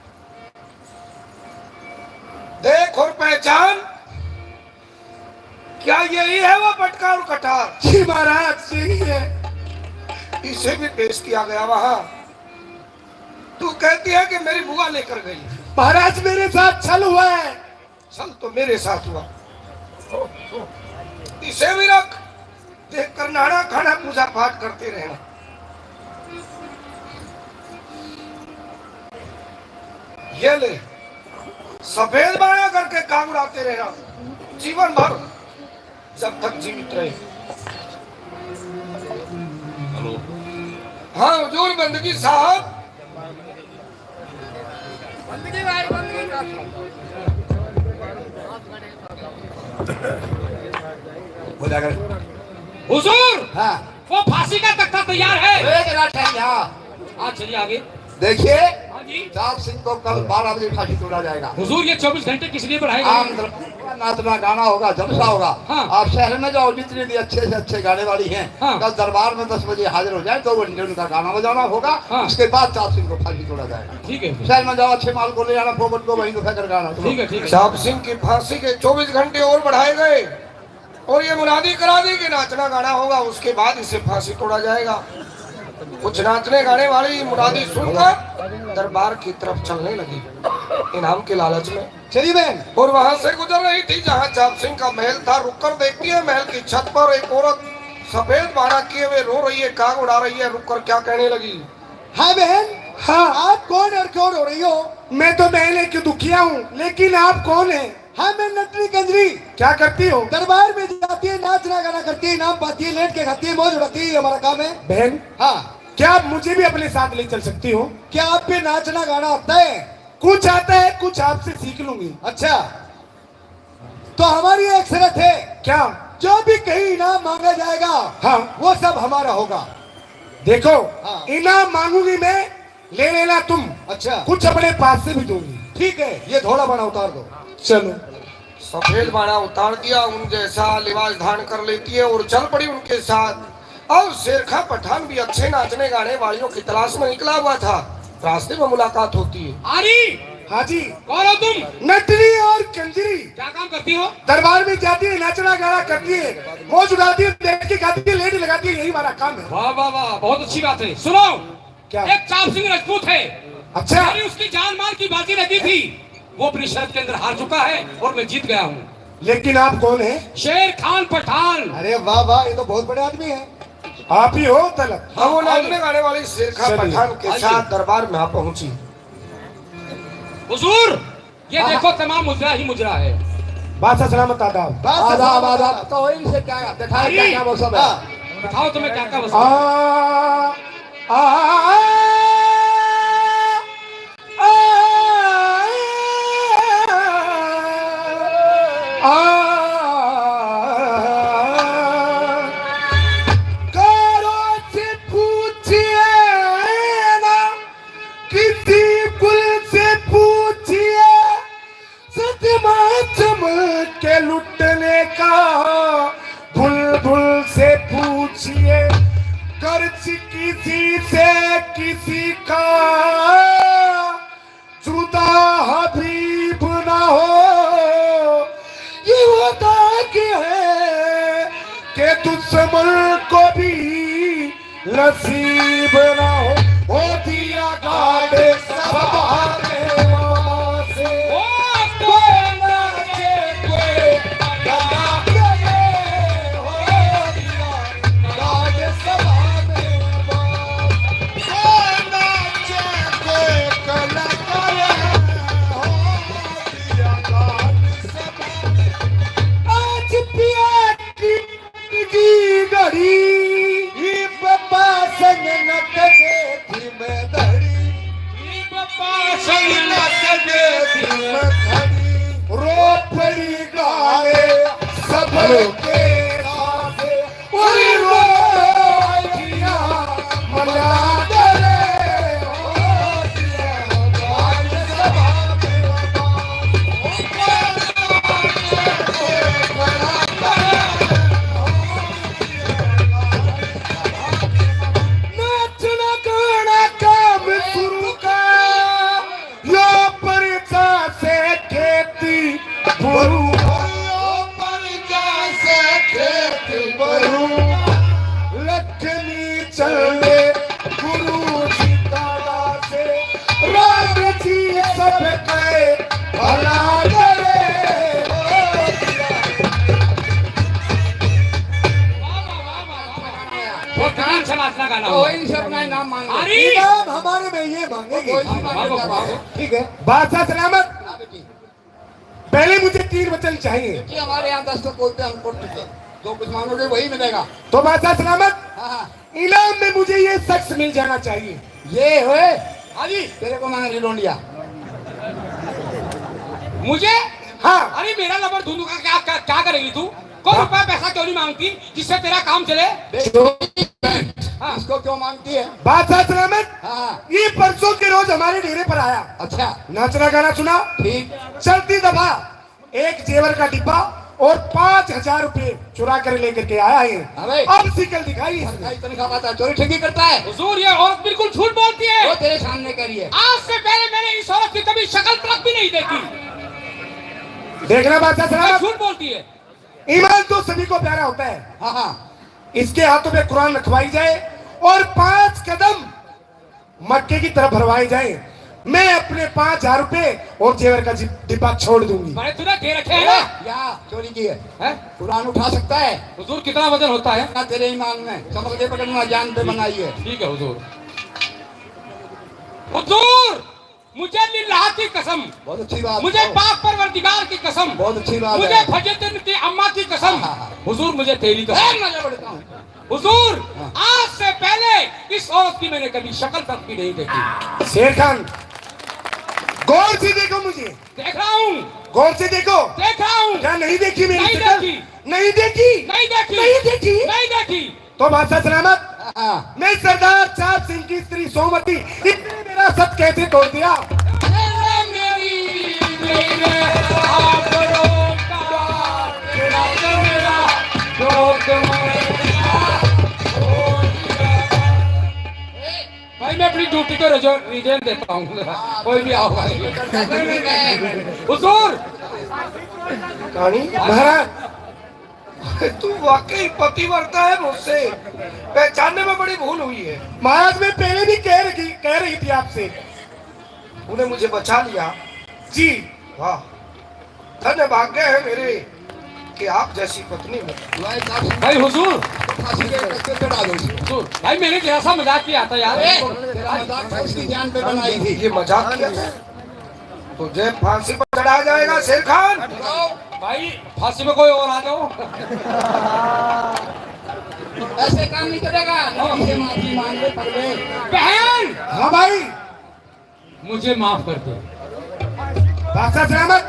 देख और पहचान, क्या यही है वो पटका और कटार? जी महाराज, यही है। इसे भी पेश किया गया वहां। तू कहती है कि मेरी बुआ लेकर गई। महाराज, मेरे साथ छल हुआ है। छल तो मेरे साथ हुआ। इसे भी रख, देखकर नहाना खाना पूजा पाठ करते रहना। ये ले, सफेद बाणा करके काग उड़ाते रहना जीवन भर, जब तक जीवित रहे। हेलो। हाँ हुजूर, बंदगी साहब। बंदगी भाई, बंदगी। हो जाएगा। हुजूर, हाँ। वो फांसी का तख्ता तैयार है। एक मिनट है यहाँ। हाँ, चलिए आगे। देखिए, हाँ जी। चाप सिंह को कल बारह बजे फांसी तोड़ा जाएगा। हुजूर, ये चौबीस घंटे किस लिए बढ़ाए गए? आम दरबार, नाचना गाना होगा, जलसा होगा। हाँ। आप शहर में जाओ, जितने भी अच्छे से अच्छे गाने वाली हैं, हाँ। कल दरबार में दस बजे हाजिर हो जाए, दो घंटे उनका गाना बजाना होगा। हाँ। उसके बाद चाप सिंह को फांसी तोड़ा जाएगा। ठीक है। शहर में जाओ, अच्छे माल को ले आना, फोकट को वहीं दुखा कर गाना। ठीक है, ठीक है। चाप सिंह की फांसी के चौबीस घंटे और बढ़ाए गए। और ये मुनादी करा दी कि नाचना गाना होगा, उसके बाद इसे फांसी तोड़ा जाएगा। कुछ नाचने गाने वाली मुनादी सुनकर दरबार की तरफ चलने लगी इनाम के लालच में। चलिए बहन। और वहां से गुजर रही थी जहां चाप सिंह का महल था। रुककर देखती है, महल की छत पर एक औरत सफेद बाणा किए हुए रो रही है, काग उड़ा रही है। रुककर क्या कहने लगी? हाँ बहन। हाँ। आप कौन और क्यों रो रही हो? मैं तो बहन एक दुखिया हूँ, लेकिन आप कौन है? हाँ, मैं नटनी कंजरी। क्या करती हो? दरबार में जाती है, नाचना गाना करती है, इनाम पाती है, लेट के खाती है, मौज उड़ाती है, ये हमारा काम है। बहन, हाँ। क्या आप मुझे भी अपने साथ ले चल सकती हो? क्या आप पे नाचना गाना आता है? कुछ आता है, कुछ आपसे सीख लूंगी। अच्छा, तो हमारी एक शर्त है। क्या? जो भी कहीं इनाम मांगा जाएगा, हाँ। वो सब हमारा होगा। देखो, हाँ। इनाम मांगूंगी मैं, ले लेना तुम। अच्छा। कुछ अपने पास से भी दूंगी। ठीक है, ये धोला बाणा उतार दो। चलो। सफेद बाणा उतार दिया, उन जैसा लिबास धारण कर लेती है और चल पड़ी उनके साथ। अब शेर खां पठान भी अच्छे नाचने गाने वालियों की तलाश में निकला हुआ था। रास्ते में मुलाकात होती है। आरी! हाँ जी। कौन हो तुम? नटनी और कंजरी। क्या काम करती हो? दरबार में जाती है, नाचना गाना करती है, मौज उड़ाती है, बैठ के खाती है, लेट लगाती है, यही हमारा काम है। वाह, वाह, वाह, बहुत अच्छी बात है। सुनो, क्या? एक चाप सिंह रजपूत है, अच्छा। मैंने उसकी जान माल की बाजी लगी थी, वो अपनी शर्त के अंदर हार चुका है और मैं जीत गया हूँ। लेकिन आप कौन है? शेर खान पठान। अरे वाह वाह, ये तो बहुत बड़े आदमी हैं। आप ही हो तलक। हाँ, वो नाचने गाने वाले शेर खान पठान के साथ दरबार में आप पहुंची। हुजूर, ये देखो, तमाम मुजरा ही मुजरा है। बादशाह सलामत, आदाब। आदाब, आदाब। तो इनसे क्या दिखाओ, क्या क्या वो सब है? दिखाओ तुम्हें क्या क्या वो सब है। आ, आ, आ, आ, आ, कारों से पूछिए ना, किसी गुल से पूछिए, सदमा चमन के लुटने का। बुलबुल से पूछिए, गर्ज किसी से किसी का जुदा हबीब ना हो। ये वो दाग है कि दुश्मन को भी नसीब ना हो। हो दिया गाड़ सभा में वासे। ओ कोई नाचे, कोई गला गए। हो दिया गाड़ सभा में वासे। कोई नाचे, कोई गला गए। हो दिया गाड़ सभा में। आज पिया की की घड़ी। ई पप्पा संग नट दे थी मैं धड़ी। ई पप्पा संग नट दे थी मैं धड़ी। रो पड़ी गाले सब के साथे। ओए रो जिया मना दे रे। नाचना गाना काम शुरू का, यो परचा से खेती बरू, यो परचा से खेती बरू, लक्ष्मी चले गुरु जी का से। राम जी सबके भला करे। बहुत अच्छा नाचना गाना हो। कोई से अपना इनाम मांगे। अरे! इनाम हमारे में ये मांगेगी। कोई भी मांगे। बाबू, बाबू। ठीक है। बादशाह सलामत। हाँ बेटी। पहले मुझे तीन वचन चाहिए। बेटी, हमारे यहाँ दस तो बोलते हैं, हम पढ़ चुके हैं। जो कुछ मांगोगे वही मिलेगा। तो बादशाह सलामत। हाँ, हाँ। इनाम में मुझे ये शख्स मिल जाना चाहिए। ये होए? हाँ जी। तेरे को मांग रही लौंडिया। मुझे? हाँ। अरे मेरा लबर धुंधू का क्या, क्या, क्या करेगी तू? कोई हाँ। रुपया पैसा क्यों नहीं मांगती जिससे तेरा काम चले? बे-, हाँ। इसको क्यों मांगती है? बादशाह सलामत। हाँ। ये परसों के रोज हमारे डेरे पर आया। अच्छा। नाचना गाना सुना। ठीक। चलती दफा एक जेवर का डिब्बा और पाँच हजार रुपए चुरा कर लेकर के आया है। अबे। अब शिकल दिखाई इसने। सरकारी तनख्वाह पाता है, चोरी ठगी करता है। हुजूर, ये औरत बिल्कुल झूठ बोलती है। वो तेरे सामने कह रही है। आज से पहले मैंने इस औरत की कभी शक्ल तक भी नहीं देखी। देखना बादशाह ये साहब, झूठ बोलती है। ईमान तो सभी को प्यारा होता है। हाँ, हाँ। इसके हाथों में कुरान रखवाई जाए और पाँच कदम मक्के की तरफ भरवाए जाएं, मैं अपने पाँच हजार रुपए और जेवर का जि-, डिब्बा छोड़ दूंगी। मैंने तुझे दे रखे हैं ना। क्या चोरी की है? हैं? कुरान उठा सकता है? हुजूर, कितना वजन होता है? ना तेरे ईमान में, समझ के पकड़ना, जान पे बनाई है। ठीक है हुजूर। हुजूर, मुझे लिल्लाह की कसम, बहुत अच्छी बात। मुझे पाक परवरदिगार की कसम, बहुत अच्छी बात मुझे है। फजतन की अम्मा की कसम, हाँ, हाँ, हाँ। हुजूर, मुझे तेरी कसम। ए, मैं बढ़ता हूँ। हुजूर, हाँ। आज से पहले इस औरत की मैंने कभी शक्ल तक भी नहीं देखी। शेर खान, गौर से देखो मुझे। देख रहा हूँ। गौर से देखो। देख रहा हूँ। क्या नहीं देखी मेरी शक्ल? नहीं देखी। नहीं देखी। नहीं देखी। नहीं देखी। नहीं देखी। तो बादशाह सलामत, हाँ। मैं सरदार चांद सिंह की स्त्री सोमती, इसने मेरा सत कैसे तोड़ दिया? भाई, मैं अपनी ड्यूटी को रिजो-, रिजेन देता हूँ। कोई भी आओ भाई। हुजूर। कहानी? महाराज। तू वाकई पतिव्रता है, मुझसे पहचानने में बड़ी भूल हुई है। महाराज, मैं पहले भी कह रही, कह रही थी आपसे। तूने मुझे बचा लिया। जी। वाह, धन्य भाग्य है मेरे कि आप जैसी पत्नी मिली। भाई हुजूर, फांसी के कत्थे चढ़ा दो। हुजूर, भाई मैंने जरा सा मजाक किया था यार। तेरा मजाक था, उसकी जान पे बनाई थी। ये मजाक किया था? तुझे फांसी पर चढ़ाया जाएगा शेर खान। भाई, फांसी में कोई और आ जाओ। ऐसे काम नहीं चलेगा। माफी मांग ले पहले। बहन! हाँ भाई। मुझे माफ कर दो। बादशाह सलामत।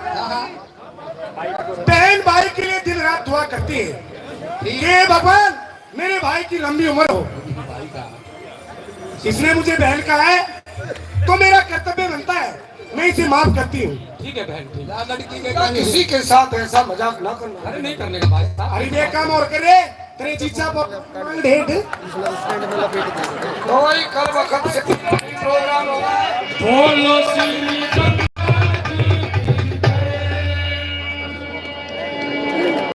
बहन भाई के लिए दिन रात दुआ करती है कि "हे भगवान, मेरे भाई की लंबी उम्र हो।" इसने मुझे बहन कहा है, तो मेरा कर्तव्य बनता है, मैं इसे माफ करती हूँ। ठीक है बहन, ठीक। या लड़की के किसी के साथ ऐसा मजाक ना करना। अरे, नहीं करने का भाई साहब। अरे, ये काम और करे, तेरे जीजा पर ढेर। तो वही कल वक्त से प्रोग्राम होगा। बोलो श्री